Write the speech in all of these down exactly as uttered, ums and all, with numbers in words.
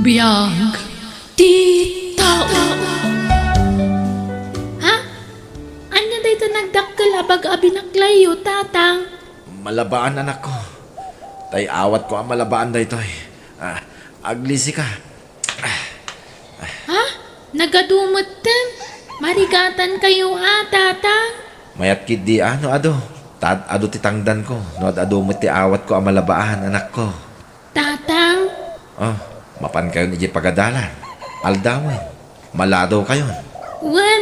Biag ti tao. Ha? Ania dayta nagdakkel a bag a binaklayyo, Tatang? Malabaan, anakko. Tay awatko a malabaan daytoy. Ah, aglisika. Ha? Nagadu metten? Marigatankayo a, Tatang? Mayat ketdi a no adu. Ta ad-adu ti tangdanko no ad-adu met ti awatko a malabaan, anakko. Tatang? Oh, mapankayon idiay pagadalan. Aldawen, maladawkayon. Wen,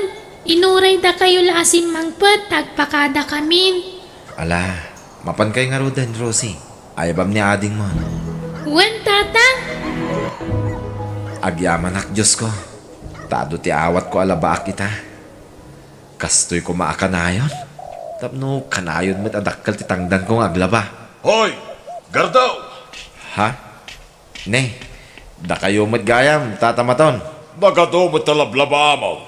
inuraydakayo la a simmangpet ta agpakadakamin. Ala, mapankay ngaruden, Rosie. Ayabam ni adingmon. Wen, Tatang. Agyamanak, Diosko, ta adu ti awatko a labaak ita. Kastoy koma a kanayon. Tapno kanayon met a dakkel ti tangdanko nga aglaba. Hoy, Gardaw! Ha? Ne, dakayo met gayam, Tata Maton. Nagadu met ta lablabaamon.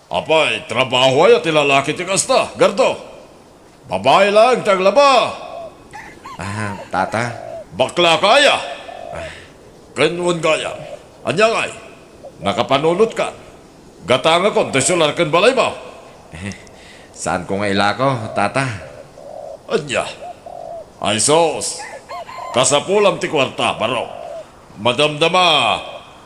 Apay, trabaho aya ti lalaki ti kasta, Gardaw? Babai laeng ti aglaba. Ah, Tata. Bakla ka aya? Ah. Ken wen gayam. Ania ngay? Nakapanunotkan. Gatangakon ti solar ken balaymo. Saanko nga ilako, Tata. Ania? Ay sus! Kasapulam ti kuarta, barok. Madamdama,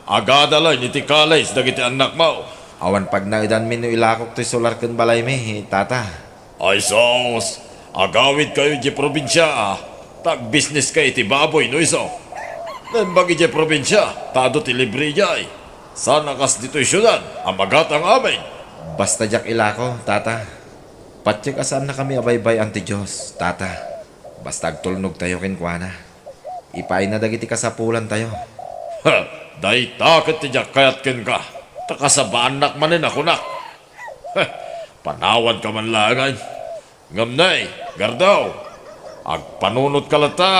agada laeng iti college dagiti annakmo. Awan pagnaedanmi no ilakok ti solar ken balaymi, Tata. Ay sus! Agawidkayo idiay probinsia, ta agbisneska iti baboy no isu. Naimbag idiay probinsia, ta adu ti libre idiay. Saan a kas ditoy siudad a magatang amin. Basta diak ilako, Tata. Patiek a saannakami a baybay-an ti Dios, Tata. Basta agtulnogtayo kenkuana. Ipaayna dagiti kasapulantayo. Ha! Dayta ket ti diak kayat kenka, ta kasabaannak manen a kunak. Ha! Panawanka man laengen. Ngem nay, Gardaw, agpanunotka latta.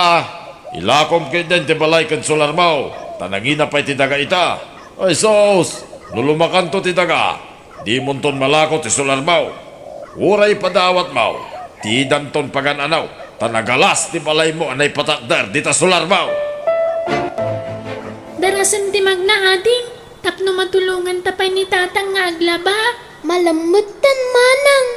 Ilakom ketdin ti balay ken solarmo, ta nangina pay ti daga ita. Ay sus, no lumakanto ti daga, dimonton malako ti solarmo. Uray padawatmo, tidanton pagan-ano, ta nagalas ti balaymo a naipatakder dita solarmo. Darasen ti magna, ading, tapno matulonganta pay ni Tatang nga aglaba. Malammetten, manang.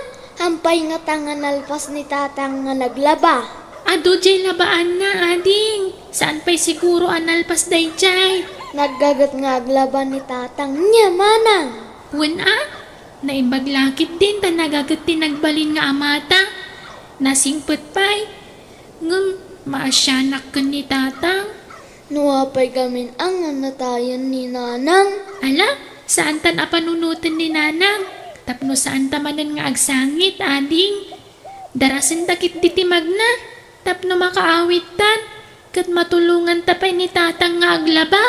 Hampay ngata nga nalpas ni Tatang nga naglaba? Adu diay labaanna, ading. Saan pay siguro a nalpas daydiay? Naggaget nga aglaba ni Tatang, nia, manang. Wen a, naimbag la ketdin ta nagaget ti nagbalin nga amata. Nasingpet pay. Ngem maasianak ken ni Tatang. No apay gamin a nga natayen ni Nanang? Ala, saantan a panunoten ni Nanang, tapno saanta manen nga agsangit, ading. Darasenta ketdi ti magna, tapno makaawidtan, ket matulonganta pay ni Tatang nga aglaba.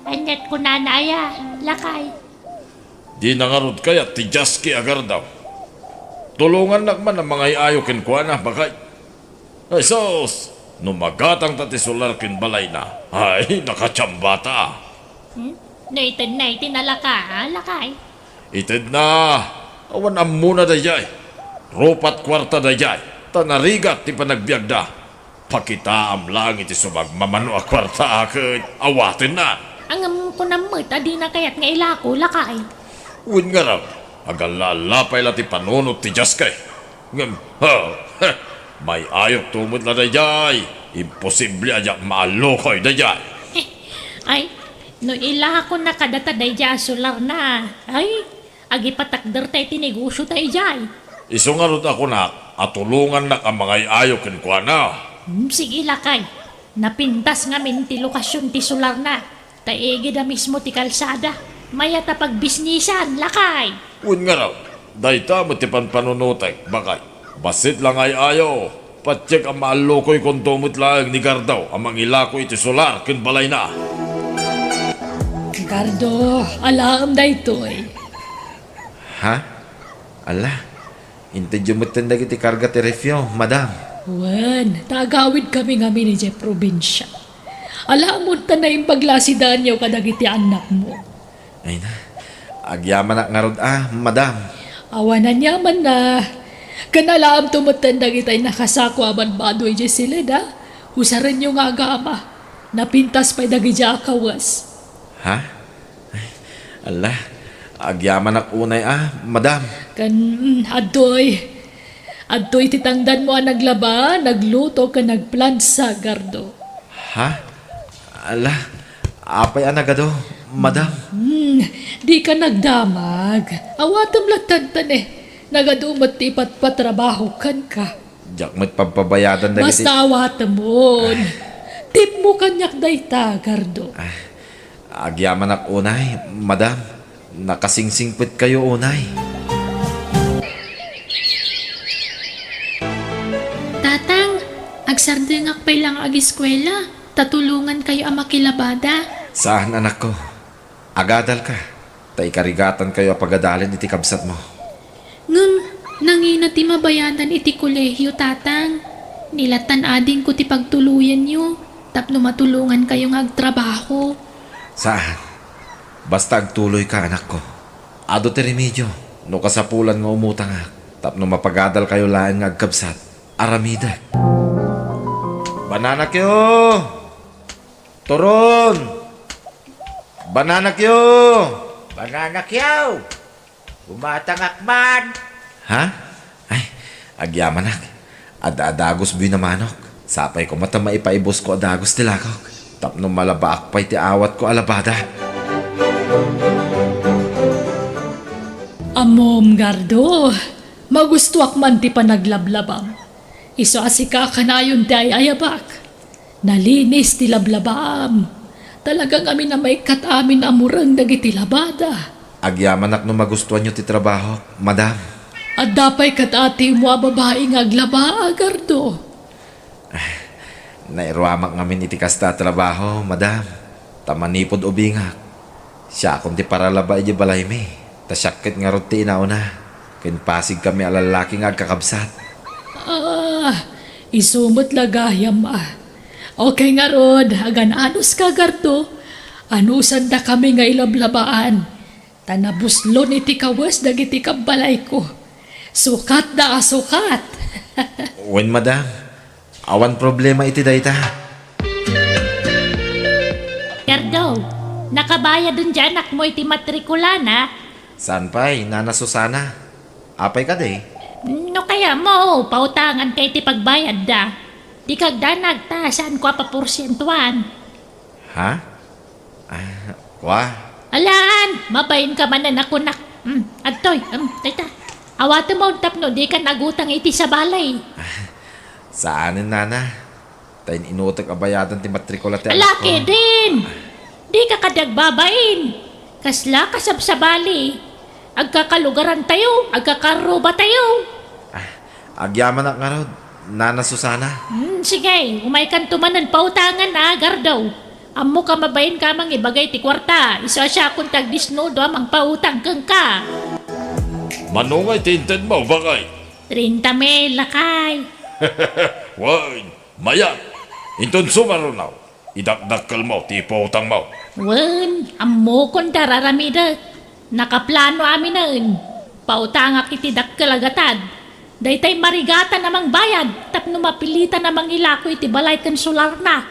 Aniat kunana aya, lakay? Dina ngarud kayat ti Jaski a Gardaw. Tulongannak man a mangay-ayo kenkuana, baket. Ay sus! No magatangta ti solar ken balayna, ay, nakatiambata. Hmm? No itedna iti nalaka, a, lakay? Itedna, awan ammona daydiay. Rupat kuarta daydiay, ta narigat ti panagbiagda. Pakitaam laeng iti sumagmamano a kuarta a ket awatenna. Ngem kunam met a dina kayat nga ilako, lakay. Wen ngarud, agalla-alla pay la ti panunot ti Jaski. Ngem, ha, ha, may-ayokto met la daydiay. Imposible a diak maallukoy daydiay. Ay, no ilakonna kadata daydiay a solarna, ay, agipatakderta iti negosiota idiay. Isu ngarud a kunak a tulongannak a mangay-ayo kenkuana. Hmm, sige, lakay. Napintas ngamin ti lokasion ti solarna. Ta igida mismo ti kalsada. Mayat a pagbisnisan, lakay! Wen ngarud, dayta met ti panpanunotek, baket. Bassit la nga ay-ayo, patiek a maallukoykonto met laeng ni Gardaw a mangilako iti solar ken balayna. Gardo, alaem daytoy. Ha? Ala, intedyo metten dagiti karga ti refyo, madam. Wen, ta agawidkami ngamin idiay probinsia. Alaem ta naimbag la a sidaenyo kadagiti annakmo. Ay na, agyamanak ngarud a, madam. Awan aniamanna, ken alaemto metten dagiti nakasako a badbado idiay siled a, usarenyo nga agama. Napintas pay dagidiay a kawes. Ha? Ay, ala, agyamanak unay a, madam. Ken, mm, adtoy. Adtoy ti tangdanmo a naglaba, nagluto, ken nagplansa, Gardo. Ha? Ala, apay a nagadu, madam? Hmm, dika nagdamag. Awatem latta, eh. Nagadu met ti ipatpatrabaho kenka. Diak met pagpabayadan dagiti Basta awatemon. Tipmo kaniak dayta, Gardo. Ah, agyamanak unay, madam. Nakasingsingpetkayo unay. Tatang, agsardengak pay la nga agiskuela, ta tulongankayo a makilabada. Saan, anakko. Agadalka, ta ikarigatankayo a pagadalen iti kabsatmo. Ngem, nangina ti mabayadan iti kolehio, Tatang? Ni lattan adingko ti pagtuloyenyo, tapno matulongankayo nga agtrabaho. Saan. Basta agtuloyka, anakko. Adu ti remedio, no kasapulan nga umutangak, tapno mapagadalkayo laeng nga agkabsat. Aramidek. Bananakyo! Turon! Bananakyo! Bananakyo! Umatangak man! Ha? Ay, agyamanak. Adda-adagos buy na manok. Sapay koma ta maipaibusko a dagos ti lakok. Tapno malabaak pay ti awatko a labada. Ammom, Gardo, magustuak man ti panaglablabam. Isu a sika a kanayon ti ay-ayabak. Nalinis ti lablabaam. Talaga ngamin a maikkat amin a mureng dagiti labada. Agyamanak no magustuanyo ti trabaho, madam. Adda pay kat-atimo a babai nga aglaba, Gardo. Nairuamak ngamin iti kasta a trabaho, madam. Ta manipud ubingak, siakon ti paralaba idiay balaymi, ta siak ket ngarud ti inauna, ken pasigkami a lallaki nga agkakabsat. Ah, isu met la gayam a. Okay ngarud, agan-anuska, Gardo. Anusandakami nga ilablabaan, ta nabuslon iti kawes dagiti kabbalayko. Sukatda a sukat. Wen, madam. Awan problema iti dayta. Gardo, nakabayaden ti anakmo iti matrikulana? Saan pay, Nana Susana? Apay kadi? No kayatmo, pautanganka iti pagbayadda. Dika agdanag ta saanko a paporsientuan. Ha? Ah, kua? Alaan, mabainka manen a kunak. Hmm, adtoy, hmm, dayta. Awatemon tapno dikan agutang iti sabali. Saanen, nana. Ta in-inutek a bayadan ti matrikula ti anakko. Ala, kedin! Dika kadi agbabain. Kasla kasabsabali. Agkakalugarantayo, agkakarrubatayo. Ah, agyamanak ngarud, Nana Susana. Hmm, sige, umaykanto manen pautangan a, Gardo. Ammoka mabainka a mangibagay ti kuarta, isu a siakon ti agdisnudo a mangpautang kenka. Mano ngay ti intedmo, bakay? Treinta mil, lakay. Wen, mayat. Inton sumaruno, idakdakkelmo ti ipautangmo. Wen, ammokon ti ar-aramidek. Nakaplano aminen. Pautangak iti dakkel a gatad. Daytay marigatan a mangbayad tapno mapilitan a mangilako iti balay ken solarna.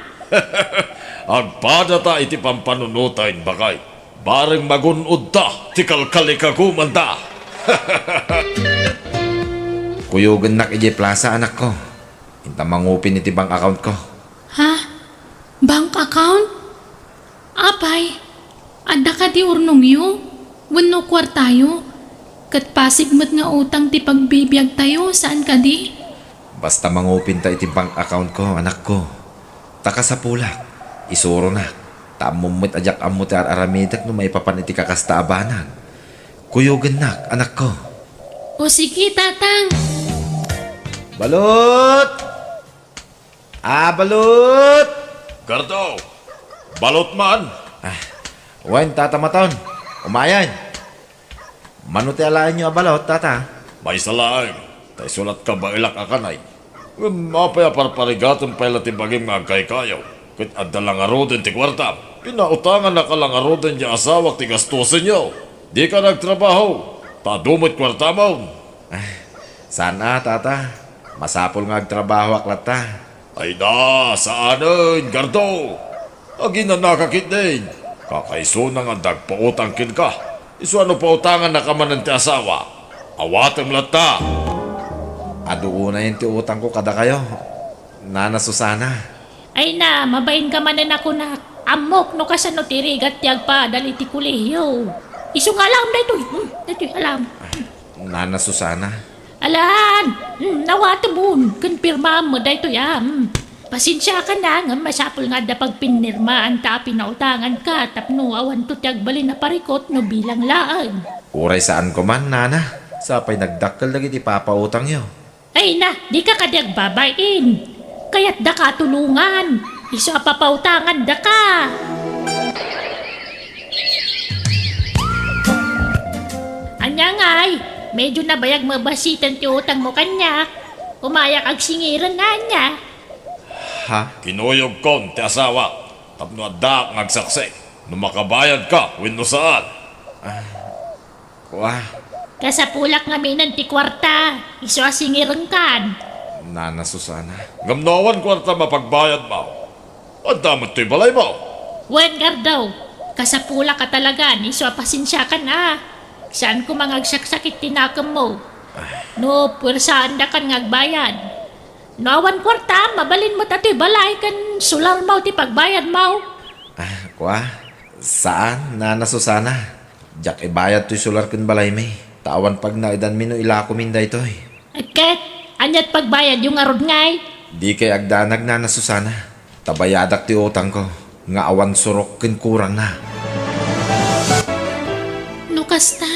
Agpadata iti pampanunoten, bakay. Bareng magun-odta ti kalkalikagumanda. Kuyogennak idiay plasa, anakko. Inta mangupin iti bank accountko. Ha? Bank account? Apay, adda kadi urnongyo wenno kuartayo? Ket pasig met nga utang ti pagbibiagtayo, saan kadi? Basta mangupinta iti bank accountko, anakko. Ta kasapulak, isuronak, ta ammom met a diak ammo ti ar-aramidek no maipapan iti kakasta a banag. Kuyogennak, anakko. O sige, Tatang. Balut! Ah, balut! Gardo! Balut man! Ah, wen, Tata Maton. Umayen. Mano ti alaenyo a balut, Tata? Maysa laeng, ta isu lat kabaelak a kanay. Ngem apay a parparigatem pay la ti bagim nga agkaykayo? Ket adda la ngaruden ti kuarta. Pinautangannak a la ngaruden ti asawak ti gastusenyo. Dika nagtrabaho, ta adu met kuartamon. Ah, saan a, Tata. Masapul nga agtrabahoak latta. Ay na, saanen, Gardo. Aginanaka ketdin. Kakaisuna nga adda agpautang kenka. Isu a no pautangannaka manen ti asawa, awatem latta. Adu unayen ti utangko kadakayo, Nana Susana. Ay na, mabainka manen a kunak. Ammok no kasano ti rigat ti agpaadal iti kolehiyo. Isu nga alam daytoy. Hmm, daytoy, alam. Nana Susana. Alan, hmm, nawatemon. Ken pirmaam met daytoy, ah. Hmm. Pasensiakan a, ngem masapul nga adda pagpinnirmaanta a pinautanganka tapno awanto ti agbalin a parikut no bilang laeng. Uray saanko man, Nana. Sapay nagdakkel dagiti papautangyo. Ay na, dika kadi agbabay-in. Kayatdaka a tulongan. Isu a papautangandaka. Ania ngay, medyo nabayag met basiten ti utangmo kaniak. Umayak agsingiren, ania? Ha? Kinuyogkon ti asawak tapno addaak nga agsaksi no makabayadka wenno saan. Ah, kua. Kasapulak ngaminen ti kuarta, isu a singirenkan. Nana Susana. Ngem no awan kuarta mapagbayadmo, adda met toy balaymo. Wen, Gardo, kasapulak a talagan, isu a pasensiakan a. Saan koma nga agsaksakit ti nakemmo. Ah. No puersaandakan nga agbayad. No awan kuarta, mabalin met a toy balay ken solarmo ti pagbayadmo. Ah, kua? Saan, Nana Susana. Diak ibayad toy solar ken balaymi, ta awan pagnaedanmi no ilakomin daytoy. Ket, ania ti pagbayadyo ngarud ngay? Dikay agdanag, Nana Susana, ta bayadak ti utangko nga awan surok ken kurangna. No kasta,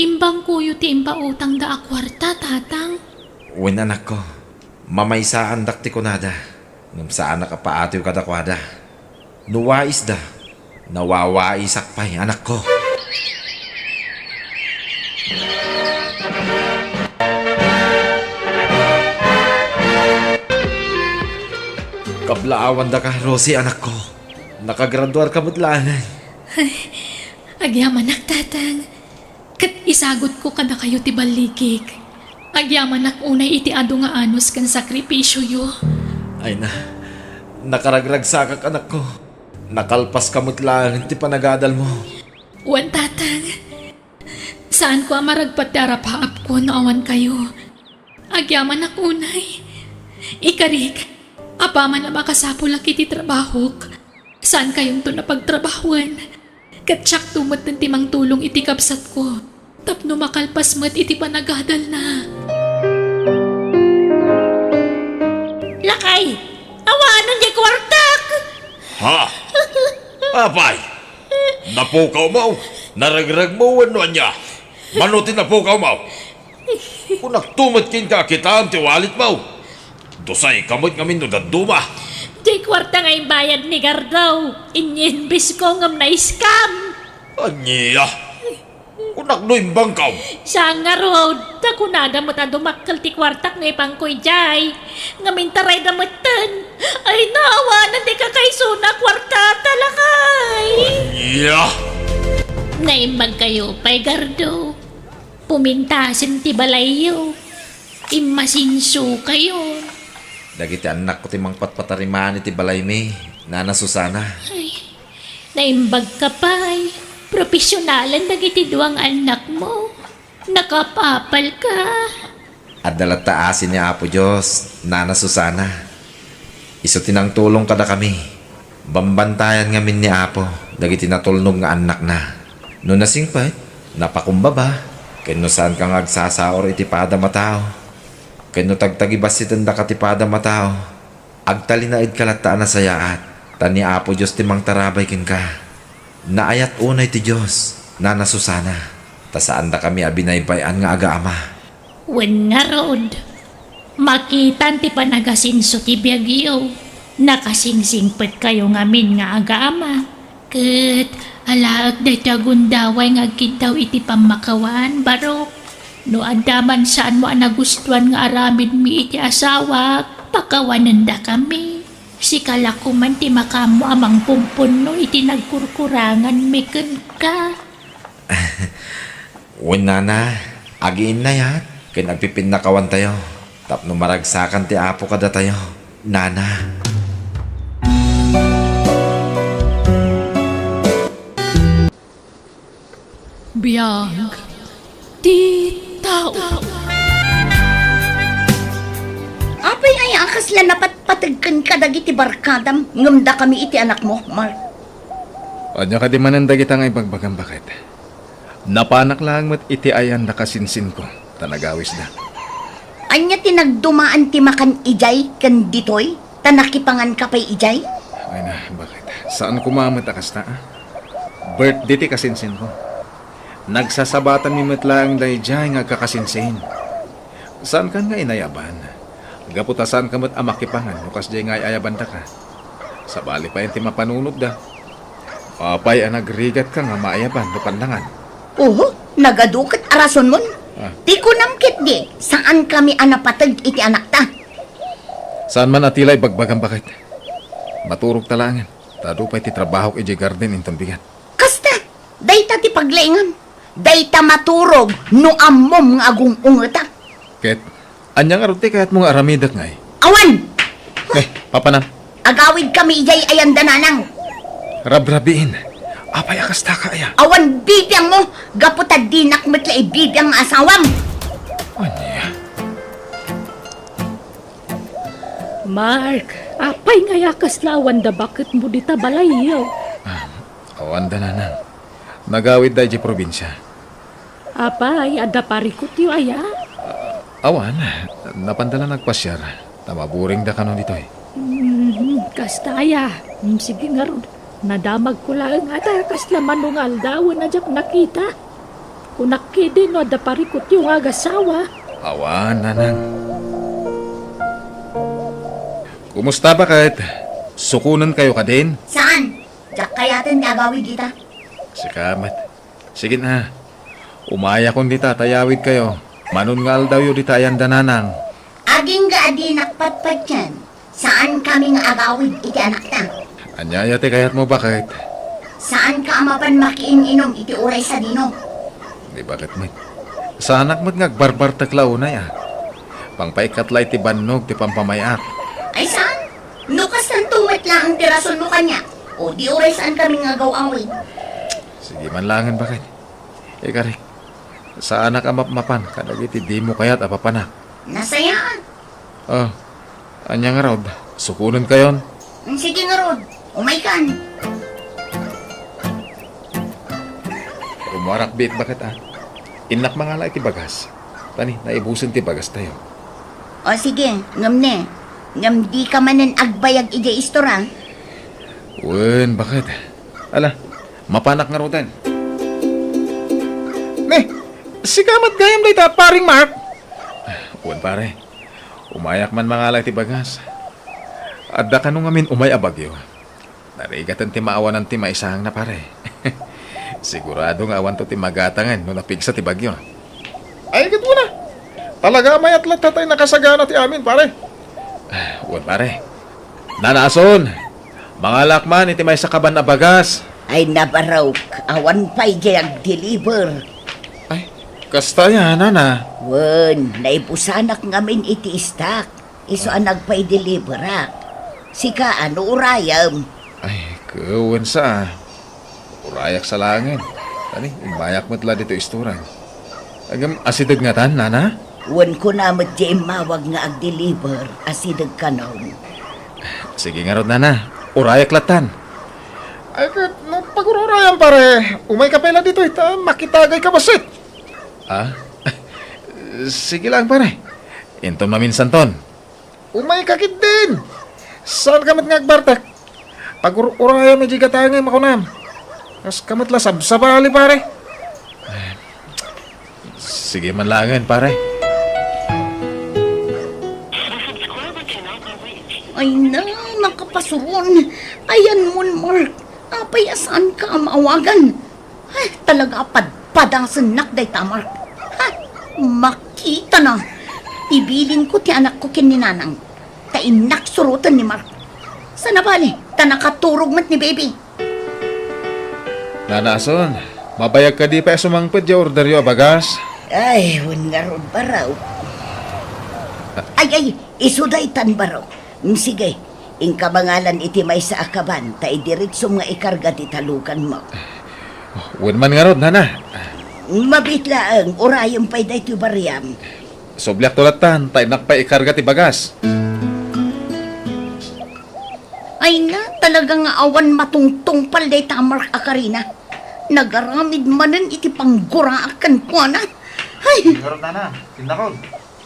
imbangkoyo ti impautangda a kuarta, Tatang? Wen, anakko, mamaysaandak ti kunada, ngem saanak a paatiw kadakuada. No waisda, nawawaisak pay, anakko. Kablaawandaka, Rosie, anakko. Nakagraduarka met laengen. Ay, agyamanak, Tatang. Ket isagutko kadakayo ti ballikik. Agyamanak unay iti adu nga anus ken sakripisioyo. Ay na, nakaragragsakak, anakko. Nakalpaska met laeng ti panagadalmo. Wen, Tatang. Saanko a maragpat ti arapaapko no awan kayo. Agyamanak unay. Ikarik, apaman a makasapulak iti trabahok, saankayonton a pagtrabahoen. Ket siakto metten ti mangtulong iti kabsatko tapno makalpas met iti panagadalna. Lakay, awanen diay kuartak! Ha? Apay? Napukawmo? Naregregmo wenno ania? Mano ti napukawmo? Kunakto met kenka a kitaem ti walletmo. Dusayka met ngamin no dadduma. Diay kuarta nga imbayad ni Gardo, inyinbisko ngem na-scam. Ania? Kunak no imbangkaw. Saan ngarud, ta kunada met a dumakkel ti kuartak no ipangko idiay. Ngem intarayda metten. Ay, naawanan ti kakaisuna kuarta, talakay. Ania? Naimbagkayo pay, Gardo. Pumintasen ti balayyo. Immasinsokayo. Dagiti annakko ti mangpatpatariman iti balaymi, Nana Susana. Ay, naimbagka pay. Profesionalen dagiti dua nga annakmo. Nakaapapalka. Adda latta asi ni Apo Dios, Nana Susana. Isu ti nangtulong kadakami. Bambantayan ngamin ni Apo dagiti natulnog nga annakna. No nasingpet, napakumbaba, ken no saanka nga agsasaur iti padam a tao, ken no tagtagibassitendaka ti padam a tao, agtalinaedka latta a nasayaat, ta ni Apo Dios ti mangtarabay kenka. Naayat unay ti Dios, Nana Susana, ta saandakami a binaybay-an nga agaama. Wen ngarud, makitan ti panagasinso ti biagyo. Nakasingsingpetkayo ngamin nga agaama. Ket alaek daytoy a gundaway nga agkiddaw iti pammakawan, Barok. No adda man saanmo a nagustuan nga aramidmi iti asawak, pakawanendakami. Sika la koman ti makaammo a mangpumpunno iti nagkurkuranganmi kenka. Wen, Nana, agiinnayat ken agpipinnakawantayo tapno maragsakan ti Apo kadatayo, Nana. Biag ti tao. Apay aya a kasla napatpateg kenka dagiti barkadam ngem dakami iti anakmo, Mark? Ania kadi manen dagita nga ibagbagam, baket? Napanak laeng met iti ayan da kasinsinko, ta nagawisda. Ania ti nagdumaan ti makan idiay ken ditoy, ta nakipanganka pay idiay? Ay na, baket? Saan koma met a kasta, a? Birthday ti kasinsinko. Nagsasabatanmi met laeng daydiay nga agkakasinsin. Saankan nga inayaban? Gapu ta saanka met a makipangan no kasdiay nga ay-ayabandaka. Sabali pay ti mapanunotda. Apay a nagrigatka nga maayaban no pandangan? Oho, nagadu ket a rasonmon. Ah. Ti kunam ketdi, saankami a napateg iti anakta. Saan man a ti la ibagbagam, baket? Maturogta laengen, ta adu pay ti trabahok idiay garden inton bigat. Kasta, dayta ti paglaingam. Dayta maturog no ammom nga agung-ungetak. Ket, ania ngarud ti kayatmo nga aramidek ngay? Awan! Eh, papanan? Agawidkami idiay ayan da nanang. Rabrabiin. Apay a kastaka aya? Awan bibiangmo, gapu ta dinak met la ibibiang nga asawam. Ania? Mark, apay ngay a kasla awan da baketmo dita balayyo? Ah, awan da, nanang. Nagawidda idiay probinsia. Apay, adda parikutyo aya? Awan, napanda la nagpasiar, ta maburingda kano ditoy. Hmm, kasta aya. Hmm, sige ngarud. Nadamagko laeng a ta kasla mano nga aldawen a diak nakita. Kunak ketdi no adda parikutyo nga agasawa. Awan, nanang. Kumusta, baket? Sukonenkayo kadin? Saan? Diak kayaten nga agawid ita. Sika met. Sige na. Umayakon dita ta ayawidkayo. Mano nga aldawyo dita ayan da nanang. Agingga a dinak patpatien, saankami nga agawid iti anakta. Ania aya ti kayatmo, baket? Saanka a mapan makiin-inom iti uray sadino. Di baket met. Saanak met nga agbarbartek la unay, a. Pangpaikkat la iti bannog ti pampamay-ak. Ay saan? No kastanto met laeng ti rasonmo kaniak, o di uray saankami nga agaw-awid. Sige man laengen, baket. Ikarik, saanak a mapmapan kadagiti dimo kayat a papanak. Nasayaan. Oh, ania ngarud? Sukonenkayon? Sige ngarud, umaykan. Rumuarak biit, baket, a. Innak mangala iti bagas. Tani, naibusen ti bagastayo. O sige, ngem ne, ngem dika manen agbayag idiay istor, a? Wen, baket. Ala, mapanak ngaruden. Ne, sika met gayam dayta, paring Mark? Wen, pare. Umayak man mangala iti bagas. Adda kano ngamin umay a bagyo. Narigaten ti maawanan ti maisangna, pare. Sigurado nga awanto ti magatangen no napigsa ti bagyo. Ay, ket wen a. Talaga a mayat latta tay nakasagana ti amin, pare. Wen, pare. Nanason, mangalak man iti maysa kaban a bagas. Ay, nabarok, awan pay diay agdeliver. Ay, kasta aya, nana. Wen, naibusanak ngamin iti istak. Isu a nagpaideliverak. Sika, ano urayem? Ay, ket wen sa. Urayak sa laengen. Tani, immayak met la ditoy istoran. Agem, asideg ngatan, nana? Wen kuna met diay immawag nga agdeliver, asideg kanon. Sige ngarud, nana. Urayak lattan. Ay, ket no pagururayam, pare, umayka pay la ditoy, ta makitagayka bassit. Ah? Sige lang, pare. Inton maminsanton. Umayka ketdin. Saanka met nga agbartek? Pagur-urayam idiay gatangem a kunam. Kaska met la sabsabali, pare. Sige man laengen, pare. Ay na, nakapasuron. Ayanmon, Mark. Apay a saanka a maawagan? Ay, talaga a padpadasennak dayta, Mark. Ha? Makitana. Ibilinko ti anakko ken ni Nanang. Ta innak suroten ni Mark. Sana bale, ta nakaturog met ni Baby. Nanason, mabayag kadi pay a sumangpet diay orderyo a bagas? Ay, wen ngarud, Barok. Ay, ay, isu daytan, Barok. Mm, sige, inka mangalan iti maysa a kaban, ta idiretsom nga ikarga ti taluganmo. Wen man ngarud, nana. Mabiit laeng, urayem pay daytoy bariam. Subliakto lattan, ta innak pay ikarga ti bagas. Ay na, talaga nga awan matungtungpal dayta a Mark a karina. Nagaramid manen iti pangguraak kenkuana. Ay! Ngarud, nana, sinnakon.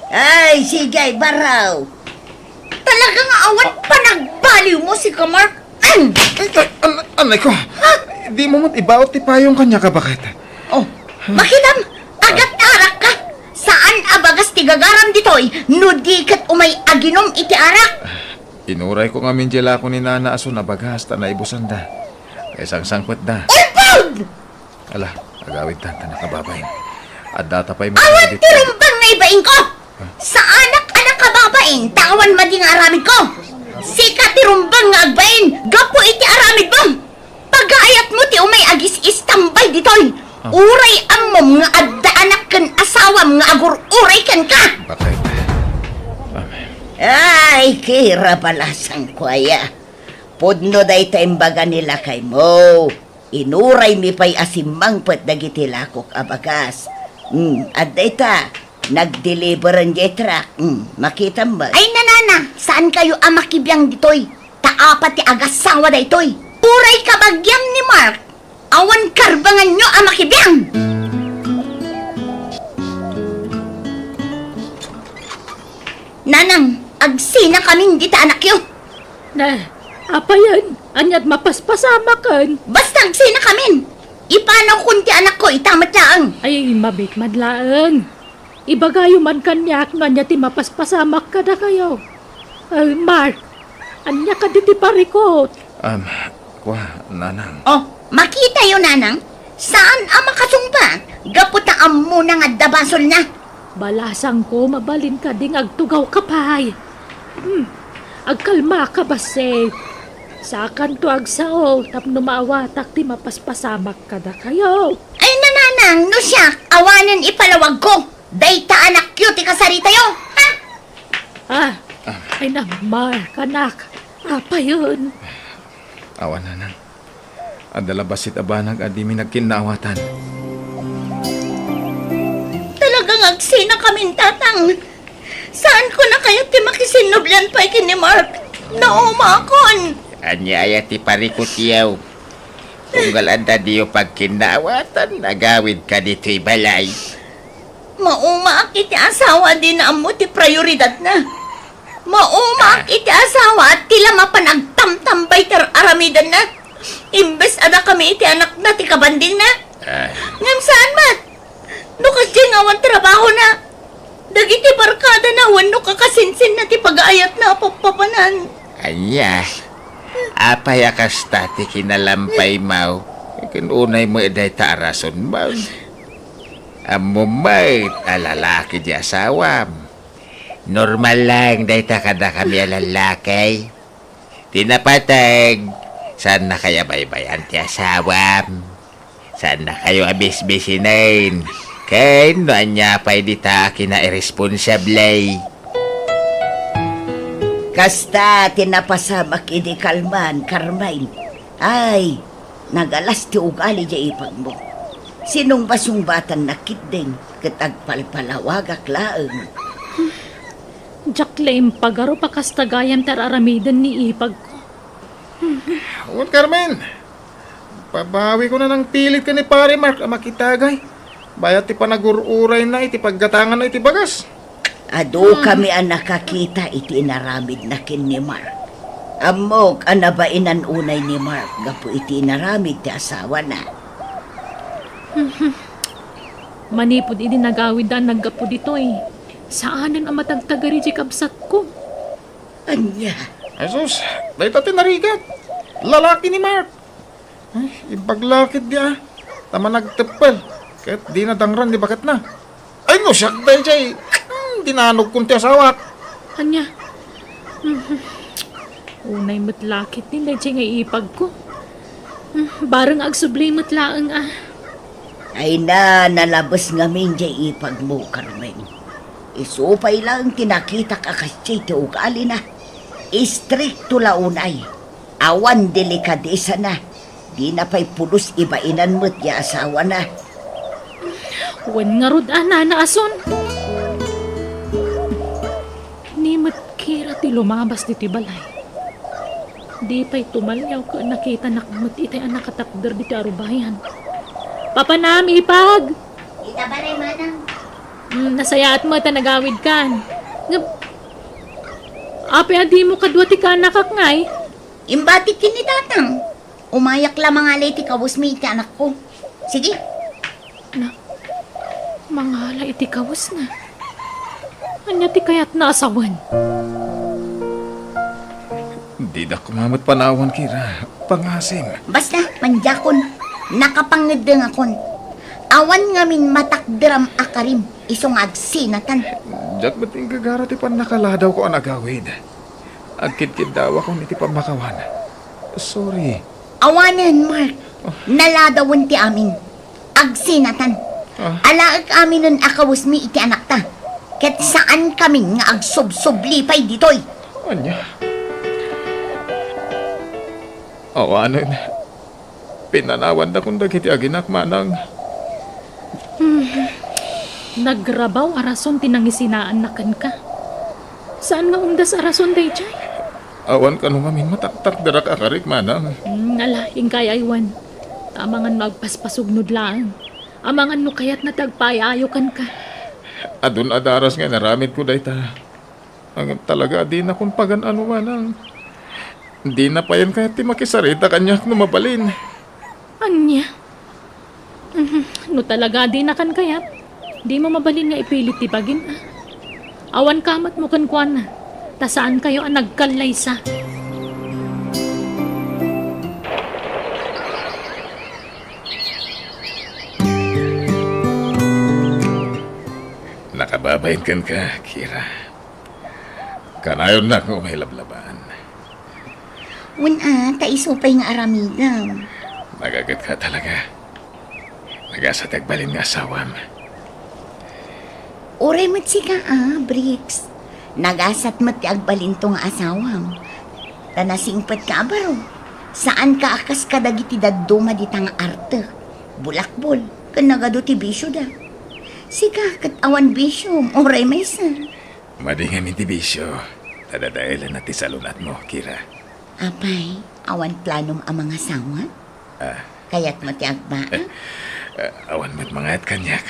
Ay, sige, baraw. Talaga nga awan panagbaliw mo, sika Mark. Ay, ay, anay ko. Di mo met ibaot ti payong kaniak a baket. Oh, makitam, agat arak ka. Saan a bagas ti gagaram ditoy, no di ket umay aginom iti arak? Inuray ko ngamin di lako ni Nana a suna bagas ta naibusanda. Kay sangsangpetda. Ulpod! Ala, agawidtan ta nakababain. Addata pay Awan ti rumbeng nga ibain ko! Saanak a nakababain, ta awan madi nga aramid ko! Sika ti rumbeng nga agbain, gapu iti aramid mo! Pagaayat mo ti umay agis-istambay ditoy! Uray ammom nga adda anak ken asawam nga agur-uray kenka! Bakit? Amen. Ay, kira balasang kuaya. Pudno dayta imbaga ni lakaymo. Inuraymi pay a simmangpet dagiti lakok a bagas. Hmm, adda ita, nagdeliveren diay truck. Hmm, makitam met. Ay, nanana, saan kayo a makibiang ditoy? Ta apat ti agasawa daytoy. Uray kabagiam ni Mark, awan karbanganyo a makibiang. Nanang, agsina kamin dita anakyo. Na, apayen, ania't mapaspasamaken? Basta agsina kamin. Ipanawkon ti anakko ita met laeng. Ay, mabiit man laeng. Ibagayo man kaniak no ania ti mapaspasamak kadakayo. Ay, Mark, ania kadi ti parikut? Um, kua, nanang. Oh, makitayo, nanang. Saan a makasungbat? Gapu ta ammona nga adda basolna. Balasangko, mabalin kadi nga agtugawka pay? Hmm, agkalmaka, bassit. Saakanto agsao tapno maawatak ti mapaspasamak kadakayo. Ay, nananang, no siak, awanen ipalawagko. Dayta anakyo ti kasaritayo, ha? Ah, ay, Mark, anak. Apayen? Awan, nanang. Adda la bassit a banag a dimi nagkinnaawatan. Talaga nga agsina kamin, tatang. Saanko na kayat ti makisinnublian pay ken ni Mark? Naumakon. Ania aya ti parikutyo? Tunggal adda diyo pagkinnaawatan, agawidka ditoy balay. Maumaak iti asawa a dina ammo ti prioridadna. Maumaak Ah. iti asawa a ti la mapan agtamtambay ti ar-aramidenna. Imbes a dakami iti anakna ti kabandingna. Ah. Ngem saan met? No kasdiay nga awan trabahona, dagiti barkadana wenno kakasinsinna ti pagaayatna a pappapanan. Ania? Apay a kasta ti kinalampaymo? Ken unay met dayta a rasonmo. Ammom met a lalaki di asawam. Normal lang dayta kadakami a lalaki. Ti napateg, saannakayo a baybay-an ti asawam. Saannakayo a bisbisinen. Ken no ania pay dita a kinairesponsable. Kasta ti napasamak idi kalman, Carmen. Ay, nagalas ti ugali diay ipagmo. Sinungbasungbatannak ketdin ket agpalpalawagak laeng. Diak la impagarup a kasta gayam ti ar-aramiden ni ipagko. Wen, Carmen, pabawikon a nangpilit ken ni Pare Mark a makitagay. Bayat ti panagur-urayna iti paggatanganna iti bagas. Adu kami a nakakita iti inaramidna ken ni Mark. Ammok a nabainan unay ni Mark gapu iti inaramid ti asawana. Manipud idi nagawidda a naggapu ditoy, saanen a matagtagari ti kabsatko. Ania? Jesus, dayta ti narigat. Lalaki ni Mark. Ay, imbag la ketdi a, ta managteppel, ket dina dangran ni baketna. Ay, no siak daydiay, hmm, dinanogkon ti asawak. Ania? Unay met la ketdi daydiay nga ipagko. Bareng agsubli met laeng a. Ay na, nalabes ngamin diay ipagmo, Carmen. Isu pay laeng ti nakitak a kasdiay ti ugalina. Istrikto la unay. Awan delikadesana. Dina pay pulos ibainan met ti asawana. Wen ngarud a, Nana Ason. Ni met Kira ti lumabas ditoy balay. Di pay tumaliaw ket nakitanak met itay a nakatakder ditoy arubayan. Papanam, ipag! Ita balay, manang. Mm, nasayaat met a nagawidkan. Ngem, apay a dimo kadua ti kaanakak ngay? Imbatik ken ni tatang. Umayak la mangala iti kawesmi iti anakko. Sige. Na, mangala iti kawesna. Ania ti kayatna a sawen? Dida koma met panawan, Kira. Pangasim. Basta, mandiakon. Nakapangeddengakon. Awan ngamin matakderam a karim, isu nga agsinatan. Diak met inggagara ti pannakaladawko a nagawid. Agkidkiddawakon iti pammakawan. Sorry. Awanen, Mark. Ah. Naladawen ti amin. Agsinatan. Ah. Alaek aminen a kawesmi iti anakta. Ket saan kamin nga agsubsubli pay ditoy. Ania? Awanen. Pinanawandakon dagiti aginak, manang. Hmm. Nagrabaw a rason ti nangisinaanna kenka. Saan nga umdas a rason daydiay? Awan kano ngamin mataktakderak a karik, manang. Hmm, ala, inkay aywan. Amangan no agpaspasugnod laeng. Amangan no kayatna ti agpaayayo kenka. Adun a daras nga inaramidko dayta. Ngem talaga a dinakon pagan-ano, manang. Dina payen kayat ti makisarita kaniak no mabalin. Ania? Mhm, no talaga a dinakan kayat, dimo mabalin nga ipilit ti bagim, a. Awan kamatmo kenkuana, ta saankayo a nagkallaysa. Nakababain kenka, Kira. Kanayonnak nga umay lablabaan. Wen a, ta isu pay nga aramidem. Nagagetka talaga. Nagasat ti agbalin nga asawam. Uray met sika a, Bricks. Nagasat met ti agbalinto nga asawam. Ta nasingpetka a baro. Saanka a kas kadagiti dadduma dita nga arte. Bulakbol, ken nagadu ti bisioda. Sika ket awan bisiom, uray maysa. Madi ngamin ti bisio, ta dadaelenna ti salun-atmo, Kira. Apay, awan planom a mangasawa? Ah. Kayatmo ti agbaak? Eh, awan met mangayat kaniak.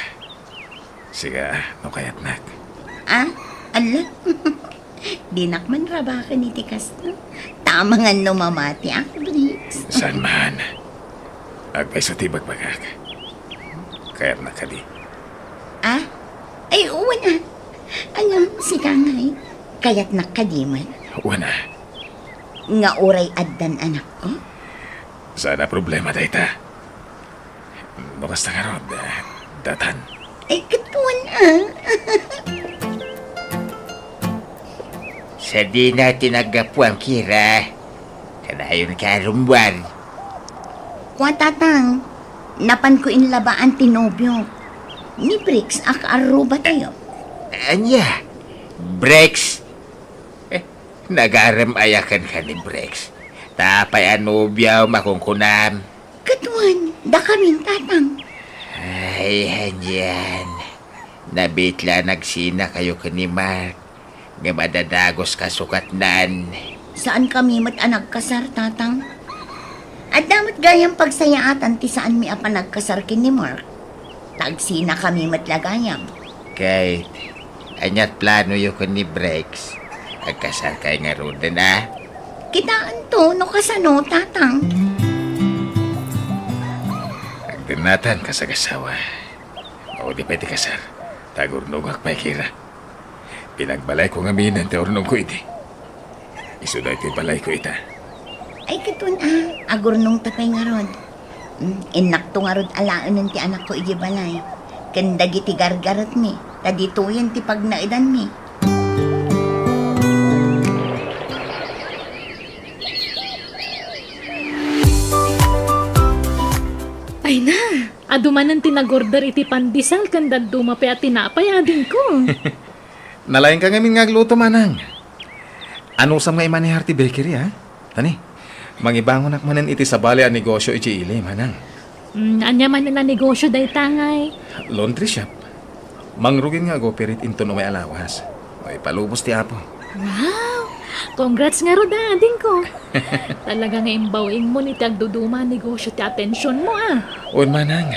Sika, no kayatnak. Ah, ala? Dinak man rabaken iti kasta. Ta amangan no mamatiak, Bricks. Saan man. Agpayso ti ibagbagak. Kayatnak kadi? Ah? Ay, wen a. Ngem, sika ngay, kayatnak kadi met? Wen a. Nga uray addan anakko? Saan a problema dayta. No kasta ngarud, eh, datan. Ay, ket wen a. Sadina ti naggapuam, Kira. Kanayonka a rummuar. Kua, Tatang, napanko inlabaan ti nobiok. Ni Bricks a kaarrubatayo. Ania? Bricks? Eh, nagarem aya kenka ni Bricks? Ta apay a nobiom a kunkunam? Ket wen, dakamin, Tatang. Ay, anian. Nabitla a nagsinakayo ken ni Mark. Ngem adda dagus kasukatnan. Saankami met a nagkasar, Tatang. Adda met gayam pagsayaatan ti saanmi a panagkasar ken ni Mark. Ta agsinakami met la gayam. Kate, aniat planoyo ken ni Bricks? Agkasarkay ngaruden a? Kitaenton no kasano, Tatang. Agdennatan kas agasawa. Maudi pay ti kasar. Ta agurnongak pay, Kira. Pinagbalayko ngaminen ti urnongko idi. Isu daytoy balayko ita. Ay, ket wen a, agurnongta pay ngarud. Mm, innakto ngarud alaenen ti anakko idiay balay. Ken dagiti gargaretmi, ta ditoyen ti pagnaedanmi. Ay na, adu manen ti nag-order iti pandesal ken dadduma pay a tinapay, adingko. Nalaingka ngamin nga agluto, manang. Anusam nga imanehar ti bakery, a? Tani, mangibangonak manen iti sabali a negosyo idiay ili, manang. Mm, ania man a negosyo dayta ngay? Laundry shop. Mangrugin nga ag-operate inton umay a lawas. Maipalubos ti Apo. Wow! Congrats ngarud, adingko. Talaga nga imbaw-ingmo iti agduduma a negosyo ti atensionmo, a. Wen, manang.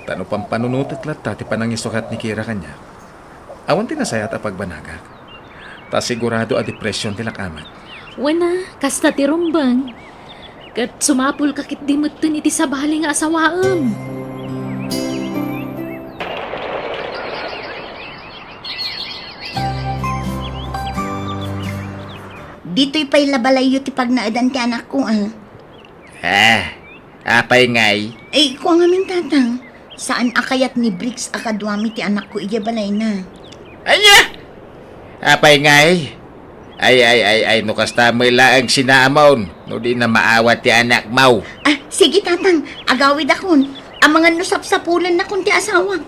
Ta no pampanunotek latta ti panangisukat ni Kira kaniak, awan ti nasayaat a pagbanagak. Ta sigurado a depression ti lakamak. Wen a, kasta ti rumbeng. Ket sumapulka ketdi metten iti sabali nga asawaem. Ditoy pay la balayyo ti pagnaedan ti anakko, a. Ah, apay ngay? Ay, kua ngamin, Tatang. Saan a kayat ni Briggs a kaduami ti anakko idiay balayna. Ania? Apay ngay? Ay, ay, ay, ay, no kasta met laeng sinaamon, no di na maawat ti anakmo. Ah, sige, Tatang. Agawidakon. Amangan no sapsapulennakon ti asawak.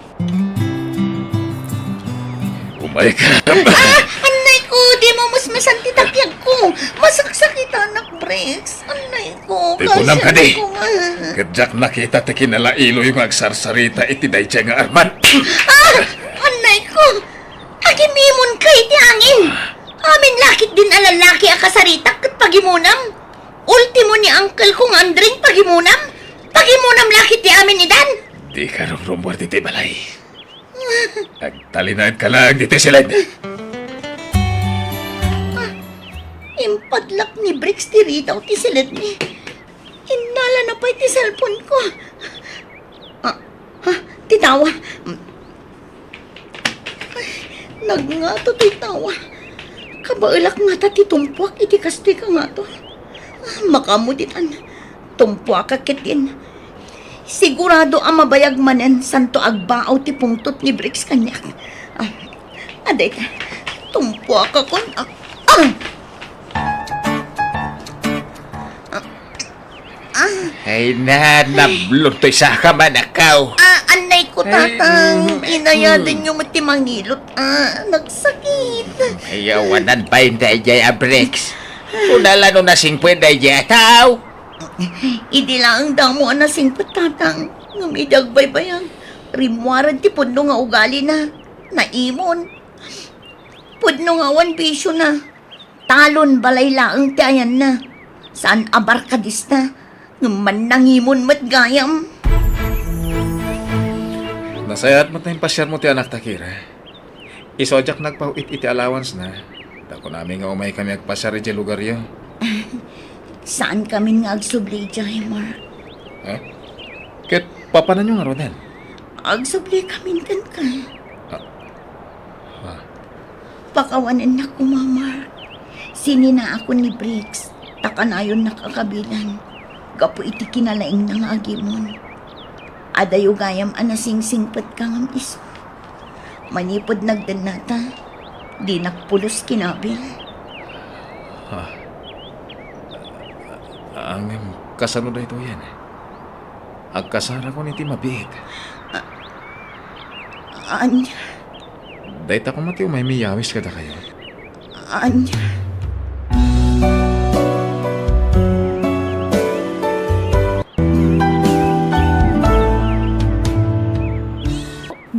Umayka. Ah, annay ko, di mo musmusan ti tapiagko. Masaksakitanak, Briggs. Annay ko, Ti kunam kadi. Ko nga. Ket diak nakita ti kinalailoyo nga agsarsarita iti daydiay nga armat. Ah, annay ko. Agimimonka iti angin. Amin la ketdin a lalaki a kasaritak ket pagimonam. Ultimo ni uncle ko nga Andring pagimonam. Pagimonam la ketdi amin idan. Dika rumrummuar ditoy balay. Agtalinaedka laeng ditoy siled. Ah, impadlak ni Briggs ti ridaw ti siledmi. Innalana pay ti cellphone ko. Ah, ha, ti tawa. Ay, nagngato ti tawa. Kabaelak ngata ti tumpuak iti kastoy kangato. Ah, makaammo ditan. Tumpuakak ketdin. Sigurado a mabayag manen santo agbaaw ti pungtot ni Briggs kaniak. Ah, adayta, tumpuakakon. Ah, ah! Ah, ah. Ay na, nablon toy saka, manakaw. Ah, annay ko, Tatang. Inayadanyo met ti mangilot. Ah, nagsakit. Ay, awanan pay daydiay a Briggs. Kunala no nasingpet daydiay a tao. Idi laeng damo a nasingpet, Tatang, ngem idi agbaybayag, rimmuaren ti pudno nga ugalina. Naimon. Pudno nga awan bisiona. Talon balay laeng ti ayanna. Saan a barkadista, ngem mannangimon met gayam. Nasayaat met nga impasiarmo ti anakta, Kira. Isu a diak nagpaw-it iti allowance na, ta kunami nga umaykami agpasiar idiay lugaryo. Saankamin nga agsubli idiay, Mark. Eh? Ket papananyo ngaruden? Agsublikamin kenka. Ah. Ah. Pakawanennak koma, Mark. Sininaakon ni Briggs, ta kanayonnak a kabilan gapu iti kinalaingna nga agimon. Adayo gayam a nasingsingpetka ngem isu. Manipud nagdennata, dinak pulos kinabil. Ah. Ah, ngem kasano daytoyen? Agkasarakon iti mabiit. A-, ania? Dayta koma ti umaymi yawis kadakayo. Ania?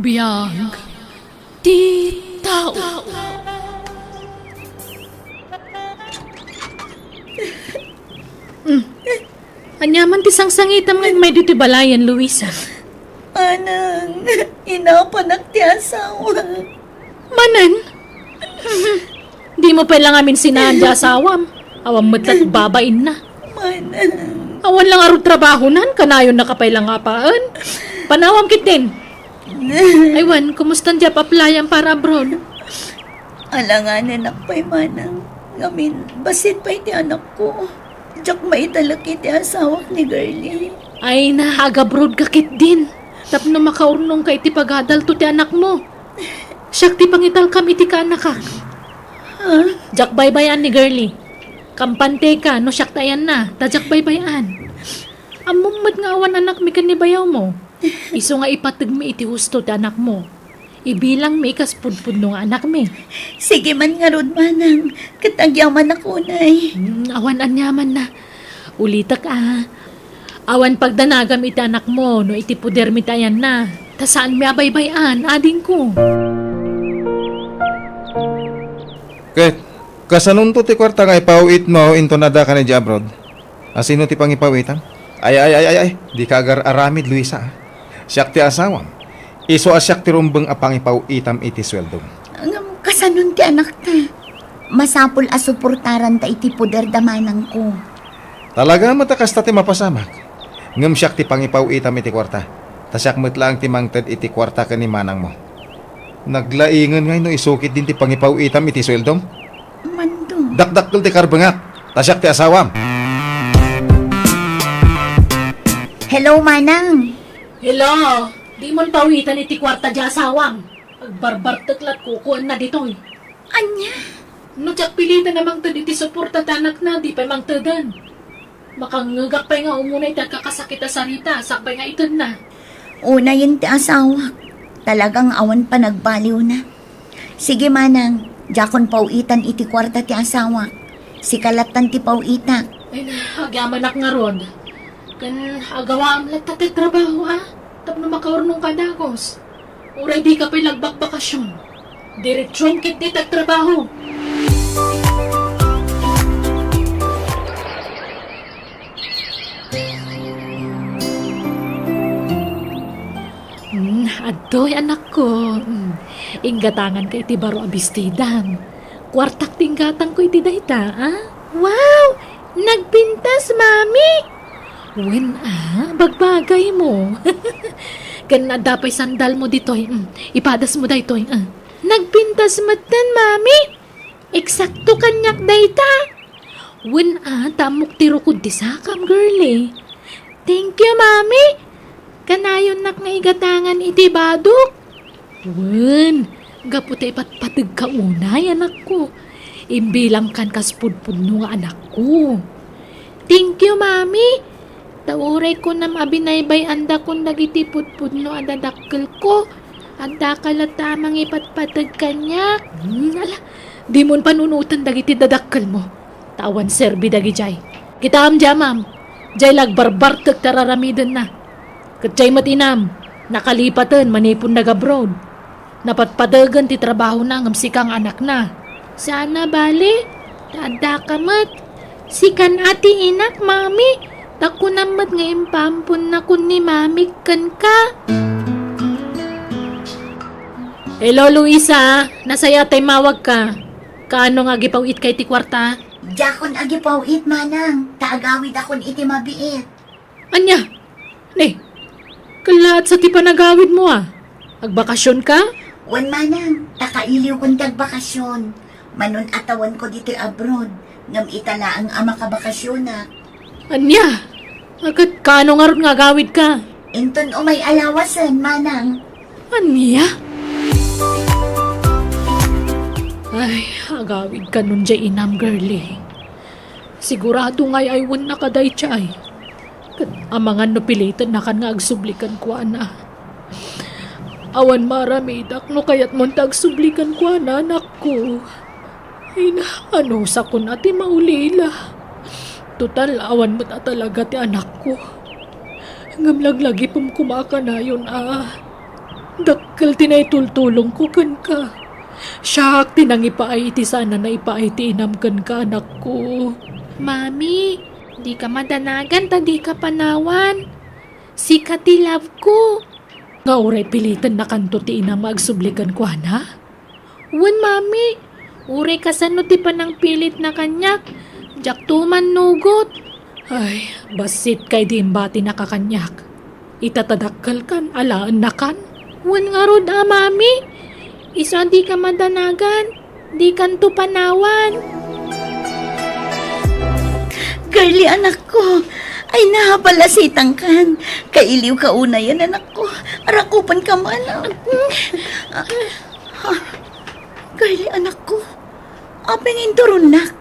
Biag ti tao. Mm. Ania man ti sangsangitam nga immay ditoy balayen, Luisa? Manang, inapanak ti asawa. Manen? Dimo pay la ngamin sinaan ti asawam. Awan met la't babainna. Manang. Awan la ngarud trabahonan, kanayonnaka pay la nga apaen. Panawam ketdin. Ay wen, kumustan ti ap-applyan para abroad? Alanganenak pay, Manang. Ngamin, bassit pay ti anakko. Diak maitalek iti asawak ni Girlie. Ay na, ag-abroadka ketdin. Tapno makaurnongka iti pagadalto ti anakmo. Siak ti pangitalkam iti kaanakak. Ha? Diak baybay-an ni Girlie. Kampanteka no siak ti ayanna, ta diak baybay-an. Ammom met nga awan anakmi ken ni bayawmo. Isu nga ipategmi iti husto ti anakmo. Ibilangmi kas pudpudno nga anakmi. Sige man ngarud, Manang, ket agyamanak unay. Hmm, awan aniamanna. Ulitek a. Awan pagdanagam iti anakmo no iti podermi ti ayanna, ta saanmi a baybay-an, adingko. Ket, kasanonto ti kuarta nga ipaw-itmo inton adda ka idiay abroad? Asino ti pangipaw-itam? Ay, ay, ay, ay, ay, dika agar-aramid, Luisa, a. Siak ti asawam. Isu a siak ti rumbeng a pangipaw-itam iti sueldom. Ngem kasanon ti anakta? Masapul a suportaranta iti poder da manangko. Talaga met a kasta ti mapasamak. Ngem siak ti pangipaw-itam iti kuarta. Ta siak met laeng ti mangted iti kuarta ken ni manangmo. Naglaingen ngay no isukitdin ti pangipaw-itam iti sueldom? Mando. Dakdakkel ti karbengak, ta siak ti asawam. Hello, Manang. Hello. Dimon paw-itan iti kuarta ti asawam. Agbarbartek lat kukuenna ditoy. Ania? No diak piliten a mangted iti suporta ti anakna, di pay mangteden. Makangngegak pay nga umuna iti agkakasakit a sarita, sakbay nga itedna. Unayen ti asawak. Talagang awan panagbaliwna. Sige, Manang, diakon paw-itan iti kuarta ti asawak. Sika lattan ti paw-itak. Ay na, agyamanak ngarud. Ken agawaam latta ti trabaho, a? Tapno makaurnongka dagus. Uray dika pay lagbakbakasyon. Diretsom ketdi ti agtrabaho. Hmm, adtoy, anakko. Hmm, inggatanganka iti baro a bestidam. Kuartak ti inggatangko iti dayta, a? Wow! Nagpintas, Mami! Wen, a, bagbagaymo. Ken adda pay sandalmo ditoy. Hmm, ipadasmo daytoy, a. Nagpintas metten, Mami! Eksakto kaniak dayta. Wen, a, ta ammok ti rukod ti sakam, girlie. Thank you, Mami. Kanayonnak nga igatangan iti badok. Wen, gapu ta ipatpategka unay, anakko. Imbilangkan kas pudpudno nga anakko. Thank you, Mami. Ta uray kunam a binaybay-andakon dagiti pudpudno a dadakkelko, addaka latta a mangipatpateg kaniak. Hmm, ala, dimon panunoten dagiti dadakkelmo. Ta awan serbi dagidiay. Kitaem diay amam, diay la agbarbartek ti ar-aramidenna. Ket diay met inam, nakalipaten manipud nag-abroad. Napatpategen ti trabahona ngem sika nga anakna. Saan a bale, ta addaka met. Sikan a ti inak, Mami, ta kunam met nga impaamponnakon ni Mamik kenka. Hello, Luisa. Nasayaat ta immawagka. Kaano nga agipaw-itka iti kuarta? Diakon agipaw-it, Manang, ta agawidakon iti mabiit. Ania? Ne, kellaat sa ti panagawidmo a? Agbakasionka? Wen, Manang, ta kailiwkon ti agbakasion. Manon a tawenko ditoy abroad, ngem ita laeng a makabakasionak. Ania? Ket kaano ngarud nga agawidka? Inton umay a lawasen, Manang. Ania? Ay, agawidka non diay inam, girlie. Sigurado nga ay-aywennaka daydiay. Ket amangan no pilitennakan nga agsubli kenkuana. Awan maaramidak no kayatmon ti agsubli kenkuana, anakko. Ay na, anusakon a ti maulila. Total, awan met a talaga ti anakko. Ngem laglagipem koma a kanayon a. Dakkel ti naitultulongko kenka. Siak ti nangipaay iti saan a naipaay ti inam kenka, anakko. Mami, dika madanagan ta dika panawan. Sika ti love ko. Nga uray pilitennakanto ti inam nga agsubli kenkuana? Wen, Mami, uray kasano ti panangpilitna kaniak, diakto mannugot. Ay, bassit kay di imbatinaka kaniak. Ita ta dakkelkan, alaennakan. Wen ngarud a, Mami, isu a dika madanagan, dikanto panawan. Girlie, anakko, ay na, palasitangkan. Kailiwka unayen, anakko. Arakupenka man. Ha? Girlie, anakko. Apay nga inturonnak?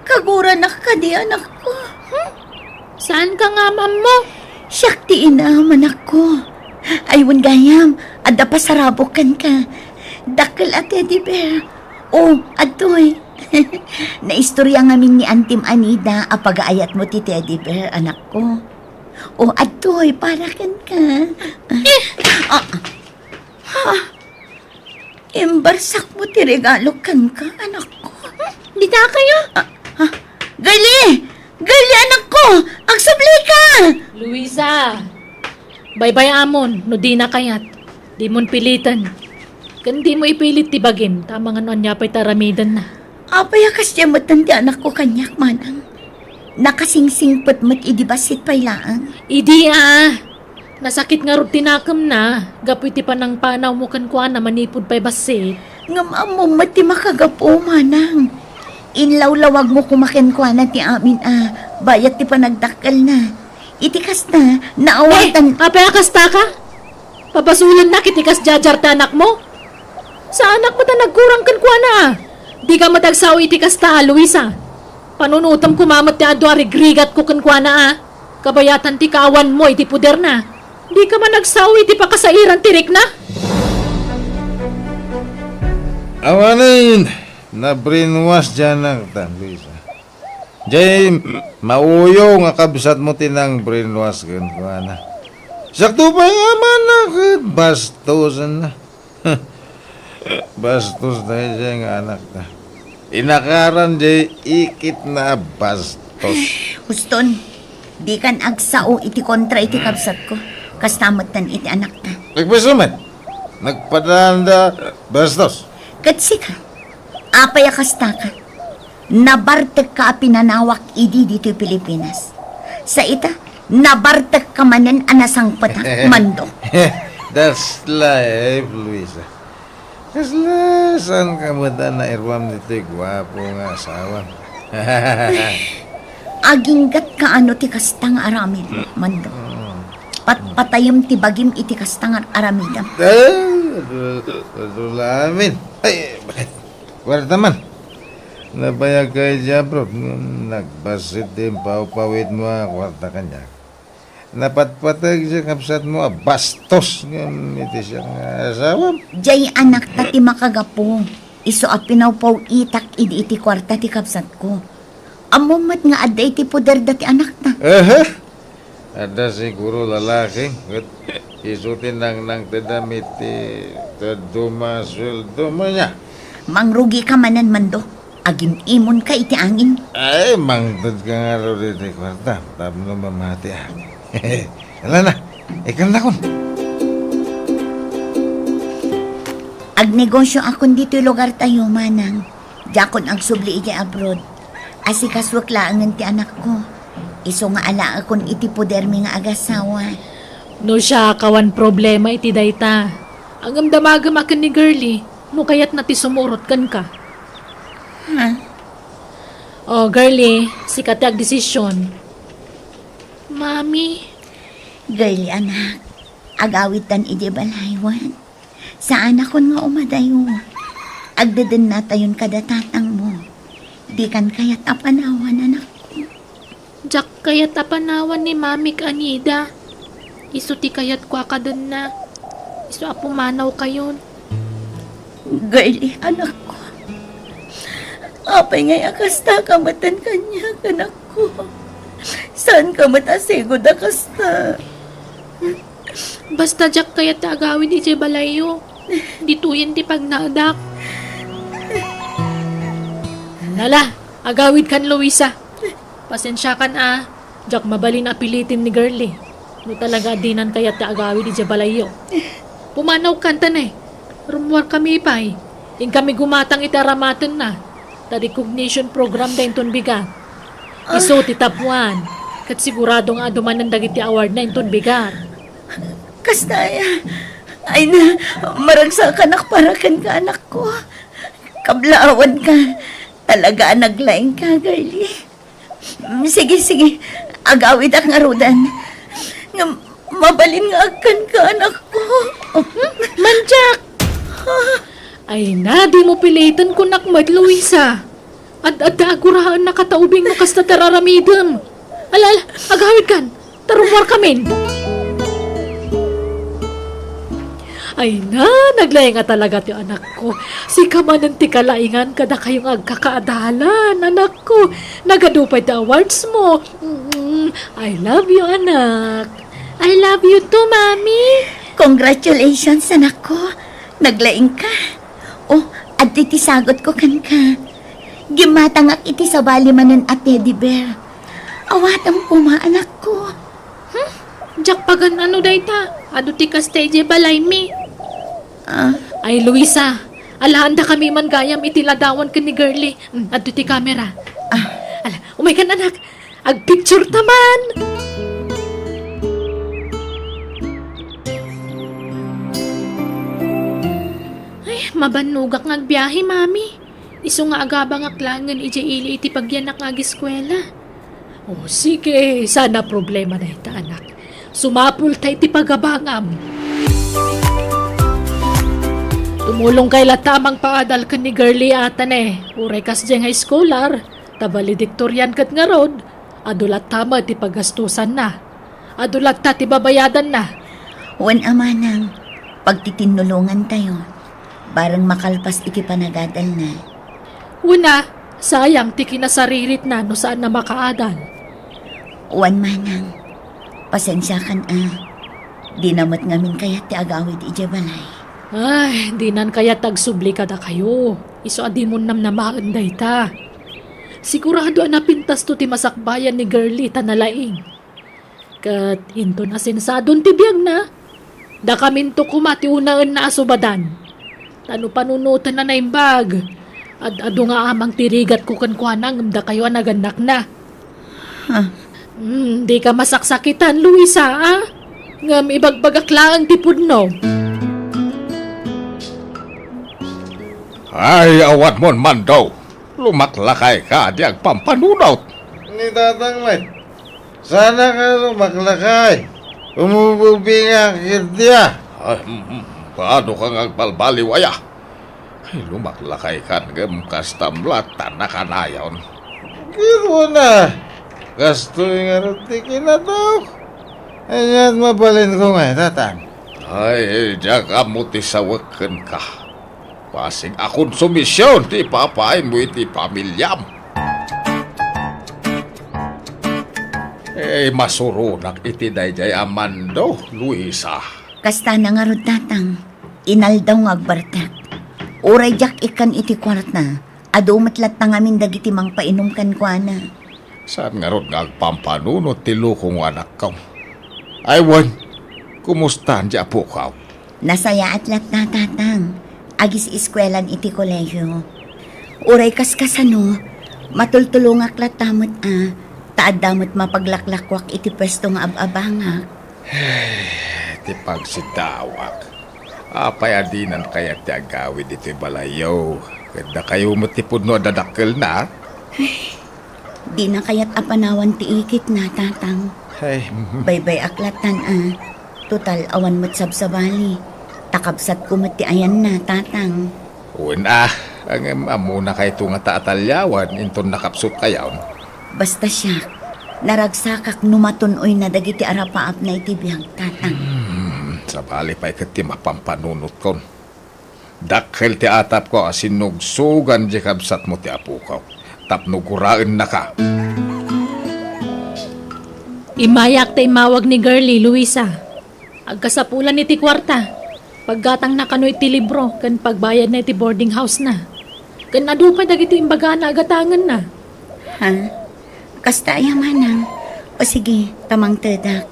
Kaguranak kadi, anakko. Hmm? Saanka nga am-ammo? Siak ti inam, anakko. Ay, wen gayam, adda pasarabok kenka. Dakkel a teddy bear. O, adtoy. Naistorya ngamin ni Antim Anida a pagaayatmo ti teddy bear, anakko. O, adtoy, para kenka. Ah, ha? Imbarsakmo ti regalo kenka, anakko. Dita kayo? Ah, ha? Girlie! Girlie, anakko! Agsubli ka! Luisa! Baybay-amon no dina kayat. Dimon piliten. Ken dimo ipilit ti bagim, ta amangan no ania pay ti aramidenna. Apay a kasdiay metten ti anakko kaniak, manang? Nakasingsingpet met idi bassit pay laeng. Idi, a, nasakit ngarud ti nakemna, gapu iti panangpanawmo kenkuana manipud pay bassit. Ngem ammom met ti makagapu, manang. Inlawlawagmo koma kenkuana ti amin a bayat ti panagdakkelna. Iti kasta, naawatan. Eh, apay a kasta ka? Pabasolennak iti kasdiay ti anakmo? Saanak met a nagkurang kenkuana, a. Dika met agsao iti kasta, a, Luisa. Panunotem koma met ti adu a rigrigatko kenkuana, a. Kabayatan ti kaawanmo iti poderna. Dika man agsao iti pakasairan ti rikna? Awanen, na-brainwash diay anakta, Luisa. Jay, mauyo nga kabsatmo ti nang-brainwash kenkuana. Sakto pay nga amana ket bastosenna. Bastos daydiay nga anakta. Inakaran jay ikitna a bastos. Huston, dikan agsao iti kontra iti kabsatko. Kasta metten iti anakta. Nagbaso met. Nagpadaanda bastos. Ket sika, apay a kasta ka? Nabartekka a pinanawak idi ditoy Pilipinas. Sa ita, nabartekka manen a nasangpetak, Mando. That's life, Luisa. Kasla, saan ka met a nairuam ditoy guapo nga asawam? Aginggat kaano ti kasta nga aramid, Mando. Patpatayem ti bagim iti kasta nga aramidem. Ah, adu, adu la amin. Ay, bakit? Kuarta man. Nabayag ka iti abroad, ngem nagbassit ti impawpawitmo a kuarta kaniak. Napatpateg ti kabsatmo a bastos ngem iti siak nga asawam. Jay anakta ti makagapu, isu a pinawpaw-itak idi iti kuarta ti kabsatko. Ammom met nga adda iti poder dati anakta. Aha! Adda siguro lalaki, ket isu ti nangnangtedam iti dadduma a sueldo, ania? Mangrugika manen, Mando. Agin-imonka iti angin. Ay, mangted ka ngarud iti kuarta tapno mamatiak. Ala na, ikannakon. Agnegosio akon ditoy lugartayo, manang. Diakon agsubli idiay abroad. Asikasuek laengen ti anakko. Isu nga alaekon iti podermi nga agasawa. No siak awan problema iti dayta. Ngem damagem a ken ni Girlie, no kayatna ti sumurot kenka. Ha? O, Girlie, sika ti agdesisyon. Mami. Girlie, anak, agawidtan idiay balay, wen? Saanakon nga umadayo. Agdedennatayon kada tatangmo. Dikan kayat a panawan, anakko. Diak kayat a panawan ni Mami ken Anida. Isu ti kayatko a kadenna. Isu a pumanawkayon. Girlie, anakko. Apay ngay a kasta ka metten kaniak, anakko? Saan ka met a sigud a kasta? Basta diak kayat ti agawid idiay balayyo. Ditoyen ti pagnaedak. Nala, agawidkan, Luisa. Pasensiakan a, diak mabalin a pilitem ni Girlie. No talaga a dinan kayat ti agawid idiay balayyo. Pumanawkan ta ne. Rummuarkami pay. Inkami gumatang iti aramatenna. Ta recognition program da inton bigat. Isu ti tapuan. Ket sigurado nga adu manen dagiti awardna inton bigat. Kasta aya. Ay na, maragsakanak para kenka, anakko. Kablaawanka. Talaga a naglaingka, Girlie. Mm, sige, sige. Agawidak ngaruden. Ngem mabalin nga agkanka, anakko. Hmm? Mandiak! Ay na, dimo piliten, kunak met, Luisa. Ad-adda a guraennaka ta ubing no kasta ti ar-aramidem. Ala, ala, agawidkan. Ta rummuarkamin. Ay na, naglaing a talaga ti anakko. Sika manen ti kalaingan kadakayo nga agkakaadalan, anakko. Nagadu pay ti awards mo. Mm. I love you, anak. I love you too, Mami. Congratulations, anakko. Naglaing ka. Oh, adtoy ti sagutko kenka. Gimmatangak iti sabali manen a teddy bear. Awatem koma, anakko. Hmm? Diak pagan-ano dayta? Adu ti kasta idiay balaymi. Ah. Ay, Luisa, alaandakami man gayam iti ladawan ken ni Girlie. Hmm, adtoy ti kamera. Ah. Ala, umaykan, anak. Agpicture ta man! Ay, mabannogak nga agbiahe, Mami. Isu nga agabangak laengen idiay ili iti pagyanak nga agiskuela. O, sige, saan a problema dayta, anak. Sumapulta iti pagabangam. Tumulongkay latta a mangpaadal ken ni Girlie, ata ne. Uray kasdiay nga eskolar, ta valedictorian ket ngarud, adu latta met ti pagastusanna. Adu latta ti babayadanna. Wen a, manang, pagtitinnulongantayo. Bareng makalpas iti panagadalna. Wen a, sayang ti kinasariritna no saan a makaadal. Wen, manang, pasensiakan a. Dina met ngamin kayat ti agawid idiay balay. Ay, dinan kayat agsubli kadakayo. Isu a dimon namnamaen dayta. Sigurado a napintasto ti masakbayan ni Girlie ta nalaing. Ket inton asensadon ti biagna, dakaminto koma ti unaenna a subadan. Ta no panunoten a naimbag, ad-adu nga amang ti rigatko kenkuana ngem dakayo a nagannakna. Huh. Hmm, dika masaksakitan, Luisa, a? Ngem ibagbagak laeng ti pudno. Ay, awanmon, Mando. Lumaklakayka, di agpampanunot. Ni tatang met. Sana ka lumaklakay. Umububinga ketdi a. Ay, mm, mm. Paano ka nga agbalbaliw aya? Ay, lumaklakaykan ngem kastam latta nakanayon. Ket wen a, kastoy ngarud ti kinatok. Ania't mabalinko ngay, tatang? Ay, diak ammo ti sawek kenka. Bassit a konsumision ti ipapaaymo iti pamiliam. Eh, masuronak iti daydiay a Mando, Luisa. Kasta na ngarud, tatang. Inaldaw nga agbartek. Uray diak ikkan iti kuarta, adu met latta ngamin dagiti mangpainom kenkuana. Saan ngarud nga agpampanunot ti lukong, anakko? Ay wen, kumusta ni apuko? Nasayaat latta, tatang. Agis-eskuelan iti kolehio. Uray kaskasano, matultulongak latta met a, ta adda met mapaglaklakuak iti puesto nga ab-abangak. Ti pagsiddawak. Apay a dinan kayat ti agawid iti balayyo? Ket dakayo met ti pudno a dadakkelna. Dina kayat a panawan ti ikitna, tatang. Ay. Baybay-ak lattan a. Total, awan met sabsabali. Ta kabsatko met ti ayanna, tatang. Wen a, ngem ammona kayto nga ta atalyawan inton nakapsutkayon. Basta siak, naragsakak no matun-oyna dagiti arapaapna iti biag, tatang. Hmm, sabali pay ket ti mapampanunotko. Dakkel ti atapko a sinugsogan diay kabsatmo ti apoko tapno guraennaka. Immayak ta immawag ni Girlie, Luisa. Agkasapulan iti kuarta. Paggatangna kano iti libro ken pagbayadna iti boarding house-na. Ken adu pay dagiti imbagana a gatangenna. Ha? Kasta aya, manang? O sige, ta mangtedak.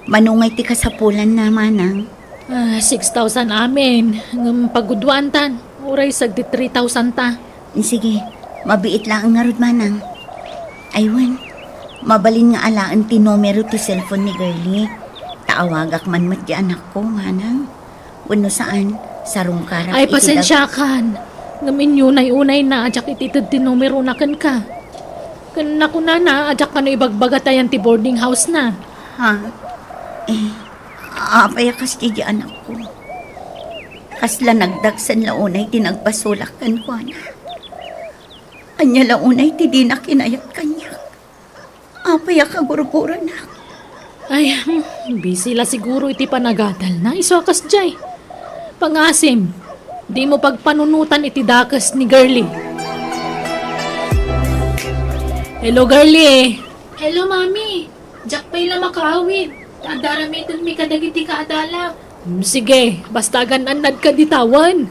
Mano ngay ti kasapulanna, manang? Ah, six thousand amin. Ngem pagudwaantan, uray sagdi three thousand ta. Sige, mabiit laeng ngarud, manang. Ay wen, mabalin nga alaen ti numero ti cellphone ni Girlie. Ta awagak man met ti anakko, manang. Wenno saan, sarungkarak iti dag- Ay, pasensiakan. Ngem inyunay-unayna a diak itited ti numerona kenka. Ken nakunana a diak kano ibagbaga ta ayan ti boarding house-na. Ha? Eh, apay a kasdi, anakko? Kasla nagdagsen la unay ti nagbasolak kenkuana. Ania la unay ti dina kinayat kaniak? Apay a kagurgurannak? Ay, hmm, busy la siguro iti panagadalna, isu a kasdiay. Pangasim, dimo pagpanunotan iti dakes ni Girlie. Hello, Girlie. Hello, Mami. Diak pay la makaawid. Adda aramidem mi kadagiti kaadalak. Hmm, sige, basta agan-annadka dita wen.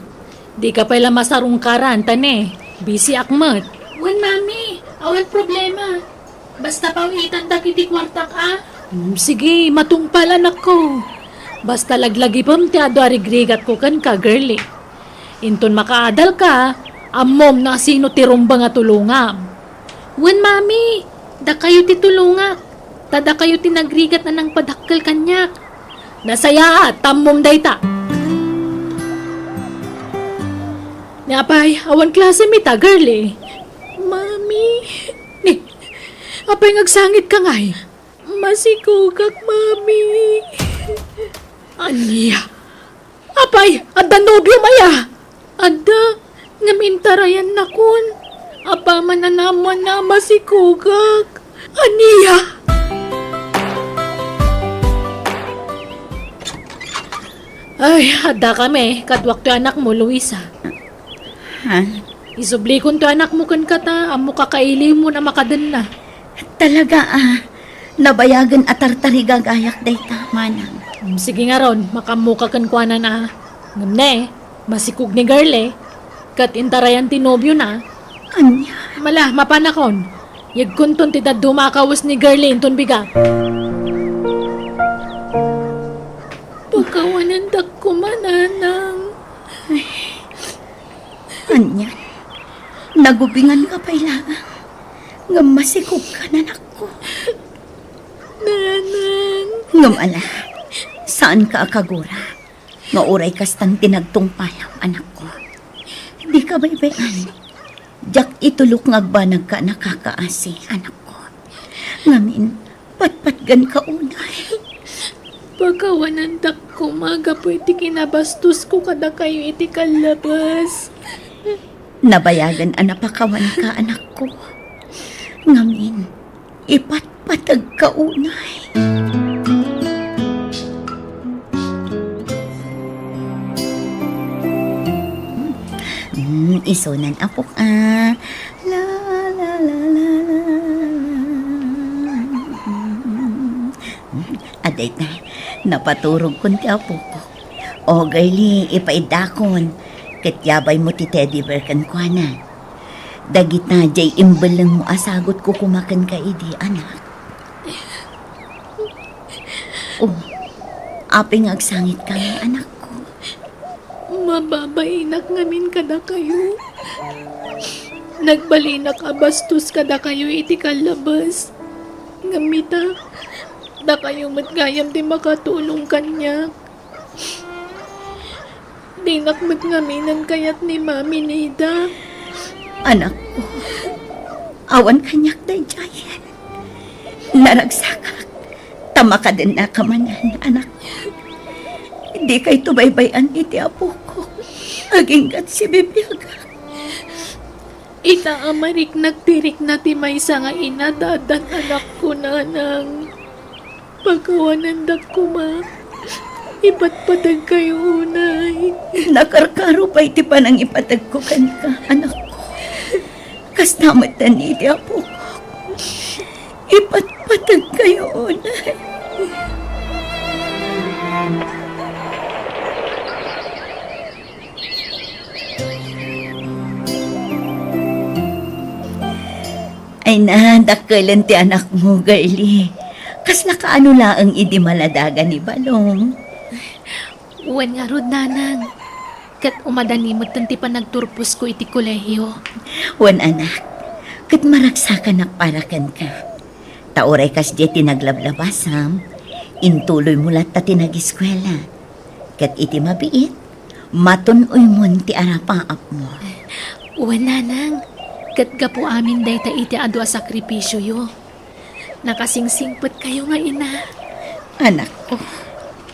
Dika pay la masarungkaran, ta ne, busyak met. Wen, Mami, awan problema. Basta pawitan dagiti kuartak, a? Hmm, sige, matungpal, anakko. Basta laglagipem ti adu a rigrigatko kenka, girlie. Inton makaadalka, ammom no asino ti rumbeng a tulongam. Wen, Mami, dakayo ti tulongak. Ta dakayo ti nagrigat a nangpadakkel kaniak. Nasayaat, ta ammom dayta. Ni apay, awan klasem ita, girlie. Mami. Ni, apay nga agsangitka ngay? Masikogak, Mami. Ania? Apay, adda nobiom aya? Adda, ngem intarayannakon. Apaman a naammoanna a masikogak. Ania? Ay, adda kami, kaduak toy anakmo, Luisa. Ha? Isublikon toy anakmo kenka ta, ammoka kailimon a makadenna. Talaga, a. Nabayagen a tartarigagayak dayta, manang. Mm, sige ngarud, makaammoka kenkuana, a. Ngem ne, masikog ni girlie, ket intarayan ti nobiona. Ania? Mala, mapanakon. Yegkonton ti dadduma a kawes ni girlie inton bigat. Pakawanandak koma, nanang. Anian? Nagubinganka pay laeng. Ngem masikogkan, anakko. Nanang. Ngem ala, saanka a kagura nga uray kastan ti nagtungpalam, anakko. Dika baybay-an. Diak itulok nga agbanagka a nakakaasi, anakko. Ngamin, patpatganka unay. Pakawanandak koma gapu iti kinabastosko kadakayo iti kallabes. Nabayagen a napakawanka, anakko. Ngamin, ipatpategka unay. Mm, isunan, apok, a. La, la, la, la, la, la. Adayta, napaturogkon ti apokok. O, girlie, ipaiddakon. Ket yabaymo ti teddy bear kenkuana. Dagita diay imbellengmo a sagutko koma kenka idi, anak. O, apay nga agsangitka, anakko? Mababainak ngamin kadakayo. Nagbalinak a bastos kadakayo iti kallabes. Ngem ita, dakayo met gayam ti makatulong kaniak. Dinak met ngaminen kayat ni Mami Nida. Anakko, awan kaniak daydiayen. Naragsakak, ta makadennaka manen, anak. Dikayto baybay-an iti apokok. Aginggat sibibiagak. Ita a mariknak ti rikna ti maysa nga ina ta addan anakko, nanang. Pakawanandak koma. Ipatpategkayo unay. Nakarkaro pay ti panangipategko kenka, anakko. Kasta metten iti apokok. Ipatpategkayo unay. Ay na, dakkelen ti anakmo, girlie. Kasla kaano laeng idi maladaga ni Balong? Wen ngarud, nanang. Ket umadani metten ti panagturposko iti kolehio. Wen, anak, ket maragsakanak para kenka. Ta uray kasdiay ti naglablabasam, intuloymo latta ti nagiskuela. Ket iti mabiit, matun-oymon ti arapaapmo. Wen, nanang, ket gapu amin dayta iti adu a sakripisioyo. Nakasingsingpetkayo nga ina. Anakko.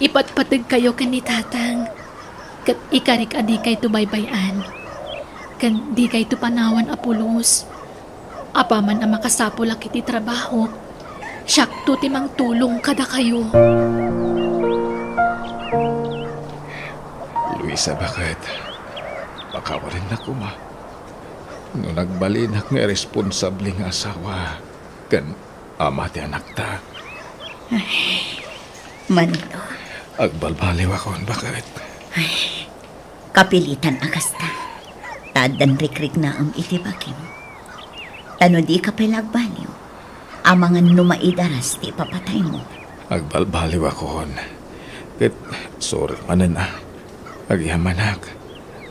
Ipatpategkayo ken ni tatang, ket ikarik a dikayto baybay-an, ken dikayto panawan a pulos. Apaman a makasapulak iti trabahok, siakto ti mangtulong kadakayo. Luisa, baket, pakawalennak koma. No nagbalinak nga iresponsable nga asawa ken ama ti anakta, Ay, Manong. Agbalbaliwakon, baket. Ay, kapilitan a kasta. Ta addan rikriknaem iti bagim. Ta no dika pay la agbaliw, amangan no maidaras ti ipapataymo. Agbalbaliwakon. Ket sorry manen a. Agyamanak.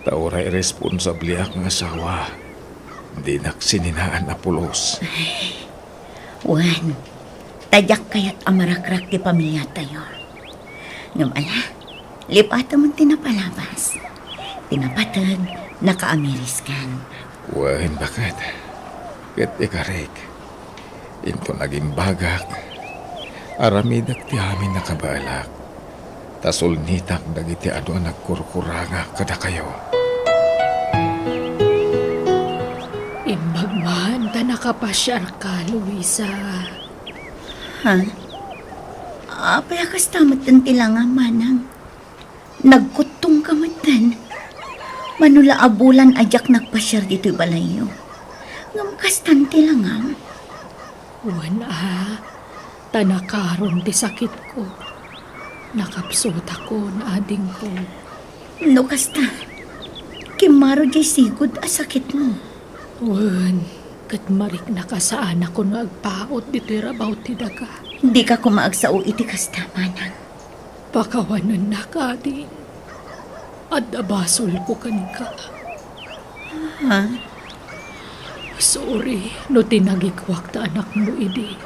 Ta uray responsabliak nga asawa, dinak sininaan a pulos. Ay, wen, ta diak kayat a marakrak ti pamiliatayo. Ngem ala, lipatem ti napalabas. Ti napateg, nakaamiriskan. Wen, baket. Ket ikarik, inton agimbagak, aramidek ti amin a kabaelak. Ta sulnitak dagiti adu a nagkurkurangak kadakayo. Imbag man ta nakapasiarka, Luisa. Ha? Apay a kasta metten ti langam, manang? Nagkuttongka metten. Mano la a bulan a diak nagpasiar ditoy balayyo. Ngem kastan ti langam. Wen a, ta nakaron ti sakitko. Nakapsutakon, adingko. No kasta, kimmaro diay sigud a sakitmo. Wen, ket mariknaka saanakon nga agpaut ditoy rabaw ti daga. Dika koma agsao iti kasta, manang. Pakawanennak, ading. Adda basolko kenka. Ha? Sorry no tinagikuak ta anakmo idi.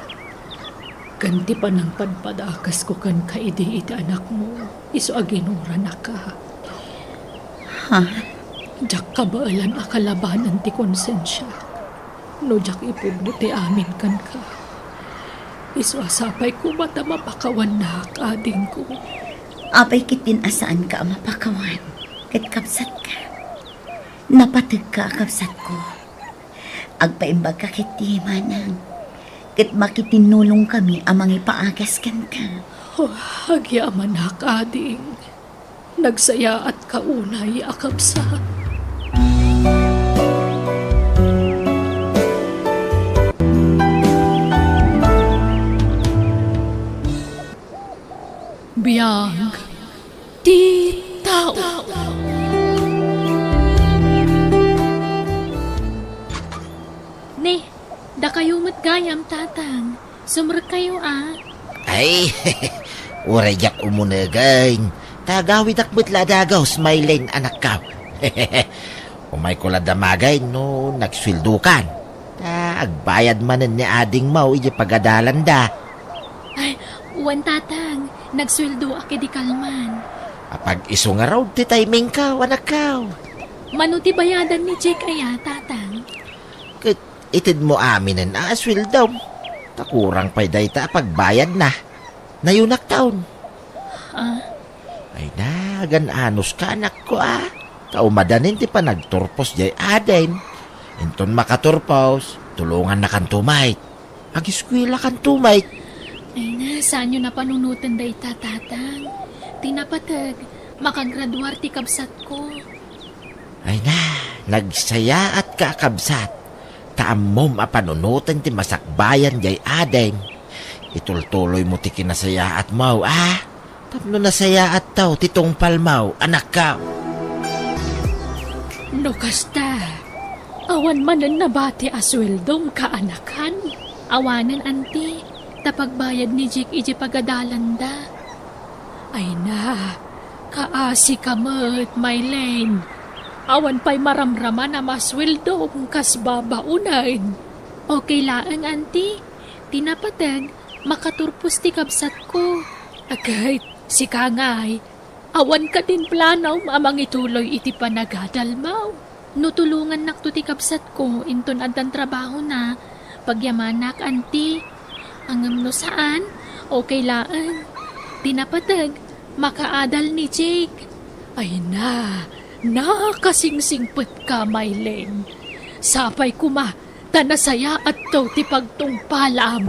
Ken ti panangpadpadakesko kenka idi iti anakmo, isu a ginuranaka. Ha? Diak kabaelan a kalabanen ti konsensiak. No diak ipudno ti amin kenka, isu a sapay koma ta mapakawannak, adingko. Apay ketdin a saanka a mapakawan, ket kabsatka. Napategka a kabsatko. Agpaimbagka ketdi, manang, ket makitinnulongkami a mangipaagas kenka. Oh, agyamanak, ading. Nagsayaatka unay a kabsat. Biag ti tao. Ne, dakayo met gayam, Tatang. Sumrekkayo a. Ay, uray diak umunegen. Ta agawidak met la a dagus, Maylene, anakko. Umayko la damagen no nagsueldokan. Ta agbayad manen ni adingmo idiay pagadalanda. Ay, wen, Tatang. Nagsueldoak idi kalman. Apag-isu ngarud ti timingko, anakko. Mano ti bayadan ni Jake aya, Tatang? Ket itedmo aminen a sueldom. Ta kurang pay dayta a pagbayadna. Nayonakton. Ah? Ay, nagan-anuska, anakko, a. Ta umadanin ti panagturpos diay aden. Inton makaturpos, tulongannakanto met. Agiskuelakanto met. Ay na, saanyo napanunoten dayta, Tatang. Ti napateg, makagraduar ti kabsatko. Ay na, nagsayaatka a kabsat, ta ammom a panunoten ti masakbayan diay aden. Itultuloymo ti kinasayaatmo, a? Tapno nasayaattaw ti tungpalmo, anakko. No kasta, awan manen nabati a sueldom, kaanakan? Awanen, anti, ta pagbayad ni Jake idiay pagadalanda. Ay na, kaasika met, Maylene. Awan pay maramraman a masueldom kas babaonen. Okay laeng, anti. Ti napateg, makaturpos ti kabsatko. Agay, sika ngay, awan kadin planom a mangituloy iti panagadalmo? No tulongannakto ti kabsatko inton addan trabahona, pagyamanak, anti. Ngem no saan, okay laeng. Ti napateg, makaadal ni Jake. Ay na, nakasingsingpetka, Maylene. Sapay koma ta nasayaatto ti pagtungpalam.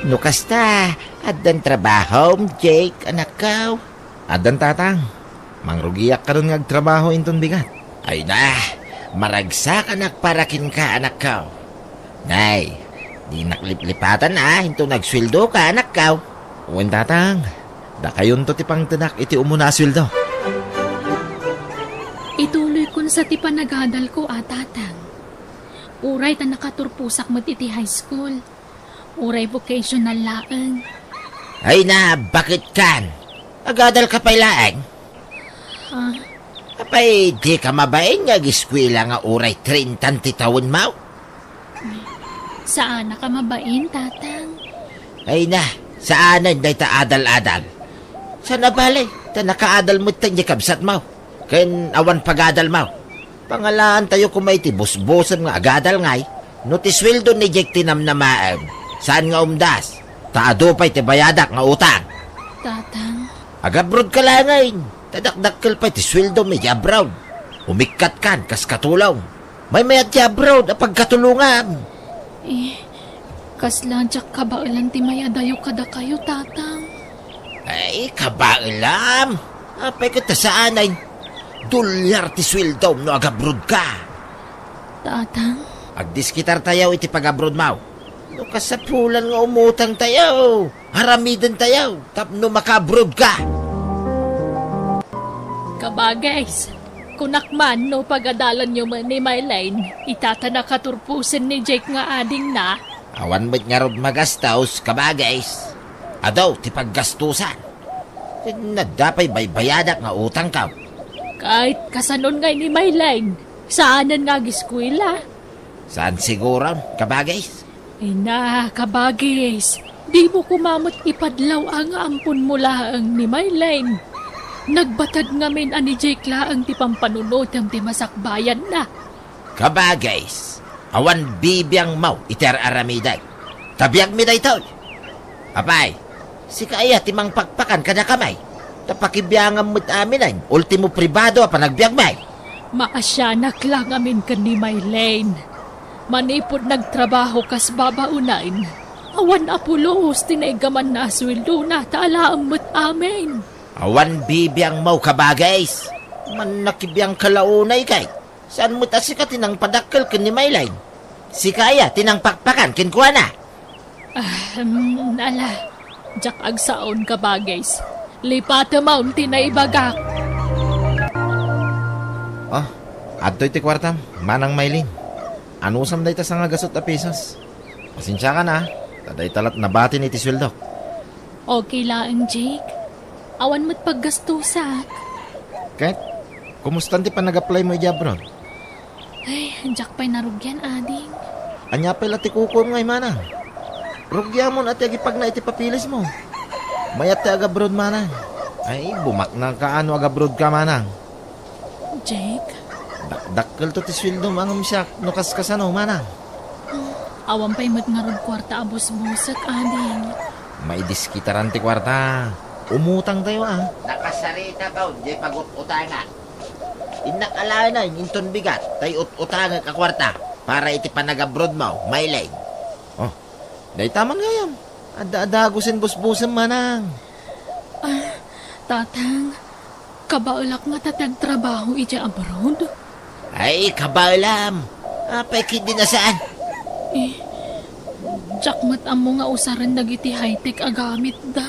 No kasta, addan trabahom, Jake, anakko? Addan, Tatang. Mangrugiak karon nga agtrabaho inton bigat. Ay na, Maragsakanak para kenka, anakko. Nay, dinak liplipatan a, inton agsueldoka, anakko. Wen, tatang. Dakayonto ti pangtedak iti umuna a sueldo. Ituloykon sa ti panagadalko a, tatang. Uray ta nakaturposak met iti high school. Uray vocational laeng. Ay na, bakit kan? Agadalka pay laeng? Ah. Apay, dika mabain nga agiskuela nga uray treinta ti tawenmo? Saanak a mabain, tatang. Ay na, saanen dayta adal-adal. Saan a bale, ta nakaadal met ti kabsatmo. Ken awan pagadalmo. Pangalaantayo koma iti busbusem nga agadal ngay, no ti sueldo ni Jake ti namnamaem, saan nga umdas, ta adu pay ti bayadak nga utang. Tatang. Agabrodka laengen, ta dakdakkel pay ti sueldom iti abroad. Umikkat kan kas katulong. Maymayat ti abroad a pagkatulongam. Eh, kasla diak kabaelan ti mayadayo kadakayo, tatang. Ay, kabaelam! Apay ket ta saanen? Dolyar ti sueldom no agabrodka. Tatang? Agdiskitartayo iti pagabrodmo. No kasapulan nga umutangtayo, aramidentayo tapno makaabrodka. Kabagays, kunak man no pagadalanyo met ni Mylene, ita ta nakaturposen ni Jake nga adingna. Awan met ngarud magastos, kabagays. Adu ti paggastosan. Ken adda pay baybayadak nga utangko. Ket kasanon ngay ni Mylene? Saanen nga agiskuela? Saan siguron, kabagays? Ina, kabagays, dimo koma met ipadlaw a nga amponmo laeng ni Mylene. Nagbatad ngamin a ni Jake laeng ti pampanunotem ti masakbayanna. Kabagays, awan bibiangmo iti ar-aramidek. Ta biagmi daytoy. Apay, sika aya ti mangpakpakan kadakami? Ta pakibiangam met aminen, ultimo pribado a panagbiagmi. Maasianak la ngamin ken ni Mylene. Manipud nagtrabaho kas babaonen, awan a pulos ti naigamanna a sueldona ta alaem met amin. Awan bibiangmo, kabagays. Mannakibiangka la unay kay. Saan met a sika ti nangpadakkel ken ni Mylene? Sika aya ti nangpakpakan kenkuana? Ah, mm, ala, diak agsaon, kabagays. Lipatemon ti naibagak. Ah, adtoy ti kuartam, Manang Mylene. Anusam dayta sangagasut a pesos? Pasensiakan a, ta dayta lat nabatin iti sueldok. Okay laeng, Jake. Awan met paggastosak. Ket, kumustan ti panag-apply mo idiay abroad? Ay, diak pay narugian, ading. Ania pay la ti kukuem ngay, manang? Rugiamon a ti agipagna iti papeles mo. Mayat ti agabroad, manang. Ay, bumaknang ka no agabroad ka, manang. Jake? Dakdakkelto ti sueldom a ngem siak no kaskasano, manang. Awan pay met ngarud kuarta a busbusek, ading. Maidiskitaran ti kuarta. Umutangtayo, a. Nakasarita ka, diay pagut-utangak. Innak alaenay, inton bigat, tay ut-utangek a kuarta para iti panagabroad mo, Mylene. Oh, dayta man gayam. Adda-adda gusin busbusem, manang. Ah, tatang, kabaelak nga ta ti agtrabaho idiay abroad? Ay, kabaelam. Apay ket di nasaan? Eh, diak met ammo nga usaren dagiti high-tech a gamitda.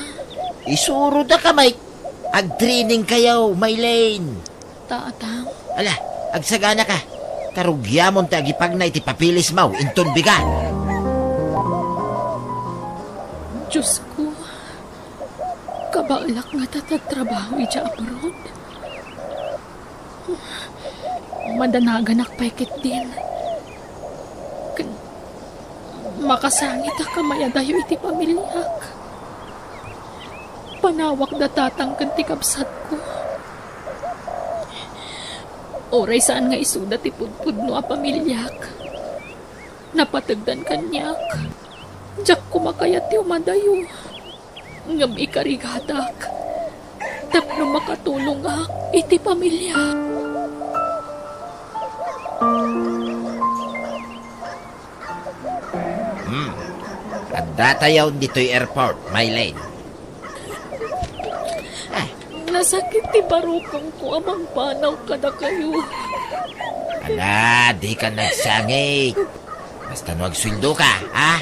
Isuroda ka, Mike. Agtraining kayo, Mylene. Tatang. Ala, agsagana ka. Karugiamon ti agipagna iti papeles mo, inton bigat. Diyos ko, kabaelak nga ta ti agtrabaho idiay abroad. Madanaganak pay ketdin. Ken makasangit a kamayadayo iti pamiliak. Panawak da tatang ken ti kabsatko. Uray saan nga isuda ti pudpudno a pamiliak. Napategdan kaniak. Diak koma kayat ti umadayo. Ngem ikarigadak tapno makatulongak iti pamiliak. Hmm. Addatayo ditoy airport, Mylene. Ah. Nasakit ti barukongko a mangpanaw kadakayo. Ala, dika nagsangit. Basta no agsueldoka, ha?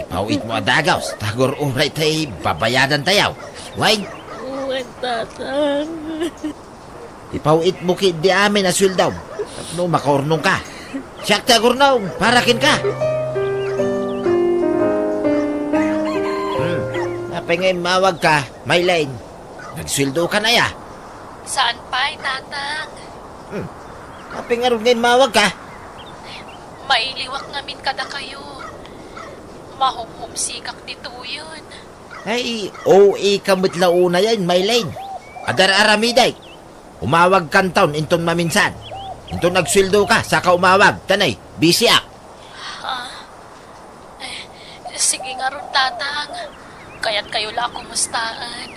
Ipaw-itmo a dagaws, ta agur-uray tay babayadantayo. Wen? Wen, Tatang. Ipaw-itmo ketdi amin a sueldom. Tapno makaurnongka. Siak ti agurnong, para kenka. Hmm. Apay nga immawagka, Maylene? Nagsueldokan aya? Saan pay, Tatang? Hmm. Apay ngarud nga immawagka? Mailiwak ngamin kadakayo. Mahumhumsikak ditoyen. Ay, O A ka met la unayen, Maylene. Adar-aramidek. Umawagkanton inton maminsan. Inton agsueldoka, saka umawag. Tanay, busyak. Ah, eh, sige ngarud, Tatang. Kayatkayo la a kumustaen.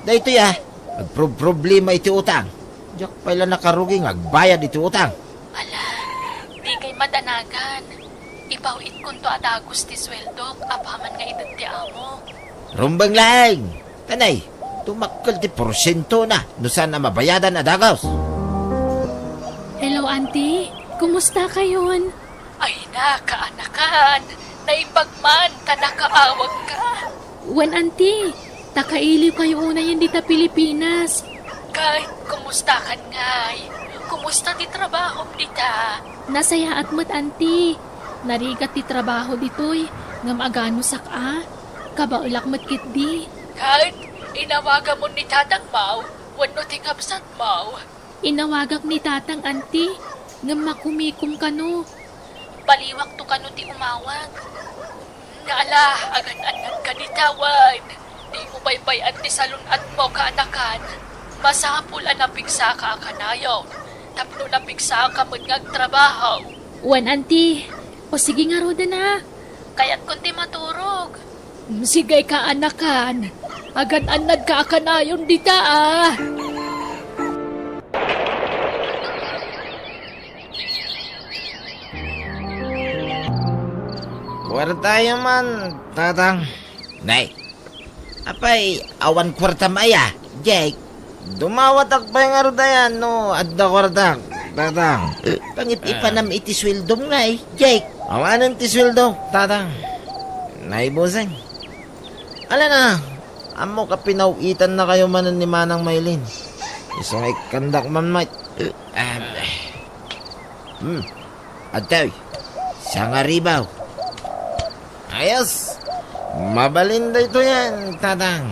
Daytoy, ah, agproproblema iti utang. Diak pay la nakarugi nga agbayad iti utang. Ala, dikay madanagan. Ipaw-itkonto a dagus ti sueldok apaman nga ited ti amo. Rumbeng laeng! Tanay, dumakkel ti porsientona no saan a mabayadan a dagus. Hello, Auntie. Kumustakayon? Ay, nakaanakan. Naimbag man ta nakaawagka. Wen, Auntie. Ta kailiwkayo unayen dita Pilipinas. Kay, kumustakan ngay? Kumusta ti trabahom dita? Nasayaat met, Auntie. Narigat ti trabaho ditoy, ngem aganusak a. Kabaelak met ketdi. Kay, inawagamon ni tatangmo wenno ti kabsatmo? Inawagak ni Tatang, Auntie, ngem makumikom kano. Baliwakto kano ti umawag. Ala, agan-annadka dita wen. Dimo baybay-an ti salun-atmo, kaanakan. Masapul a napigsaka a kanayon, tapno napigsaka met nga agtrabaho. Wen, Auntie. O sige ngaruden a. Kayatkon ti maturog. Sige, kaanakan. Agan-annadka a kanayon dita a. Kuartayo man, Tatang. Nay, apay, awan kuartam aya, Jake? Dumawatak pay ngarud aya no adda kuartak, Tatang. Pangip-ipanam iti sueldom ngay, Jake. Awanen ti sueldo, Tatang. Nay, Buseng. Ala na, ammok a pinaw-itannakayo manen ni Manang Maylin. Isu nga ikkandak man met. Ah, hmm. Adtoy, sangaribaw. Ayos. Mabalin daytoyen, Tatang.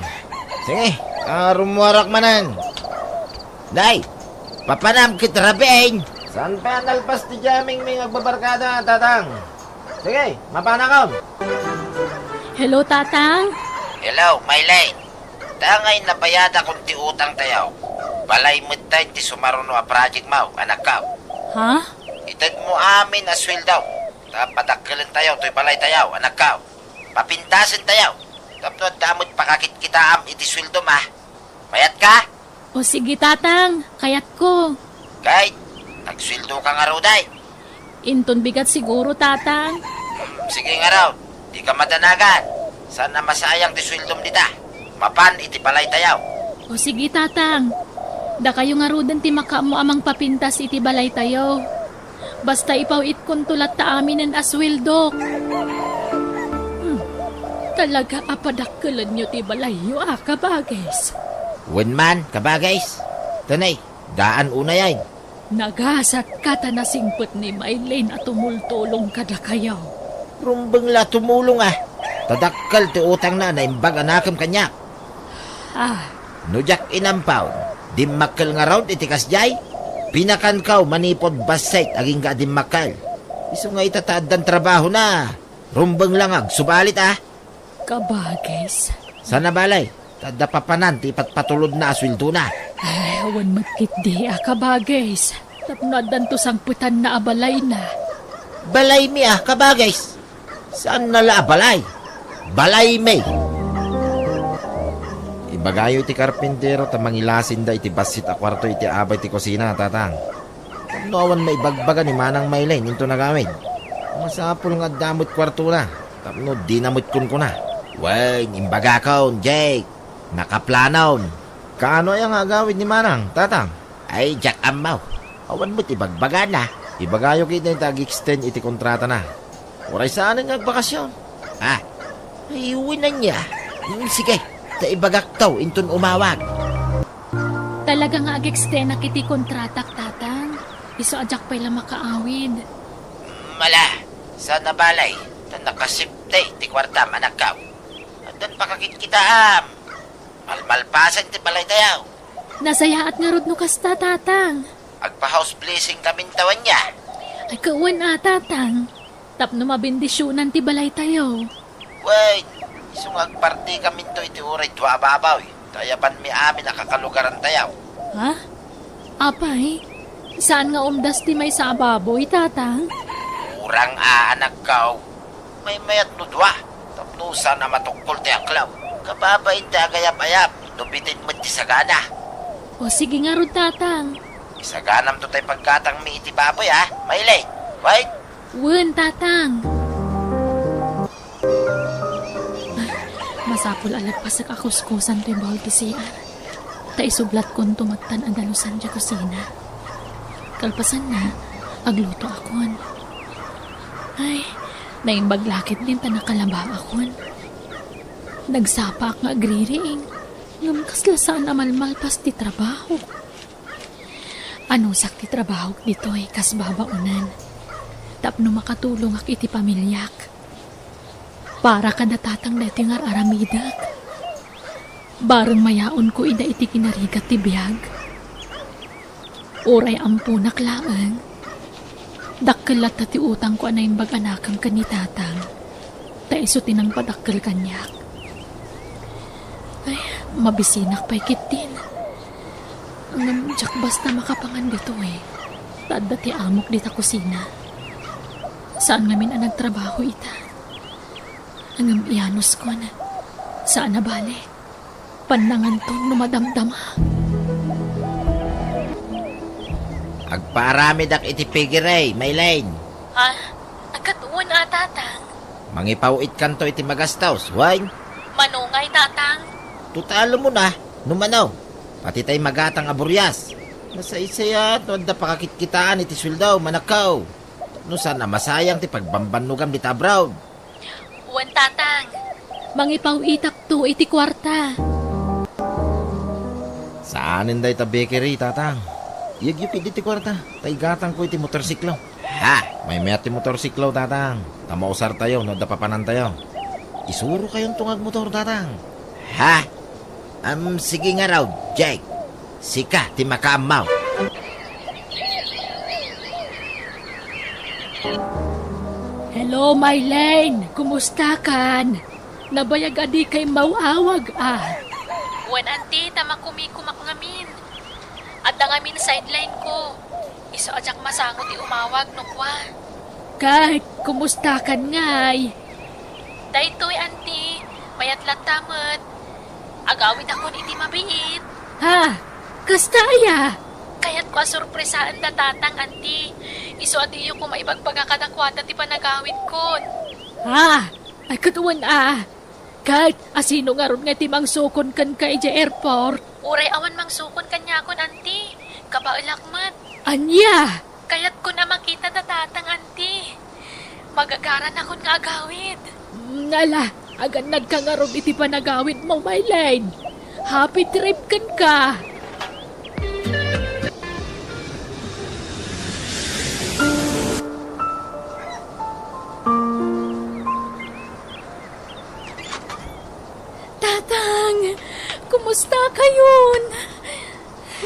Sige, ah, rumuarak manen. Nay, papanam ket rabiin. Saan pay a nalpas ti jamming mi nga agbabarkada, Tatang? Sige, mapanakon. Hello, Tatang. Hello, Maylin. Dangay nabayadakon ti utangtayo. Balay metten ti sumaruno a projectmo, anakko. Ha? Itedmo amin a sueldo, ta padakkelentayo toy balaytayo, anakko. Papintasentayo, tapno adda met pakakitkitaam iti sueldom a. Kayatka? O sige, Tatang, kayatko. Kay, agsueldoka ngarud, ay? Inton bigat siguro, Tatang. Hmm, sige ngarud, dika madanagan. Saan a masayang ti sueldom dita. Mapan iti balaytayo. O sige, Tatang. Dakayo ngaruden ti makaammo a mangpapintas iti balaytayo. Basta ipaw-itkonto latta aminen a sueldok. Hmm. Talaga a padakkelenyo ti balayyo a, kabagis. Wen man, kabagis. Tanay, daan unayen. Nagasatka ta nasingpet ni Maylin a tumultulong kadakayo. Rumbeng la tumulong a. Ta dakkel ti utangna a naimbag a nakem kaniak. Ah. No diak inampaw, dimmakkel ngarud iti kasdiay, pinakanko manipud bassit agingga a dimmakkel. Isu nga ita ta addan trabahona, rumbeng la nga agsubalit a. Kabagis. Saan a bale, ta adda papanan ti ipatpatulodna a sueldona. Ay, awan met ketdi a kabagis. Tapno addanto sangpetanna a balayna. Balaymi a kabagis. Saanna la a balay? Balaymi. Ibagayo iti karpintero ta mangilasinda iti bassit a kuarto iti abay ti kusina, Tatang. Tapno awan maibagbaga ni Manang Maylin inton agawid. Masapul nga adda met kuartona tapno dina met kunkuna. Wen, imbagakon, Jake. Nakaplanon. Kaano aya nga agawid ni Manang, Tatang? Ay, diak ammo. Awan met ibagbagana. Ibagayo ketdi ta ag-extend iti kontratana. Uray saanen nga agbakasyon. Ha? Ay, wen ania. Hmm, sige, ta ibagakto inton umawag. Talaga nga ag-extendak iti kontratak, Tatang. Isu a diak pay la makaawid. Mala, saan a balay, ta nakasipte ti kuartam, anakko. Addan pakakitkitaam. Malmalpasen ti balaytayo. Nasayaat ngarud no kasta, Tatang. Agpa-house blessing kaminto ania? Ay, kawan a, Tatang. Tapno mabendisionan ti balaytayo. Wen, isu nga agparti kaminto iti uray dua a baboy, ta ayabanmi amin a kakalugarantayo. Ha? Apay, saan nga umdas ti maysa a baboy, Tatang? Kurang a, anakko. Maymayat no dua, tapno saan a matukkol ti aklem. Kababain ti agayap-ayap, no bitin met ti sagana. O sige ngarud, Tatang. Isaganamto tay paggatangmi iti baboy, ha, Maylene? Wen? Wen, Tatang. Masapul a lagpasak a kuskusan toy baul ti C R, ta isublatkonto met tan a dalusan diay kusina. Kalpasanna, aglutoakon. Ay, naimbag la ketdin ta nakalabaakon. Nagsapaak nga agririing, ngem kasla saan a malmalpas ti trabahok. Anusak ti trabahok ditoy kas babaonen tapno makatulongak iti pamiliak. Para kada tatang daytoy nga ar-aramidek. Bareng mayaonko ida iti kinarigat ti biag. Uray amponak laeng, dakkel latta ti utangko a naimbag a nakem ken ni tatang, ta isu ti nangpadakkel kaniak. Ay, mabisinak pay ketdin. Ngem diak basta makapangan ditoy, ta adda ti amok dita kusina. Saan ngamin a nagtrabaho ita. Ngem iyanuskon, saan a bale. Pannanganton no madamdama. Agpaaramidak iti piggery, Maylene. Ha? Agkat-uwan a, Tatang. Mangipawitkanto iti magastos, wen? Mano ngay, Tatang? Totalmon a, no mano. Pati tay magatang a burias. Masaysayaat no adda pakakitkitaan iti sueldo, manakkaw. No saan a masayang ti pagbambannogam dita abroad. Wen, Tatang. Mangipaw-itakto iti kuarta. Saanen dayta bakery, Tatang. Iyegyo ketdi ti kuarta, ta igatangko iti motorsiklo. Ha? Maymayat ti motorsiklo, Tatang. Ta mausartayo no adda papanantayo. Isurokayonto nga agmotor, Tatang. Ha? Am, sige ngarud, Jake. Sika ti makaammo. Hello, Maylene. Kumustakan? Nabayag a dika immaw-awag, a. Wen, Auntie, ta makumikumak ngamin. Adda ngamin sideline ko. Isu a diak masango ti umawag no kua. Ket, kumustakan ngay? Daytoy, Auntie, mayat latta met. Agawidakon iti mabiit. Ha? Kasta aya? Kayatko a sorpresaenda tatang, Auntie. Isu a diyo koma ibagbaga kadakuada ti panagawidkon. Ha? Ay, ket wen a. Ket, asino ngarud nga ti mangsukon kenka idiay airport? Uray awan mangsukon kaniakon, Auntie. Kabaelak met. Ania? Kayatkon a makita da tatang, Auntie. Magagaranakon nga agawid. Mm, ala, agannadka ngarud iti panagawidmo, Maylene. Happy trip kenka. Tatang, kumusta kayon?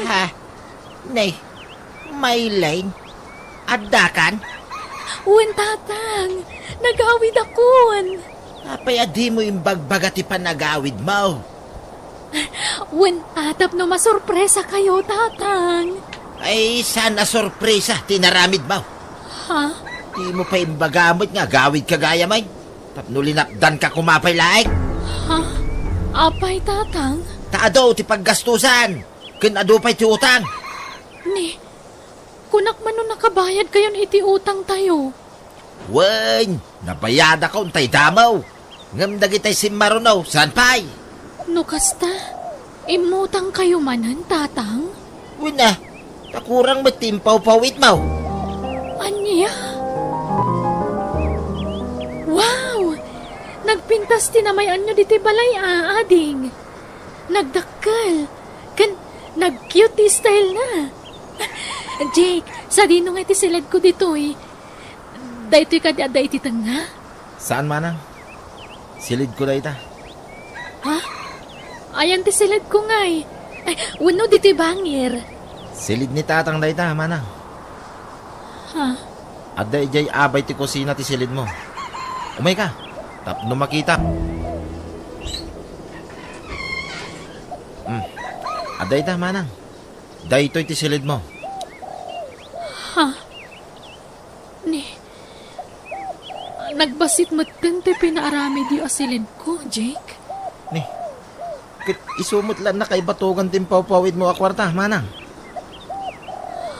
Ha? Nay, Maylene, addakan? Wen, Tatang, nagawidakon. Apay a dimo imbagbaga ti panagawidmo? Wen, a, tapno masorpresa kayo, Tatang. Ay, saan a sorpresa ti inaramidmo? Ha? Dimo pay imbaga met nga agawidka gayam, ay. Tapno linapdanka koma pay laeng. Ha? Apay, Tatang? Ta adu ti paggastusan, ken adu pay ti utang. Ni, kunak man no nakabayad kayon iti utangtayo. Wen, nabayadakon tay damo. Ngem dagitay simmaruno, saan pay? No kasta, immutang kayo manen, Tatang? Wen a, ta kurang met ti impawpaw-itmo. Ania? Wow! Nagpintas ti namay-anyo ditoy balay a, ading. Nagdakkel. Ken nag-cute ti style na. Jake, sadino nga ti siled ko ditoy? Daytoy kadi adda iti tengnga? Saan, manang. Silid ko dayta. Ha? Ayan ti silid ko ngay. Ay, wenno ditoy bangir. Silid ni tatang dayta, manang. Ha? Adda idiay abay ti kusina ti silid mo. Umay ka, tapno makita. Hmm. Adda ita, manang. Daytoy ti silid mo. Ha? Ni, nagbassit metten ti pinaaramidyo a silid ko, Jake. Ni, ket isu met la nakaibatogan ti impawpawidmo a kuarta, manang.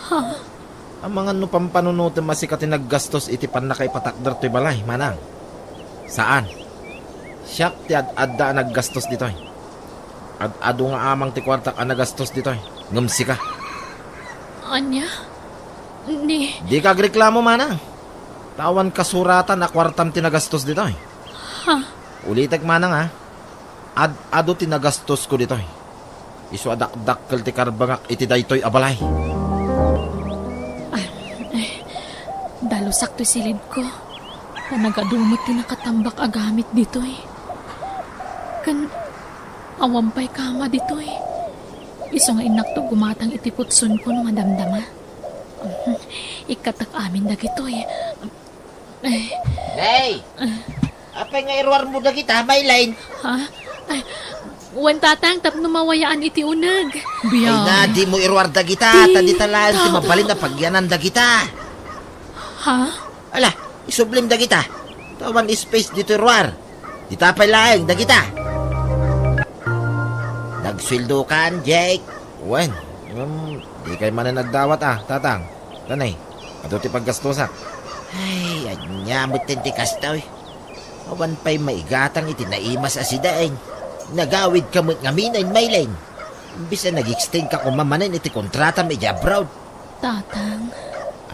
Ha? Amangan no pampanunotem a sika ti naggastos iti pannakaipatakder toy balay, manang. Saan. Siak ti ad-adda a naggastos ditoy. Ad-adu nga amang ti kuartak a nagastos ditoy, ngem sika. Ania? Ni... Dika agreklamo, manang. Ta awan kasuratan a kuartam ti nagastos ditoy. Ha? Ulitek, manang, a. Ad-adu ti nagastosko ditoy. Isu a dakdakkel ti karbengak iti daytoy a balay. Ah, eh, dalusak toy silid ko. Ta nagadu met ti nakatambak a gamit ditoy. Ken awan pay kama ditoy. Isu nga innakto gumatang iti putson ko no madamdama. Ikkatak amin dagitoy. Eh. Nay! Apay nga iruarmo dagita, Maylene? Ha? Ay, wen, Tatang, tapno mawayaan iti uneg. Ay na, dimo iruar dagita, ta dita laeng ti mabalin a pagyanan dagita. Ha? Ala, isublim dagita. Ta awan space ditoy ruar. Dita pay laeng dagita. Nagsueldokan, Jake? Wen, ngem dikay manen agdawat a, Tatang. Tanay, adu ti paggastosak. Ay, ania metten ti kastoy? Awan pay maigatang iti naimas a sidaen. Nagawidka met ngamin, Maylene. Imbes a nag-extendka koma manen iti kontratam idiay abroad. Tatang.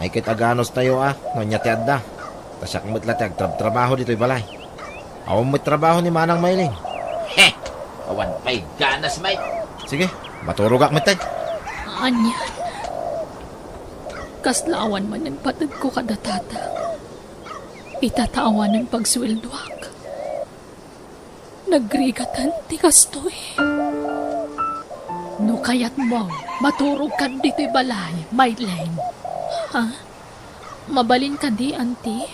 Ay, ket aganustayo a, no ania ti adda. Ta siak met la ti agtrabtrabaho ditoy balay. Awan met trabaho ni Manang Maylene. He! Awan pay ganas, Mike. Sige, maturogak metten. Ania? Kasla awan manen patedko kada Tatang. Ita ta awanen pagsueldoak. Nagrigatan ti kastoy. No kayatmo, maturogkan ditoy balay, Maylene. Ha? Mabalin kadi, Auntie?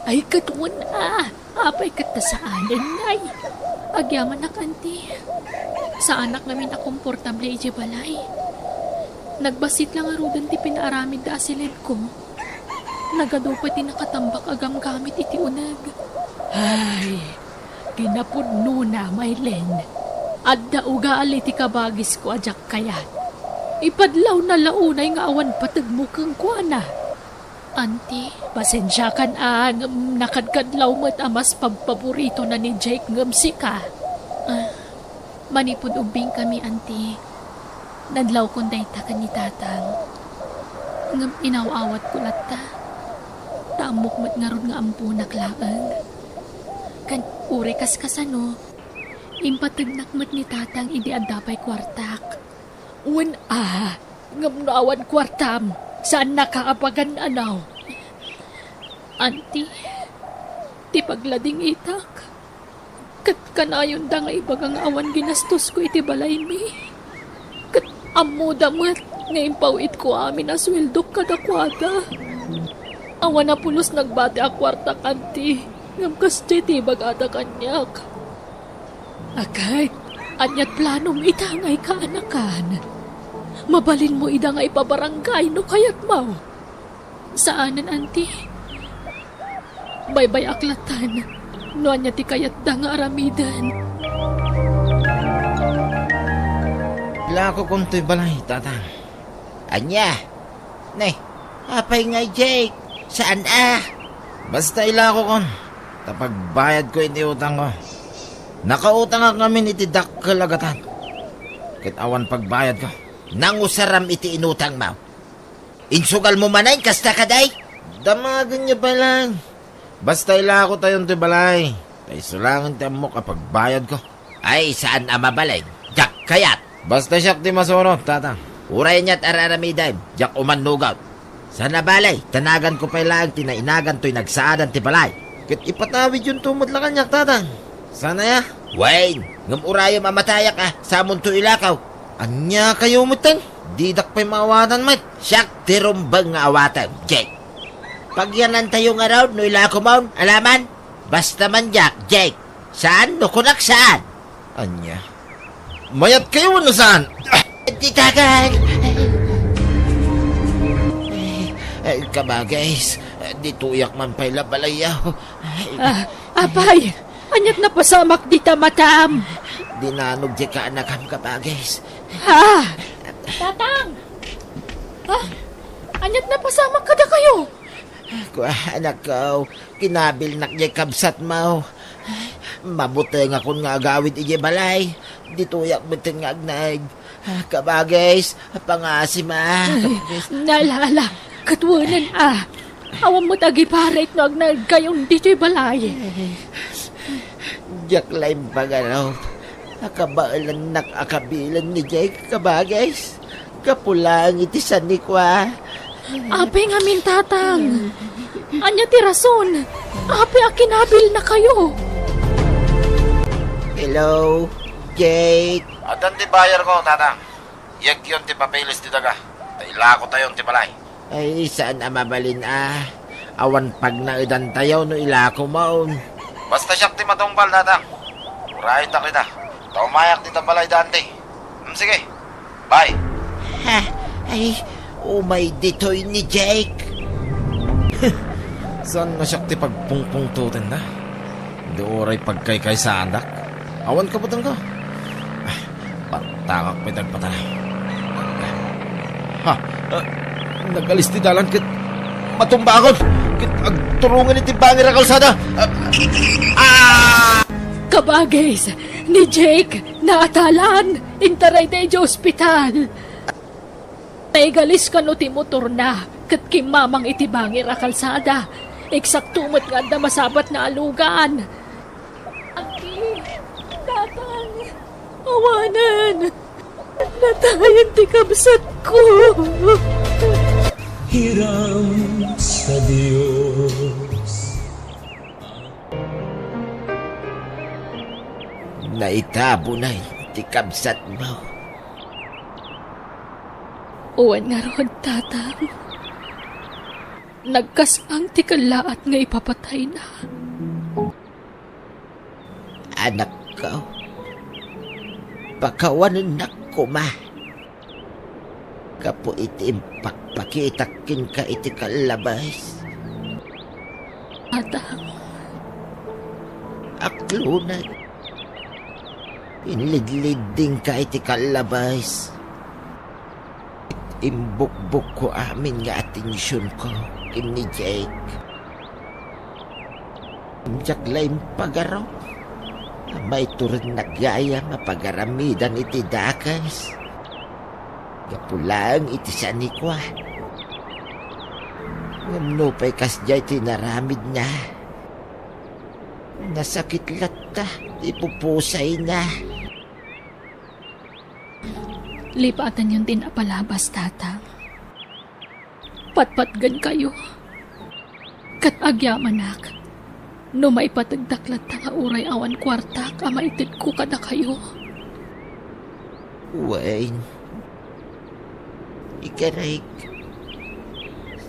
Ay, ket wen a. Apay ket ta saanen, nay? Agyamanak, Auntie. Saanak ngamin a komportable idiay balay. Nagbassit la ngaruden ti pinaaramidda a siled ko. Nagadu pay ti nakatambak a gamgamit iti uneg. Ay, kinapudnona, Maylene. Adda ugali ti kabagisko a diak kayat. Ipadlawna la unay nga awan pategmo kenkuana. Auntie, pasensiakan a ngem nakadkadlaw met a mas pagpaboritona ni Jake ngem sika. Ah, manipud ubbingkami, Auntie, nadlawkon dayta ken ni Tatang. Ngem inaw-awatko latta. Ta ammok met ngarud nga ammonak laeng. Ken uray kaskasano, impategnak met ni Tatang idi adda pay kuartak. Wen a, ngem no awan kuartam, saannaka a pagan-anaw. Auntie, ti pagladingitak, ket kanayonda nga ibaga nga awan ginastosko iti balaymi. Ket ammoda met nga impaw-itko amin a sueldok kadakuada. Awan a pulos nagbati a kuartak, Auntie, ngem kasdiay ti ibagada kaniak. Aket, ania't planom ita nga ikaanakan? Mabalinmo ida nga ipabarangay no kayatmo. Saanen, Auntie. Baybay-ak lattan no ania ti kayatda nga aramiden. Ilakokon toy balay, Tatang. Ania? Ne, apay ngay, Jake? Saan a? Basta ilakokon, ta pagbayadko iti utangko. Nakautangak ngamin iti dakkel a gatad. Ket awan pagbayadko. Nangusaram iti inutangmo. Insugalmo manen, kasta kadi? Damagenyo pay laeng. Basta ilakotayon ti balay. Ta isu laengen ti ammok a pagbayadko. Ay, saan a mabalin. Diak kayat. Basta siak ti masuno, Tatang. Uray aniat ar-aramidem, diak umannugot. Saan a bale, ta naganko pay laeng ti nainagan toy nagsaadan ti balay. Ket ipatawidyonto met la kaniak, Tatang. Saan aya? Wen, ngem urayem a matayak a, samonto ilakaw. Ania kayo metten? Didak pay maawatan met. Siak ti rumbeng nga awatem, Jake. Pagyanantayo ngarud no ilakomon, alaman? Basta man diak, Jake. Saan no kunak saan? Ania? Mayat kayo wenno saan? Ti dagan! Ay, kabagis, ditoyak man pay la balayyo. Ay, Ah, apay, aniat napasamak dita matam? Dinanog ti kaanakam, kabagis. Ha? Tatang! Ha? Aniat napasamak kadakayo? Kua, anakko, kinabilnak diay kabsatmo. Mabutengakon nga agawid idiay balay. Ditoyak metten nga agnaed. Kabagis, pangasima. Ay, nalala, ket wen a. Awan met agiparit no agnaedkayon ditoy balay. Diak la impagarup. Nakabaelannak a kabilen ni Jake, kabagis. Gapu laeng iti sanikua. Apay ngamin, Tatang? Ania ti rason? Apay a kinabilnakayo? Hello, Jake. Addan ti bayarko, Tatang. Yegyon ti papeles ti daga. Ta ilakotayon ti balay. Ay, saan a mabalin a. Awan pagnaedantayo no ilakomon. Basta siak ti matungpal, Tatang. Urayenta dita. Ta umayak dita balay da anti. Hmm, sige. Bye. Ha? Ay, umay ditoy ni Jake. Saan nga siak ti pagpungpungtoten da? Di uray pagkaykaysaandak? Awan kabutengko. Ah, patangak pay dagpatay. Ha? Ah, nagalis ti dalan ket matumbaakon. Ket agturungan iti bangir a kalsada. Ah! Ah! Kabagis, ni Jake, naatalan. Intarayda idiay ospital. Naigalis kano ti motorna ket kimmamang iti bangir a kalsada. Eksakto met nga adda masabatna a lugan. Aki, Tatang, awanen. Natayen ti kabsatko. Hiram sa Dios. Naitabonay ti kabsatmo. Wen ngarud, Tatang. Nagkas-ang ti kellaat nga ipapatayna. Anakko, pakawanennak koma. Gapu iti impakpakitak kenka iti kallabes. Tatang. Aklonay. Inlidliddingka iti kallabes. Imbukbukko amin nga atensionko ken ni Jake. Diak la impagarup a mayto rennak gayam a pagaramidan iti dakes. Gapu laeng iti sanikua. Ngem nupay kasdiay ti inaramidna, nasakit latta ti pupusayna. Lipatanyon ti napalabas, Tatang. Patpatgenkayo. Ket agyamanak, no maipategdak latta nga uray awan kuartak a maitedko kadakayo. Wen, ikarek,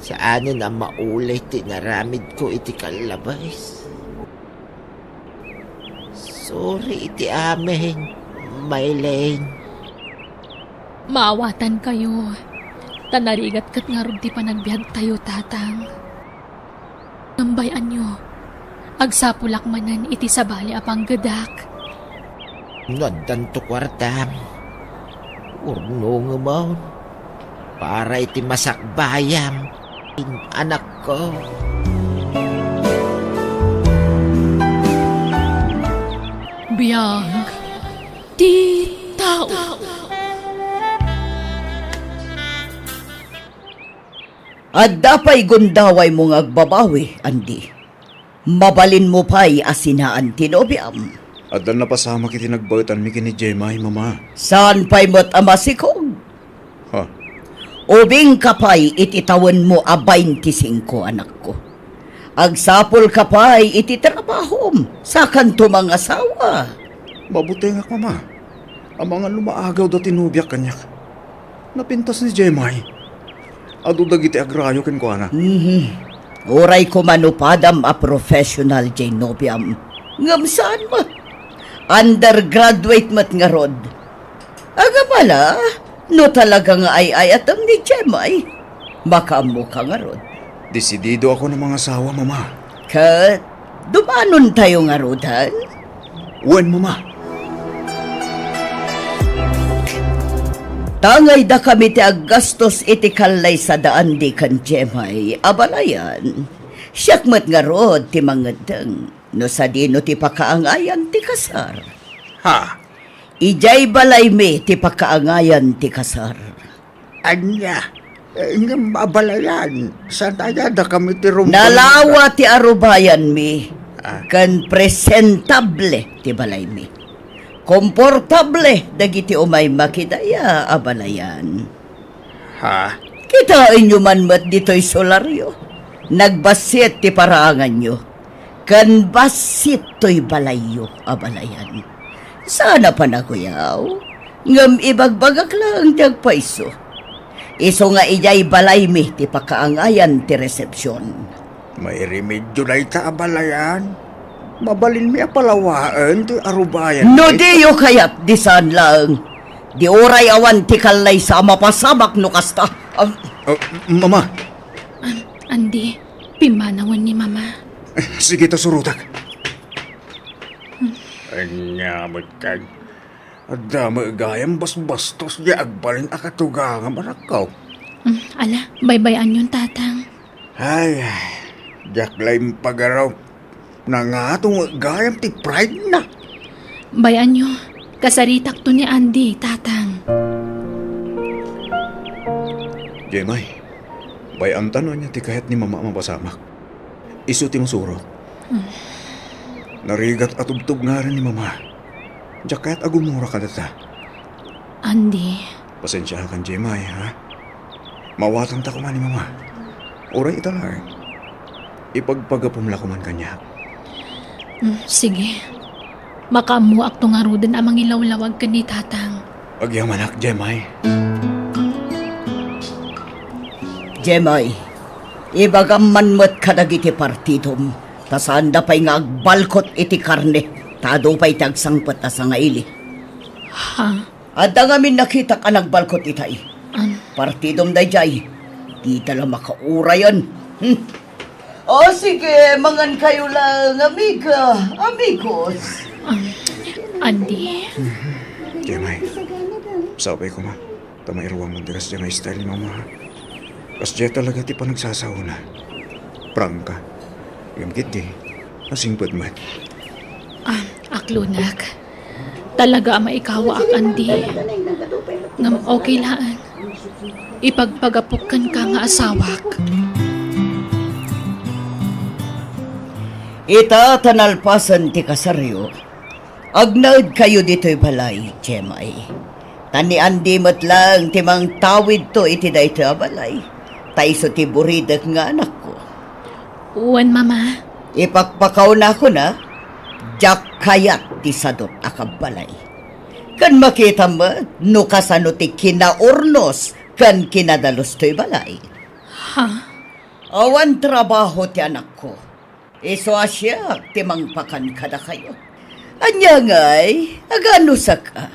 saanen a mauli ti inaramidko iti kallabes. Sorry iti amin, Maylene. Maawatankayo, ta narigat ket ngarud ti panagbiagtayo, Tatang. Ngem bay-anyo, agsapulak manen iti sabali a panggedak. No addanto kuartam, urnongemon para iti masakbayam, anakko. Biag ti tao. Adda pay gundawaymo nga agbabawi, Andy. Mabalinmo pay a sinaan ti nobiam. Addan napasamak iti nagbaetanmi ken ni Jemay, Mama. Saan pay met a masikog? Ha? Ubingka pay iti tawenmo a baintisingko, anakko. Agsapulka pay iti trabahom, sakanto mangasawa. Mabutengak, Mama. Amangan no maagawda ti nobiak kaniak. Napintas ni Jemay. Adu dagiti agrayo kenkuana. Mhm. Uray koma no padam a professional jay nobiam. Ngem saan met. Undergraduate met ngarud. Agabala, no talaga nga ay-ayatem ni Jemay, makaammoka ngarud. Desididoakon a mangasawa, Mama. Ket dumanontayo ngaruden? Wen, Mama. Tangayda kami ti aggastos iti kallaysa da Andy ken Jemay a balayan. Siak met ngarud ti mangeddeng no sadino ti pakaangayan ti kasar. Ha? Idiay balaymi ti pakaangayan ti kasar. Ania? Eh, ngem a balayan, saan aya dakami ti rumbeng? Nalawa ti arubayanmi, Ah. ken presentable ti balaymi. Komportable dagiti umay makidaya a balayan. Ha? Kitaenyo man met ditoy solaryo. Nagbassit ti paraanganyo. Ken bassit toy balayyo a balayan. Saan a panaguyaw, ngem ibagbagak laeng ti agpayso. Isu nga idiay balaymi ti pakaangayan ti resepsion. Mairemedio dayta a balayan. Mabalinmi a palawaen ti arubayan. No diyo kayat, di saan laeng. Di uray awan ti kallaysa a mapasamak no kasta. Am- Oh, Mama. Am-, Andy, pimmanawen ni Mama. Sige ta, surotak. Ania met kay? Adda met gayam basbastos di agbalin a katugangam, anakko. Mm, ala, baybay-anyon, Tatang. Ay, diak la impagarup. Nangato met gayam ti pride na. Bay-anyo, kasaritakto ni Andy, Tatang. Jemay, bay-anta no ania ti kayat ni Mama a mapasamak. Isu ti masurot. Hmm. Narigat a tubtubngaran ni Mama. Diak kayat a gumura kadata. Andy. Pasensiakan, Jemay, ha? Mawatangta koma ni Mama. Uray ita laeng. Ipagpagapom la koman kaniak. Hmm, sige. Makaammoakto ngaruden a mangilawlawag ken ni Tatang. Agyamanak, Jemay. Jemay, ibagam man met kadagiti partidom, ta saanda pay nga agbalkot iti karne, ta adu pay ti agsangpet a sangaili. Ha? Adda ngamin nakitak a nagbalkot itay. Am. Partidom daydiay. Dita la makaurayan. Hmm. O, sige, mangankayo laeng, amiga, amigos. Am, Andy. Jemay, sapay koma. Ta mairuam man ti kasdiay nga style ni Mama, ha? Kasdiay talaga ti panagsasaona. Prangka. Ngem ketdi, nasingpet met. Ah, aklonak. Talaga a maikawaak, Andy. Ngem okay laeng. Ipagpagapok kenka nga asawak. Ita ta nalpasen ti kasaryo, agnaedkayo ditoy balay, Jemay. Ta ni Andy met laeng ti mangtawidto iti daytoy a balay. Ta isu ti buridek nga anakko. Wen, Mama. Ipakpakawnakon a, diak kayat ti sadut a kabbalay. Ken makitam met no kasano ti kinaurnos ken kinadalus toy balay. Ha? Awan trabaho ti anakko. Isu a siak ti mangpakan kadakayo. Ania ngay, aganusak a.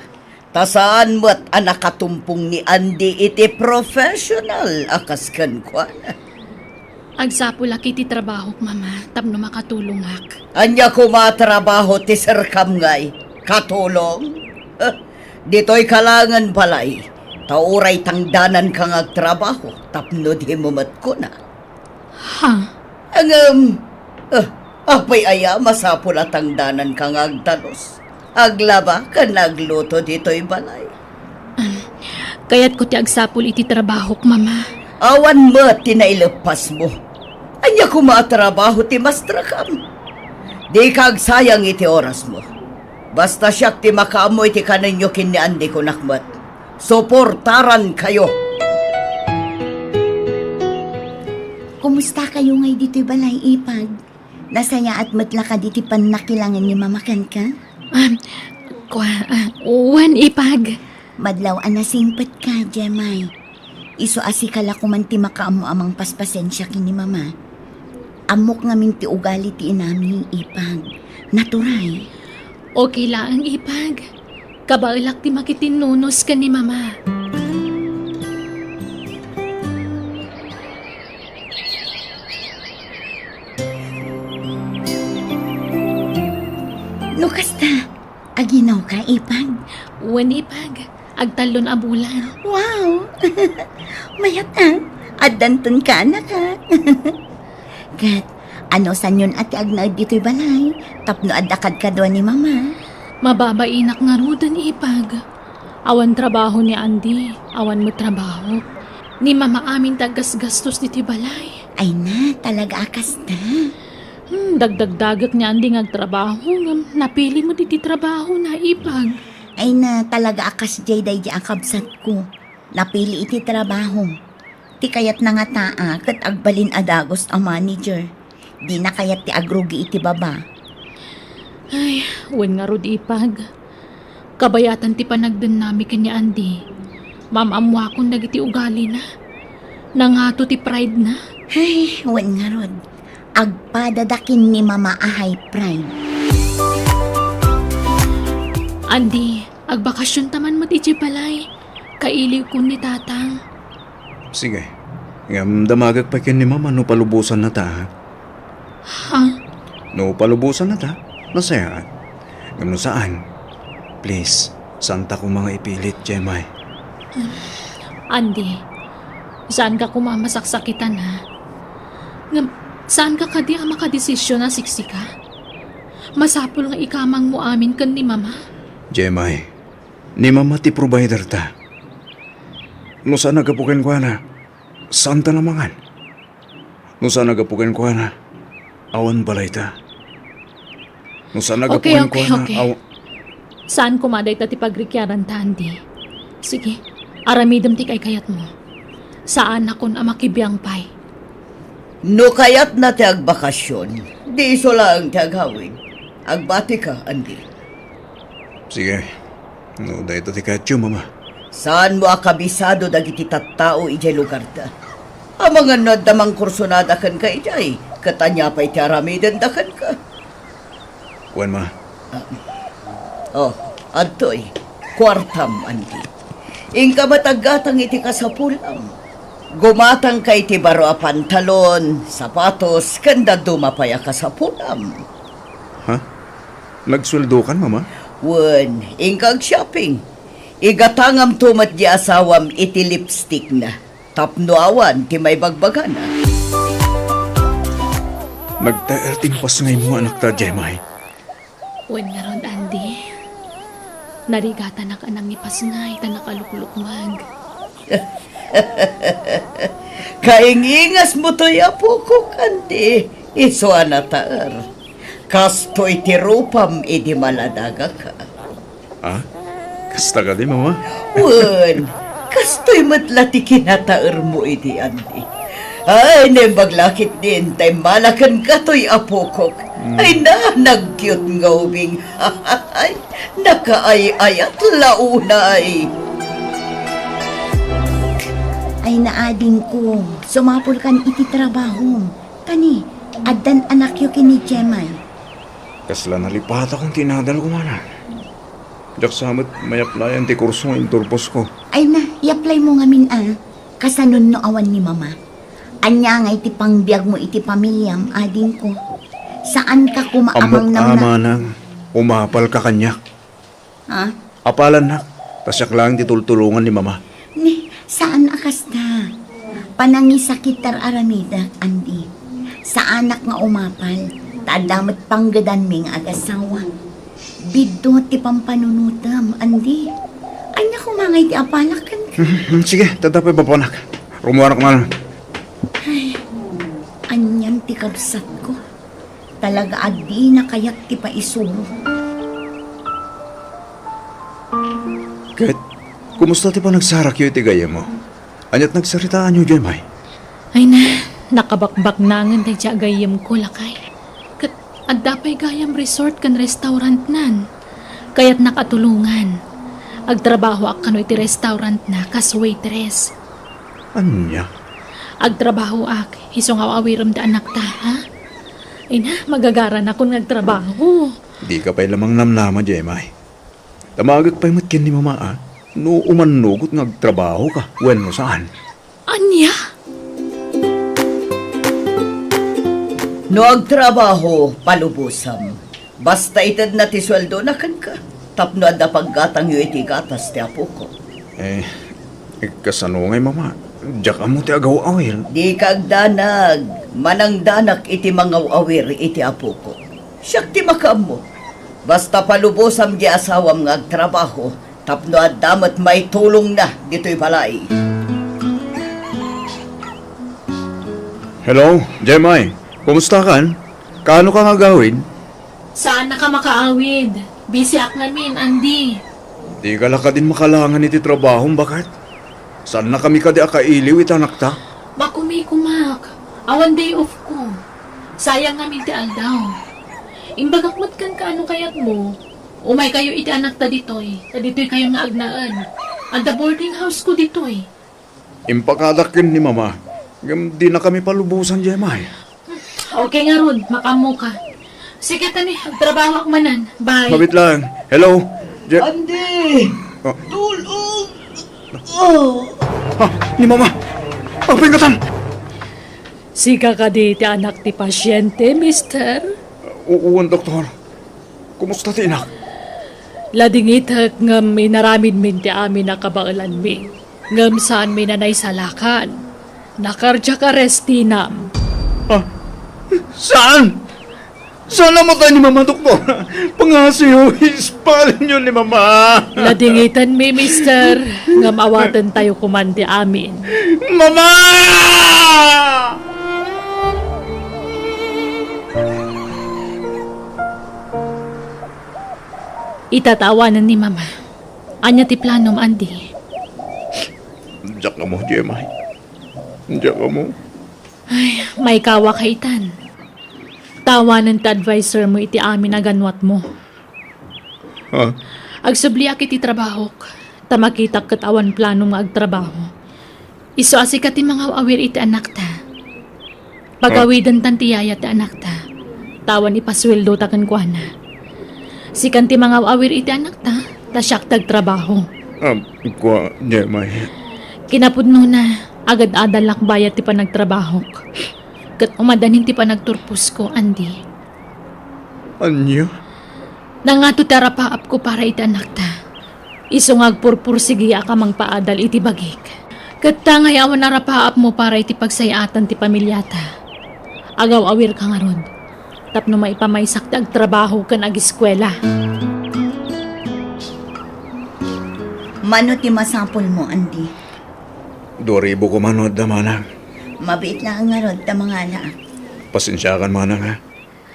Ta saan met a nakatumpong ni Andy iti professional a kas kenkuana. Agsapulak iti trabahok, Mama, tapno makatulongak. Ania koma a trabaho ti serkam ngay? Katulong? Eh, ditoy ka laengen balay, ta uray tangdananka nga agtrabaho tapno dimo met kuna. Ha? Ngem, eh, apay aya masapul a tangdananka nga agdalus, aglaba ken agluto ditoy balay? Am, kayatko ti agsapul iti trabahok, Mama. Awan met ti naileppasmo. Ania koma a trabaho ti mastrakam? Dika agsayang iti orasmo. Basta siak ti makaammo iti kanenyo ken ni Andy, kunak met. Suportarankayo. Kumusta kayo ngay ditoy balay, Ipag? Nasayaat met la kadi ti pannakilangen ni Mama kenka? Ah, kua, ah, wen, Ipag. Madlaw a nasingpet ka, Jemay. Isu a sika la koman ti makaammo a mangpaspasensia ken ni Mama. Ammok ngamin ti ugali ti inami, Ipag. Naturay. Okay laeng, Ipag. Kabaelak ti makitinnunus ken ni Mama. No kasta, aginaw ka, Ipag? Wen, Ipag. Agtallon a bulan. Wow! Mayat a. Addanton ka, anak, a. Ket, ano sanyon a ti agnaed ditoy balay? Tapno adda kadkadua ni Mama. Mababainak ngaruden, Ipag. Awan trabaho ni Andy, awan met trabaho. Ni Mama amin ti aggasgastos ditoy balay. Ay na, talaga a kasta. Hmm, dagdagdagek ni Andy nga agtrabaho, ngem napili met iti trabaho na, Ipag. Ay na, talaga a kasdiay daydi a kabsatko. Napili iti trabaho. Ti kayatna ngata a ket agbalin a dagus a manager. Dina kayat ti agrugi iti baba. Ay, wen ngarud, Ipag. Kabayatan ti panagdennami ken ni Andy. Maam-ammoakon dagiti ugalina. Nangato ti pride na. Ay, wen ngarud. Agpadada ken ni Mama a high pride. Andy, agbakasionta man met idiay balay. Kailiwkon ni Tatang. Sige. Ngem damagek pay ken ni Mama no palubosannata, ha? Ha? No palubosannata, nasayaat. Ngem no saan, please, saanta koma nga ipilit, Jemay. Andy, saanka koma a masaksakitan, ha? Ngem, saanka kadi a makadesisyon a siksika? Masapul nga ikamangmo amin ken ni Mama. Jemay, ni Mama ti provider ta. No saan a gapu kenkuana, saanta a mangan. No saan a gapu kenkuana, awan balayta. No saan a gapu kenkuana, okay, okay. Aw- Saan koma dayta ti pagrikiaranta, Andy. Sige, aramidem ti kaykayatmo. Saanakon a makibiang pay. No kayatna ti agbakasion, di isu laeng ti agawid. Agbatika, Andy. Sige. No, dayta ti kayatyo, Mama. Saanmo a kabisado dagiti tattao idiay lugarda. Amangan no adda mangkursonada kenka idiay, ket ania pay ti aramidenda kenka? Wen, Ma. Ah. Oh, adtoy. Kuartam, Andy. Inka met aggatang iti kasapulam. Gumatangka iti baro a pantalon, sapatos, ken dadduma pay a kasapulam. Ha? Nagsueldokan, Mama? Wen, inka ag-shopping. Igatangamto met di asawam iti lipstickna, tapno awan ti maibagbagana. Nagtaer ti impasngaymo, anakta, Jemay. Wen ngarud, Andy. Narigatanak a nangipasngay ta nakaluklukmeg. Kaingingasmo toy, apokok, Andy. Isu a nataer. Kastoy ti rupam idi maladagaka. Ah? Kasta kadi, Mama? Wen, kastoy met la ti kinataermo idi, Andy. Ay, naimbag la ketdin ta immala kenka toy, apokok. Mm. Ay na, nag-cute nga ubing. Ay, nakaay-ayat la unay. Ay na, adingko, sumapulkan iti trabahom. Kani, addan anakyo ken ni Jemay. Kasla nalipatakon ti inadalko, manang. Diak sa met mayaplayan ti kurso nga inturposko. Ay na, i-apply mo ngamin a. Kasanon no awan ni Mama? Ania ngay ti pangbiagmo iti pamiliam, adingko? Saanka koma a mangnamnam. Ammok a, manang, umapalka kaniak. Ha? Apalannak, ta siak laeng ti tultulongan ni Mama. Ni, saan a kasta. Panangisakit ti ar-aramidek, Andy. Saanak nga umapal, ta adda met panggedanmi nga agasawa. Biddut ti pampanunotem, Andy. Ania koma ngay ti apalak kenka? Hmm, sige, tatape, papanak. Rumuarak man. Ay, anian ti kabsatko. Talaga a dina kayat ti paisuro. Ket, kumusta ti panagsarakyo iti gayyemmo? Aniat nagsaritaanyo, Jemay? Ay na, nakabakbaknangen daydiay a gayyemko, lakay. Ket adda pay gayam resort ken restaurantnan. Kayatnak a tulongan. Agtrabahoak kano iti restaurantna kas waitress. Ania? Agtrabahoak, isu nga aw-awirem ti anakta, ha? Ay na, magagaranakon nga agtrabaho. Dika pay la mangnamnama, Jemay. Damagek pay met ken ni Mama, a, no umannugot nga agtrabahoka wenno saan. Ania? No agtrabaho, palubosam. Basta itedna ti sueldona kenka, tapno adda paggatangyo iti gatas ti apoko. Eh, eh, kasano ngay, Mama? Diak ammo ti agaw-awir. Dika agdanag, manangdanak iti mangaw-awir iti apoko. Siak ti makaammo. Basta palubosam di asawam nga agtrabaho tapno adda met maitulongna ditoy balay. Hello, Jemay. Kumusta kan? Kaano ka nga agawid? Saannaka makaawid. Busy ak ngamin, Andy. Dika la kadin makalangan iti trabahom, baket? Saannakami kadi a kailiw iti anakta? Makumikumak. Awan day off ko. Sayang ngamin ti aldaw. Imbagak met kenka no kayatmo, umaykayo iti anakta ditoy, ta ditoykayo nga agnaed. Adda boarding house ko ditoy. Impakadak ken ni Mama, ngem dinakami palubosan, Jemay. Okay ngarud, makaammoka. Sige, tani, agtrabahoak manen. Bye. Mabit lang. Hello? Je- Andy! Oh. Tulong! Oh. Ah, ni Mama! Apay ngatan! Sika kadi ti anak ti pasyente, mister? Uwan, doktor. Kumusta ti inak? Ladingitek ngem inaramidmin ti amin a kabaelanmi. Ngem saanmi a naisalakan. Na-cardiac arrest tinam. Ah, saan? Saan a matay ni Mama, doktor? Pangasiyo, ispalinyo ni Mama. Ladingitanmi, mister. Ngem awatentayo koman ti amin. Mama! Ita ta awanen ni Mama. Ania ti planom, Andy? Diak ammo, Jemay. Diak ammo. Ay, maikawaka itan. Ta awanen ti adviser mo iti amin a ganwatmo. Ha? Agsubliak iti trabahok, ta makitak ket awan planom nga agtrabaho. Isu a sika ti mangaw-awir iti anakta. Pagawidentan ti yaya ti anakta, ta awan ipasueldota kenkuana. Sikan ti mangaw-awir iti anakta, ta siak ti agtrabaho. Ah, kua, Jemay. Kinapudnona, agad-adalak bayat ti panagtrabahok. Ket umadanin ti panagturposko, Andy. Ania? Nangato ti arapaapko para iti anakta. Isu nga agpurpursigiak a mangpaadal iti bagik. Ket ta ngay awan arapaapmo para iti pagsay-atan ti pamiliata. Agaw-awirka ngarud, tapno maipamaysak ti agtrabaho ken agiskuela. Mano ti masapulmo, Andy? Dua ribu koma no adda, manang. Mabiit laeng ngarud ta mangalaak. Pasensiakan, manang, ha?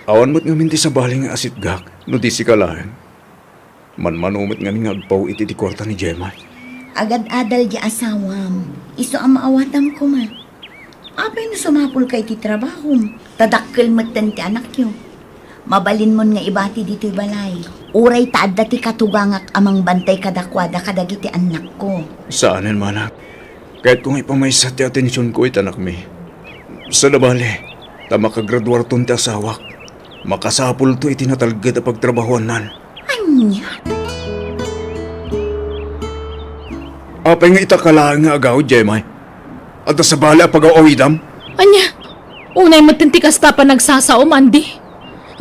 Awan met ngamin ti sabali nga asitgak no di sika laeng. Manmano met ngamin nga agpaw iti di kuarta ni Gemma. Agad-adal di asawam. Isu a maawatam koma. Apay no sumapulka iti trabahom, ta dakkel metten ti anakyo? Mabalinmon nga ibati ditoy balay. Uray ta adda ti katugangak a mangbantay kadakuada kadagiti annakko. Saanen, manang. Kayatko nga ipamaysa ti atensionko iti anakmi. Sada bale, ta makagraduarton ti asawak, makasapulto iti natalged a pagtrabahuannan. Ania? Apay nga ita ka laeng nga agawid, Gemma? Adda sabali a pagaw-awidam? Ania? Unay metten ti kasta a panagsasaom, Andy.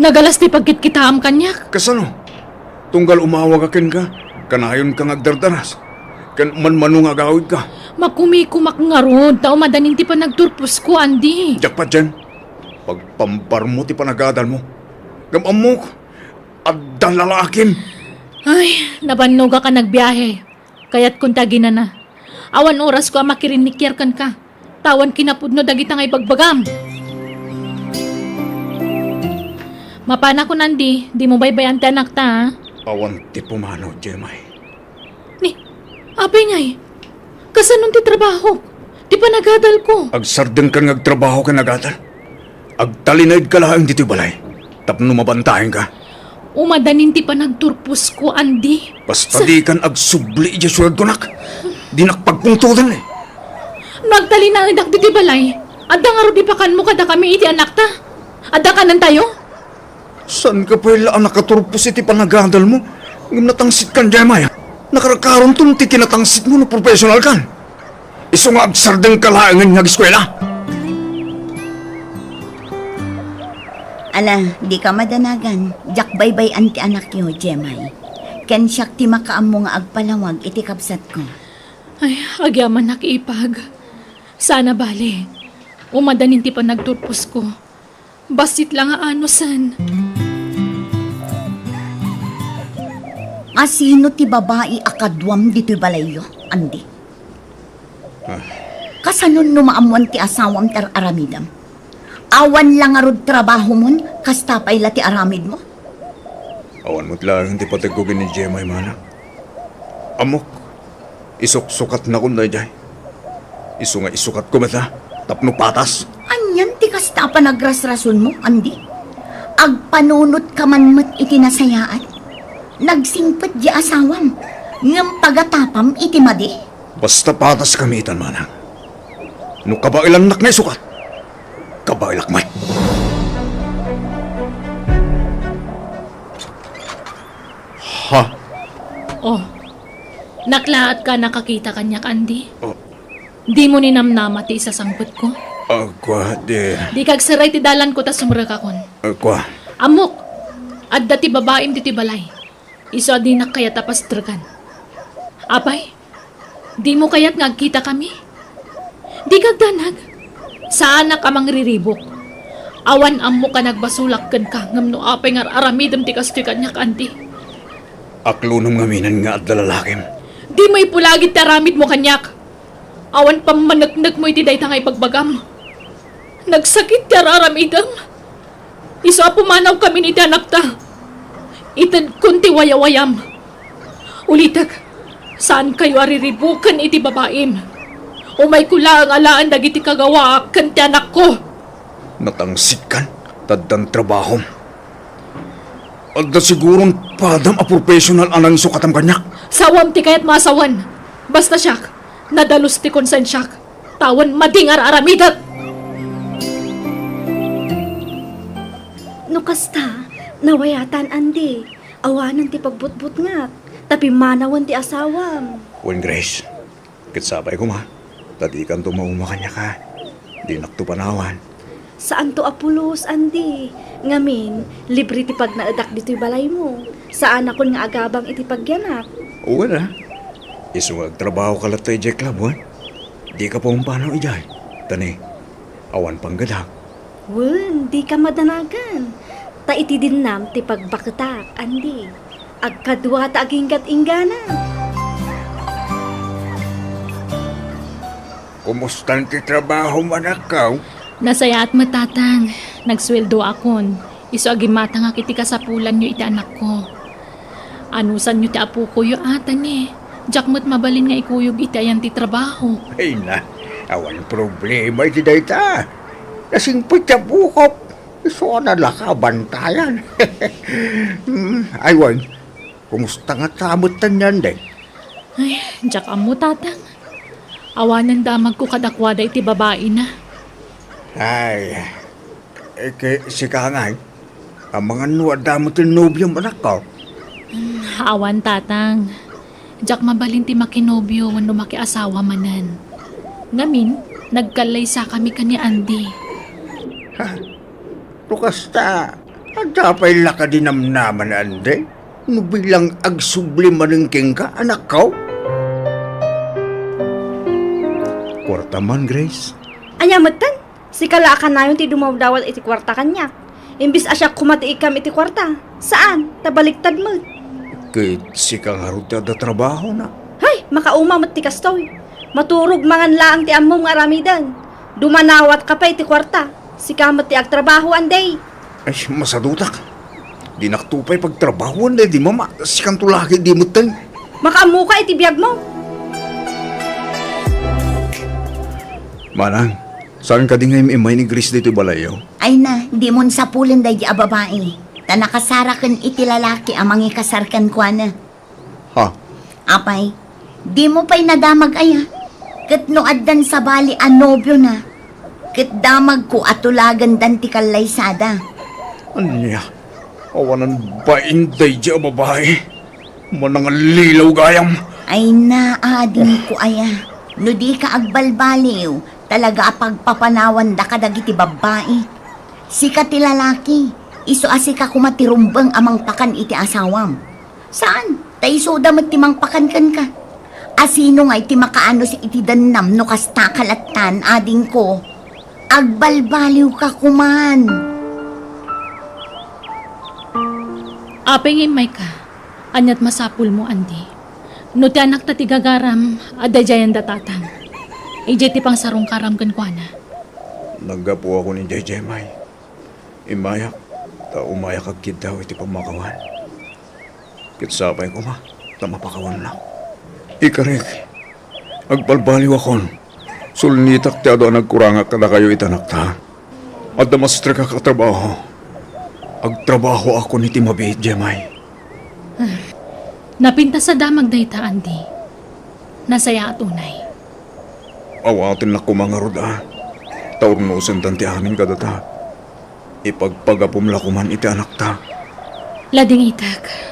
Nagalas ti pagkitkitaam kaniak. Kasano? Tunggal umawag a kenka, kanayonka nga agdardaras, ken manmano nga agawidka. Makumikumak ngarud, ta umadanin ti panagturposko, Andy. Diak patien. Pagpambarmo ti panagadalmo. Ngem ammok, adda lalaakim. Ay, nabannogak a nagbiahe. Kayatkon ti aginana. Awan orasko a makirinnikiar kenka. Tawan kinapudno dagita nga ibagbagam. Mapanakon, Andy, dimo baybay-an ti anakta, a? Awan ti pumanaw, Jemay. Ni, apay ngay? Kasanon ti trabahok? Ti panagadalko? Agsardengkan nga agtrabaho ken agadal. Agtalinaedka laeng ditoy balay tapno mabantaenka. Umadanin ti panagturposko, Andy. Basta dikan agsubli idiay siudad, kunak. Dinak pagpungtolen, eh. No agtalinaedak ditoy balay, adda ngarud ipakanmo kadakami iti anakta? Adda kanentayo? Saanka pay la a nakaturpos iti panagadalmo? Ngem natangsitkan, Jemay. Nakarkaronton ti kinatangsitmo no professionalkan. Isu nga agsardengka laengen nga ageskuela. Ala, dika madanagan. Diak baybay-an ti anakyo, Jemay. Ken siak ti makaammo nga agpalawag iti kabsatko. Ay, agyamanak, ipag. Saan a bale. Umadanin ti panagturposko. Bassit la nga anusen. A sino ti babai a kaduam ditoy balayyo, Andy? Ah. Kasanon no maammuan ti asawam ti ar-aramidem? Awan la ngarud trabahomon, kasta pay la ti aramidmo? Awan met laeng ti pategko ken ni Jemay, manang. Ammok, isuksukatnakon daydiay. Isu nga isukatko met la, tapno patas. Anian ti kasta a panagrasrasonmo, Andy? Agpanunotka man met iti nasayaat? Nagsingpet diay asawam, ngem pagatapam iti madi? Basta pataskami itan, manang. No kabaelannak nga isukat, kabaelak met. Ha? Oh, naklaatka a nakakita kaniak, Andy? Oh. Dimo ninamnama ti isasangpetko? Ah, kua, di. Dika agserrek iti dalanko ta sumrekakon. Ah, kua. Ammok, adda ti babaim ditoy balay. Isu a dinak kayat a pastreken. Apay, dimo kayat nga agkitakami? Dika agdanag. Saanak a mangriribuk. Awan ammok a nagbasolak kenka ngem no apay nga ar-aramidem ti kastoy kaniak, Andy? Aklonem ngaminen nga adda lalakim. Dimo ipulagid ti aramidmo kaniak. Awan pammaneknekmo iti dayta nga ibagbagam. Nagsakit ti ar-aramidem. Isu a pumanawkamin iti anakta. Itedkon ti wayawayam. Ulitek, saankayo a riribuken iti babaim. Umayko laeng alaen dagiti kagawaak ken ti anakko. Natangsitkan, ta addan trabahom. Adda siguron padam a professional a nangisukatam kaniak. Sawam ti kayatmo a sawen. Basta siak, nadalus ti konsensiak. Tawen madi nga ar-aramidek. No kasta, nawayatan, Andy. Awanen ti pagbutbutngat, ta pimmanawen ti asawam. Wen, Grace, ket sapay koma, ta dikanto mauma kaniak, a. Dinakto panawan. Saanto a pulos, Andy. Ngamin, libre ti pagnaedak ditoy balaymo. Saanakon nga agabang iti pagyanak. Wen a. Isu nga agtrabahoka latta idiay club, wen? Dika pumpanaw idiay. Ta ni, awan panggadak. Wen, dika madanagan. Ta iti dinnam ti pagbaketak, Andy. Agkadua ta aginggat-inggana. Kumustan ti trabahom, anakko? Nasayaat met, Tatang. Nagsueldoakon. Isu a gimmatangak iti kasapulanyo iti anakko. Anusanyo ti apokoyo, a, ta ni, diak met mabalin nga ikuyog iti ayan ti trabaho. Ay na, awan problema iti dayta. Nasingpet ti apokok. Isu a nalaka a bantayan. Mm, ay wen, kumusta ngata met ni Andy? Ay, diak ammo, Tatang. Awanen damagko kadakuada iti babaina. Ay, eh, ke-, sika ngay? Amangan no adda met ti nobiom, anakko? Hmm, awan, Tatang. Diak mabalin ti makinobio wenno makiasawa manen. Ngamin, nagkallaysakami ken ni Andy. Ha? No kasta, adda pay la kadi namnama ni Andy? No bilang agsubli manen kenka, anakko? Kuarta man, Grace. Ania metten? Sika la a kanayon ti dumawdawat iti kuarta kaniak. Imbes a siak koma ti ikkam iti kuarta. Saan, ta baliktad met. Ket sika ngarud ti adda trabahona. Hay, makauma met ti kastoy. Maturog mangan laeng ti ammom nga aramiden. Dumanawatka pay ti kuarta. Sika met ti agtrabaho, Andy. Ay, masadutak. Dinakto pay pagtrabahoan daydi mama. Sikanto laki di metten. Makaammoka iti biagmo. Manang, saan kadi nga im-immay ni Grace ditoy balayyo? Ay na, dimon sapulen daydi a babai. Ta nakasaraken iti lalaki a mangikasar kenkuana. Ha? Apay, dimo pay nadamag aya? Ket no addan sabali a nobiona, ket damagko a tulagendan ti kallaysada. Ania? Awanan bain daydi a babai? Manangallilaw gayam. Ay na, adingko aya. No dika agbalbaliw, talaga a pagpapanawanda kadagiti babbai. Sika ti lalaki, isu a sika koma ti rumbeng a mangpakan iti asawam. Saan? Ta isuda met ti mangpakan kenka. A sino ngay ti makaanus iti dennam no kasta ka lattan, adingko? Agbalbaliwka koman. Apay nga immayka? Aniat masapulmo, Andy? No ti anakta ti gagaram, adda idiayen da tatang. Idiay ti pangsarungkaram kenkuana. Naggapuakon idiay Jemay. Immayak, ta umayak agkiddaw iti pammakawan. Ket sapay koma, ta mapakawannak. Ikarik, agbalbaliwakon. Sulnitak ti adu a nagkurangak kadakayo iti anakta. Adda maestrekak a trabaho. Agtrabahoakon iti mabiit, Jemay. Napintas a damag dayta, Andy. Nasayaat unay. Awatennak koma ngarud a, ta urnosendan ti amin kadata. Ipagpagapom la koman iti anakta. Ladingitek.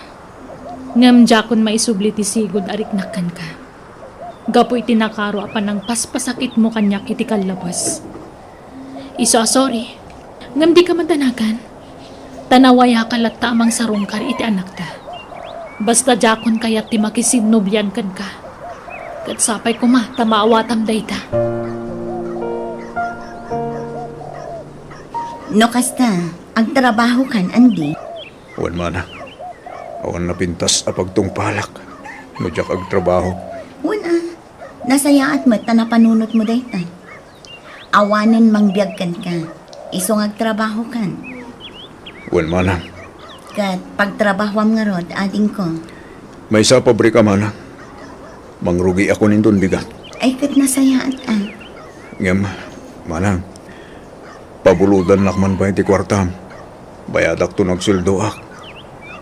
Ngem diakon maisubli ti sigud a riknak kenka. Gapu iti nakaro a panangpaspasakitmo kaniak iti kallabes. Isu a sorry, ngem dika madanagan. Ta nawayaka latta a mangsarungkar iti anakta. Basta diakon kayat ti makisinnobian kenka. Ket sapay koma ta maawatam dayta. No kasta, agtrabahokan, Andy? Wen, manang. Awan napintas a pagtungpalak no diak agtrabaho. Wen a, nasayaat met ta napanunotmo dayta. Awanen mangbiag kenka, isu nga agtrabahokan. Wen, manang. Ket pagtrabahoam ngarud, adingko. Maysa a pabrika, manang. Mangrugiakon inton bigat. Ay, ket nasayaat a. Ngem, manang, pabulodannak man pay ti kuartam. Bayadakto no agsueldoak.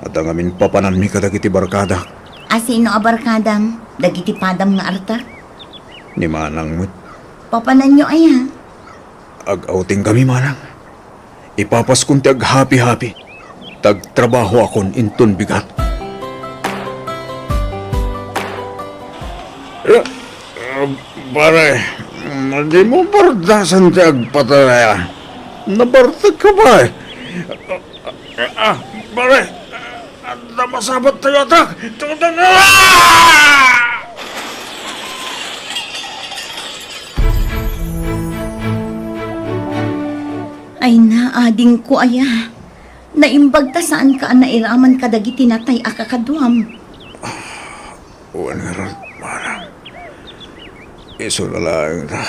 Adda ngamin papananmi kadagiti barkadak. A sino a barkadam? Dagiti padam nga arta? Ni manang met. Papananyo aya? Ag-outing kami, manang. Ipapaskon ti aghapi-hapi. Ta agtrabahoakon inton bigat. Eh, eh, pare, dimo bardasan ti agpatay a. Nabartek ka ba, eh? Ah, pare, adda masabat tayo atak. Tutang na! Ay na, adingko aya. Naimbag ta saanka a nairaman kadagiti natay a kakaduam. Wen ngarud, manang. Isu la laeng ta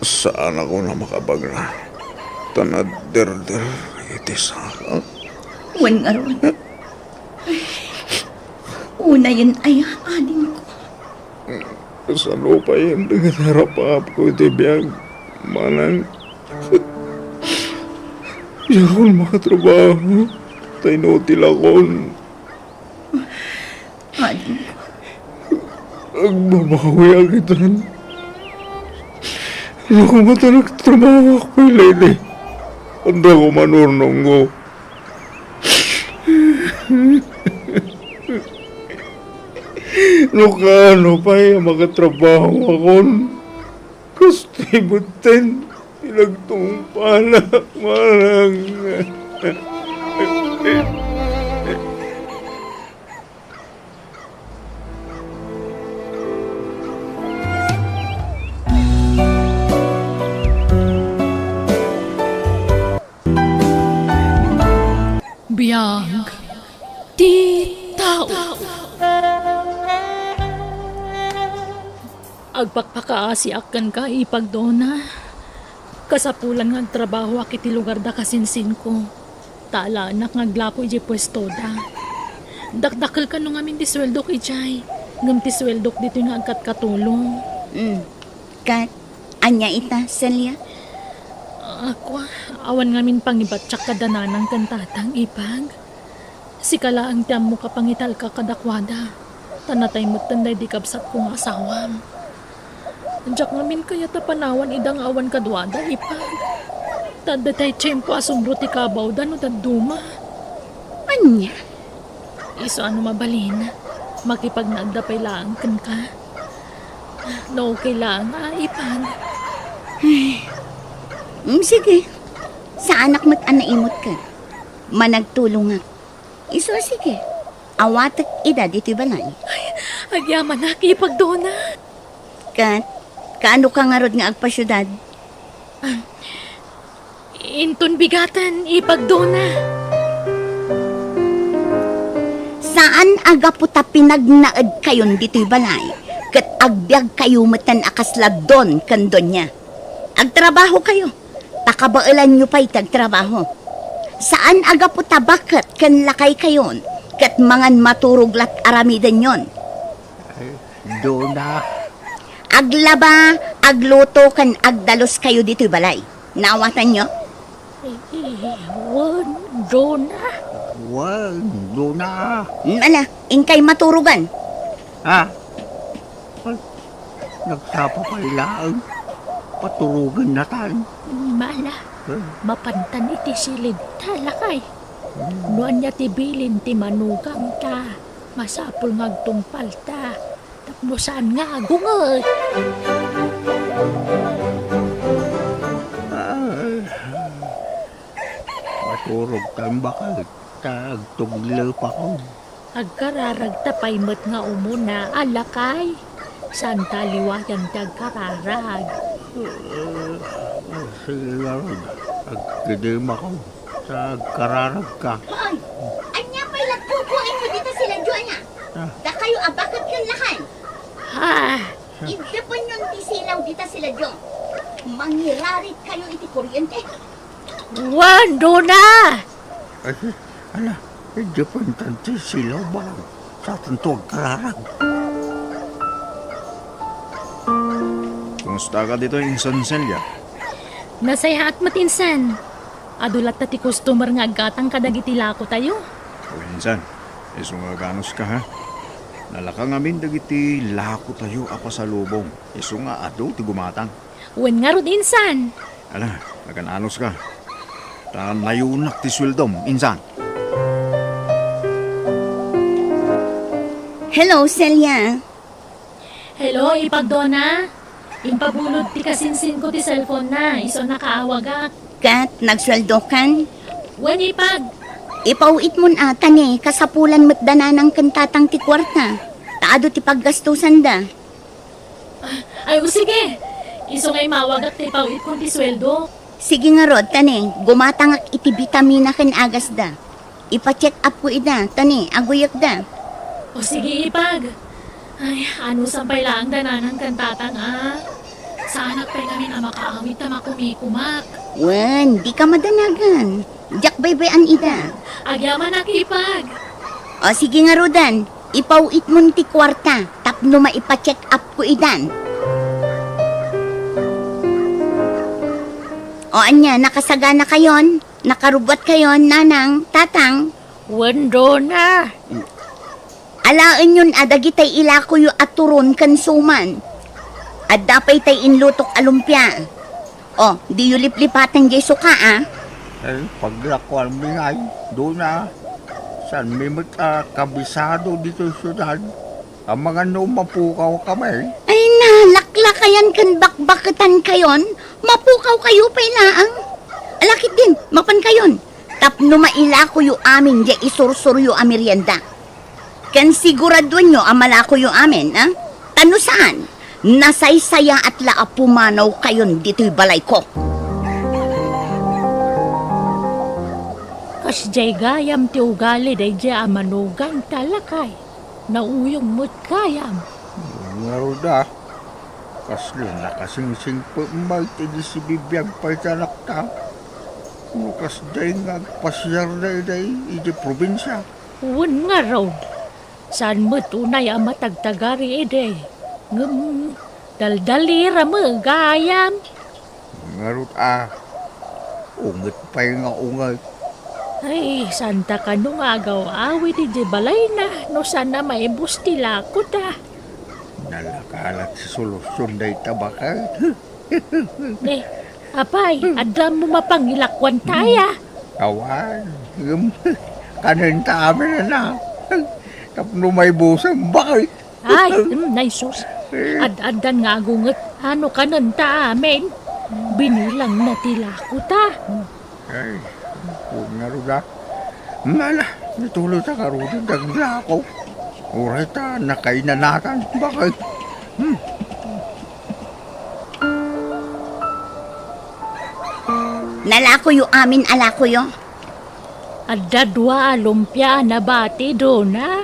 saanakon a makabagna. Ta naderder iti saka. Wen ngarud. Unayen aya, adingko. Kasano pay dagiti arap-apko iti biag, manang? Diakon makatrabaho, ta inutilakon. Adingko. Agbabawiak itan. No koma ta nagtrabahoak pay layti, adda koma urnongko. No kaano pay a makatrabahoakon, kastoy metten ti nagtungpalak, manang. Biag ti tao. Agpakpakaasiak kenka, ipagdona. Kasapulan nga agtrabahoak iti lugar da kasinsinko, ta alaanak nga aglapu idiay puestoda. Dakdakkel kano ngamin ti sueldok idiay, ngem ti sueldok ditoy nga agkatkatulong. Mm. Ket, ania ita, Celia? Ako, awan ngamin pangibatiak kada nanang ken tatang, Ipag. Sika laeng ti ammok a pangitalka kadakuada, ta natay metten daydi kabsatko nga asawam. Diak ngamin kayat a panawan ida nga awan kaduada, Ipag. Ta adda tay tiempo a sumro ti kabawda no dadduma. Ania? Isu a no mabalin, makipagnaedda pay laeng kenka. No okay laeng, a, Ipag. Mm, sige. Saanak met a naimut ken managtulongak. Isu a sige, awatek ida ditoy balay. Ay, agyamanak, Ipag Dona. Ket, kaano ka ngarud nga agpasiudad? Ah, inton bigaten, Ipag Dona. Saan a gapu ta pinagnaedkayon ditoy balay, ket agbiagkayo metten a kasla don ken donia. Agtrabahokayo. Pakabaelanyo pay ti agtrabaho. Saan a gapu ta baket ken lakaykayon, ket mangan maturog lat aramidenyon. Ay, Dona. Aglaba, agluto, ken agdaluskayo ditoy balay. Naawatanyo? Wen, Dona. Wen, Dona. Ala, inkay maturogan. Ha? Ay, nagsapa pay laeng. Paturogan natan. Mala, eh? Mapantan iti silid ta, lakay. Hmm. No ania ti bilin ti manugang ta, masapul nga agtungpal ta. Tapno saan nga agunget. Ay, maturog tan baket ta agtuglepakon. Agkararagta pay met nga umuna, a lakay. Saanta a liwayan ti agkararag. Eh, eh, sige ngarud, agkidemakon ta agkararagka. Hoy, ania pay la kukuenyo dita sila Joanna? Ah. Dakayo a baket ken lakay. Ah. Iddepenyon ti silaw dita sila Jo. Mangirarit kayo iti kuryente. Wen, Dona! Ay, ala, iddepentan ti silaw, barang satanto agkararag. Kumusta ka ditoy, Insan Celia? Nasayaat met, Insan. Adu latta ti customer nga aggatang kadagiti lakotayo. O, Insan, isu nga aganuska, ha? Nalaka ngamin dagiti lakotayo a pasalubong, isu nga adu ti gumatang. Wen ngarud, Insan. Ala, nagan-anuska. Ta nayunak ti sueldom, Insan. Hello, Celia. Hello, Ipag Dona. Impabulod ti kasinsinko ti cellphone na, isu a nakaawagak. Ket nagsueldokan? Wen, Ipag. Ipaw-itmon a, ta ni, kasapulan met da nanang ken tatang ti kuarta. Ta adu ti paggastusanda. Ay, o sige. Isu nga imawagak ta ipaw-itkon ti sueldo. Sige ngarud, ta ni, gumatangak iti bitamina ken agasda. Ipa-check up ko ida, ta ni, aguyekda. O sige, Ipag. Ay, anusan pay laeng da nanang ken tatang, a? Saanak pay ngamin a makaawid ta makumikumak. Wen, dika madanagan. Diak baybay-an ida. Agyamanak, Ipag. O, sige ngaruden, ipaw-itmon ti kuarta tapno maipa-check up ko idan. O, ania, nakasaganakayon? Nakarubbuatkayon, nanang, tatang? Wen, Dona. Alaenyon a dagitay ilakoyo a turon ken suman. Adda pay tay inlutok a lumpia. O, diyo liplipaten jay suka, a? Ay, paglakuanmi ngay, Dona. Saanmi met a kabisado ditoy siudad. Amangan no mapukawkami. Ay, nalaklakayan ken bakbaketankayon, mapukawkayo pay laeng. Ala ketdin, mapankayon. Tapno mailakoyo amin jay isursuryo a merienda. Ken siguraduenyo a malakoyo amin, a? Ta no saan, nasaysayaat la a pumanawkayon ditoy balayko. Kasdiay gayam ti ugali daydiay a manugang ta, lakay. Nauyong met gayam. Ngarud a. Kasla nakasingsingpet met idi sibibiag pay ti anakta. No kasdiay nga agpasiarda idiay idiay probinsia. Wen ngarud, saan met unay a matagtagari idi. Ngem, daldalira met gayam. Ngarud a, unget pay nga unget. Ay, saanta kano nga agaw-awid idiay balayna no saan a maibus ti lakota. Nalakalat ti solusion dayta baket. Ne, apay, adda mo mapangilakuan taya? Awan, ngem, kanenta amin a na. Tapno maibusan, baket. Ay, mm, nay sus. Ad-addan nga agunget, ano kanenta amin? Binilangna ti lakota. Ay, wen ngarud a. Mala, natuloy ta ngaruden ti aglako. Uray ta nakainanatan, baket. Hmm. Nalakoyo amin a lakoyo. Adda dua a lumpia a nabati, Dona.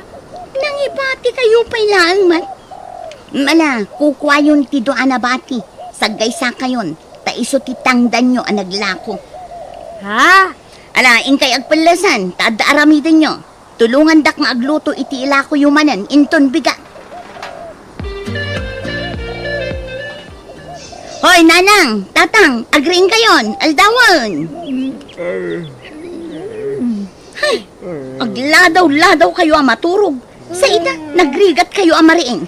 Nangibatikayo pay laeng met. Mala, kukuayon ti dua a nabati. Saggaysakayon, ta isu ti tangdanyo a naglako. Ha? Ala, inkay agpellesan, ta adda aramidenyo. Tulongandak nga agluto iti ilakoyo manen inton bigat. Hoy, Nanang, Tatang, agriingkayon, aldawen. Hay, agladaw-ladaw kayo a maturog. Sa ita, nagrigat kayo a mariing.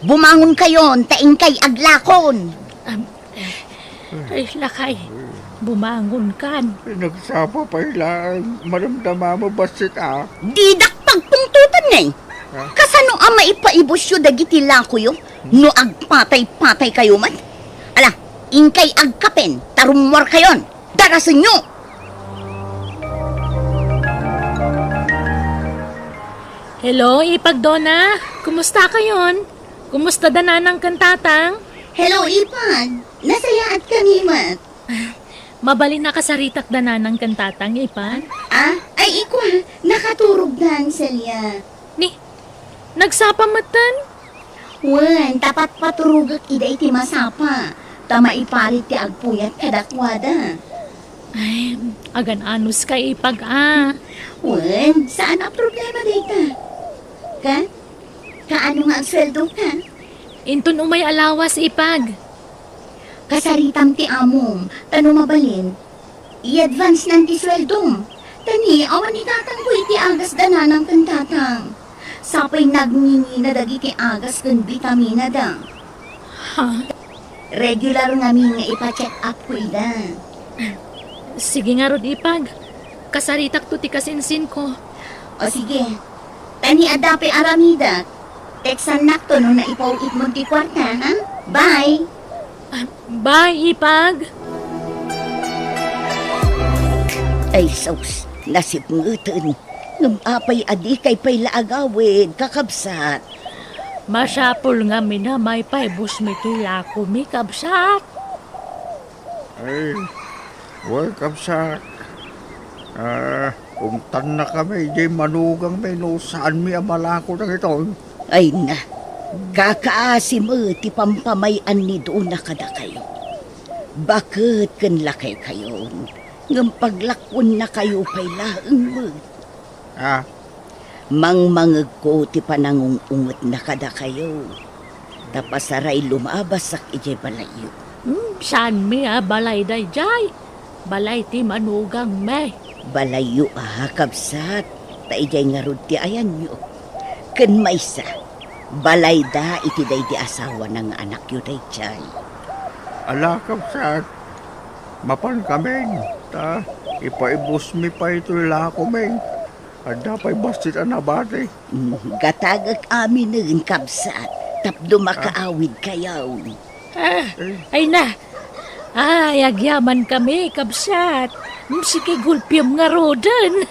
Bumangon kayon, ta inkay aglakon. Am, eh, ay, lakay, bumangon kan. Nagsapa pay laeng, madamdama mo bassit a. Didak pagpungtotan, ne. Ha? Kasano a maipaibusyo dagiti lakoyo no agpatay-patay kayo met? Ala, inkay agkapen, ta rummuar kayon. Darasenyo! Hello, Ipag Dona. Kumusta kayon? Kumusta da Nanang ken Tatang? Hello, Ipag. Nasayaat kami met. Mabalin a kasaritak da Nanang ken Tatang, Ipag? Ah, ay, ikua, nakaturog da, Celia. Ni, nagsapa metten? Wen, ta patpaturogek ida iti masapa, ta maiparit ti agpuyat kadakuada. Ay, agan-anos ka, Ipag, a. Wen, saan a problema dayta. Ka? Kaano nga agsueldo ka? Inton umay a lawas, Ipag. Kasaritam ti amom, ta no mabalin, i-advance nan ti sueldom. Ta ni, awan ni tatangko iti agas da Nanang ken Tatang. Sapay nagngingina dagiti agas ken bitamina da. Ha? Regular ngamin nga ipa-check up ko ida. Sige ngarud, Ipag. Kasaritakto ti kasinsinko. O sige. Ta ni adda pay aramidek. Textannakto no naipaw-itmon ti kuarta, ha? Bye! Ah, bye, Ipag! Ay, sus, nasipngeten. Ngem apay a dikay pay la agawid, kakabsat? Masapul ngamin a maipaibusmi ti lakomi, kabsat. Ay, wen, kabsat. Ah, ungtannakami idiay manugangmi no saanmi a malako dagitoy. Ay na, kakaasi met ti pampamay-an ni Dona kadakayo. Baket ken lakaykayon, ngem paglakuennakayo pay laeng met. Ah, Mangmangegko ti panangung-ungetna kadakayo, ta pasaray lumabasak idiay balayyo. Hmm, saanmi a balay daydiay? Balay ti manugangmi. Balayyo a, kabsat, ta idiay ngarud ti ayanyo. Ken maysa, balayda iti daydi asawana nga anakyo daydiay. Ala, kabsat, mapankamin, ta ipaibusmi pay toy lakomi. Adda pay bassit a nabati. Mm, gatagek aminen, kabsat, tapno makaawidkayo. Ah, ay na. Ay, agyamankami, kabsat. Mm, sige, gulpiam ngaruden.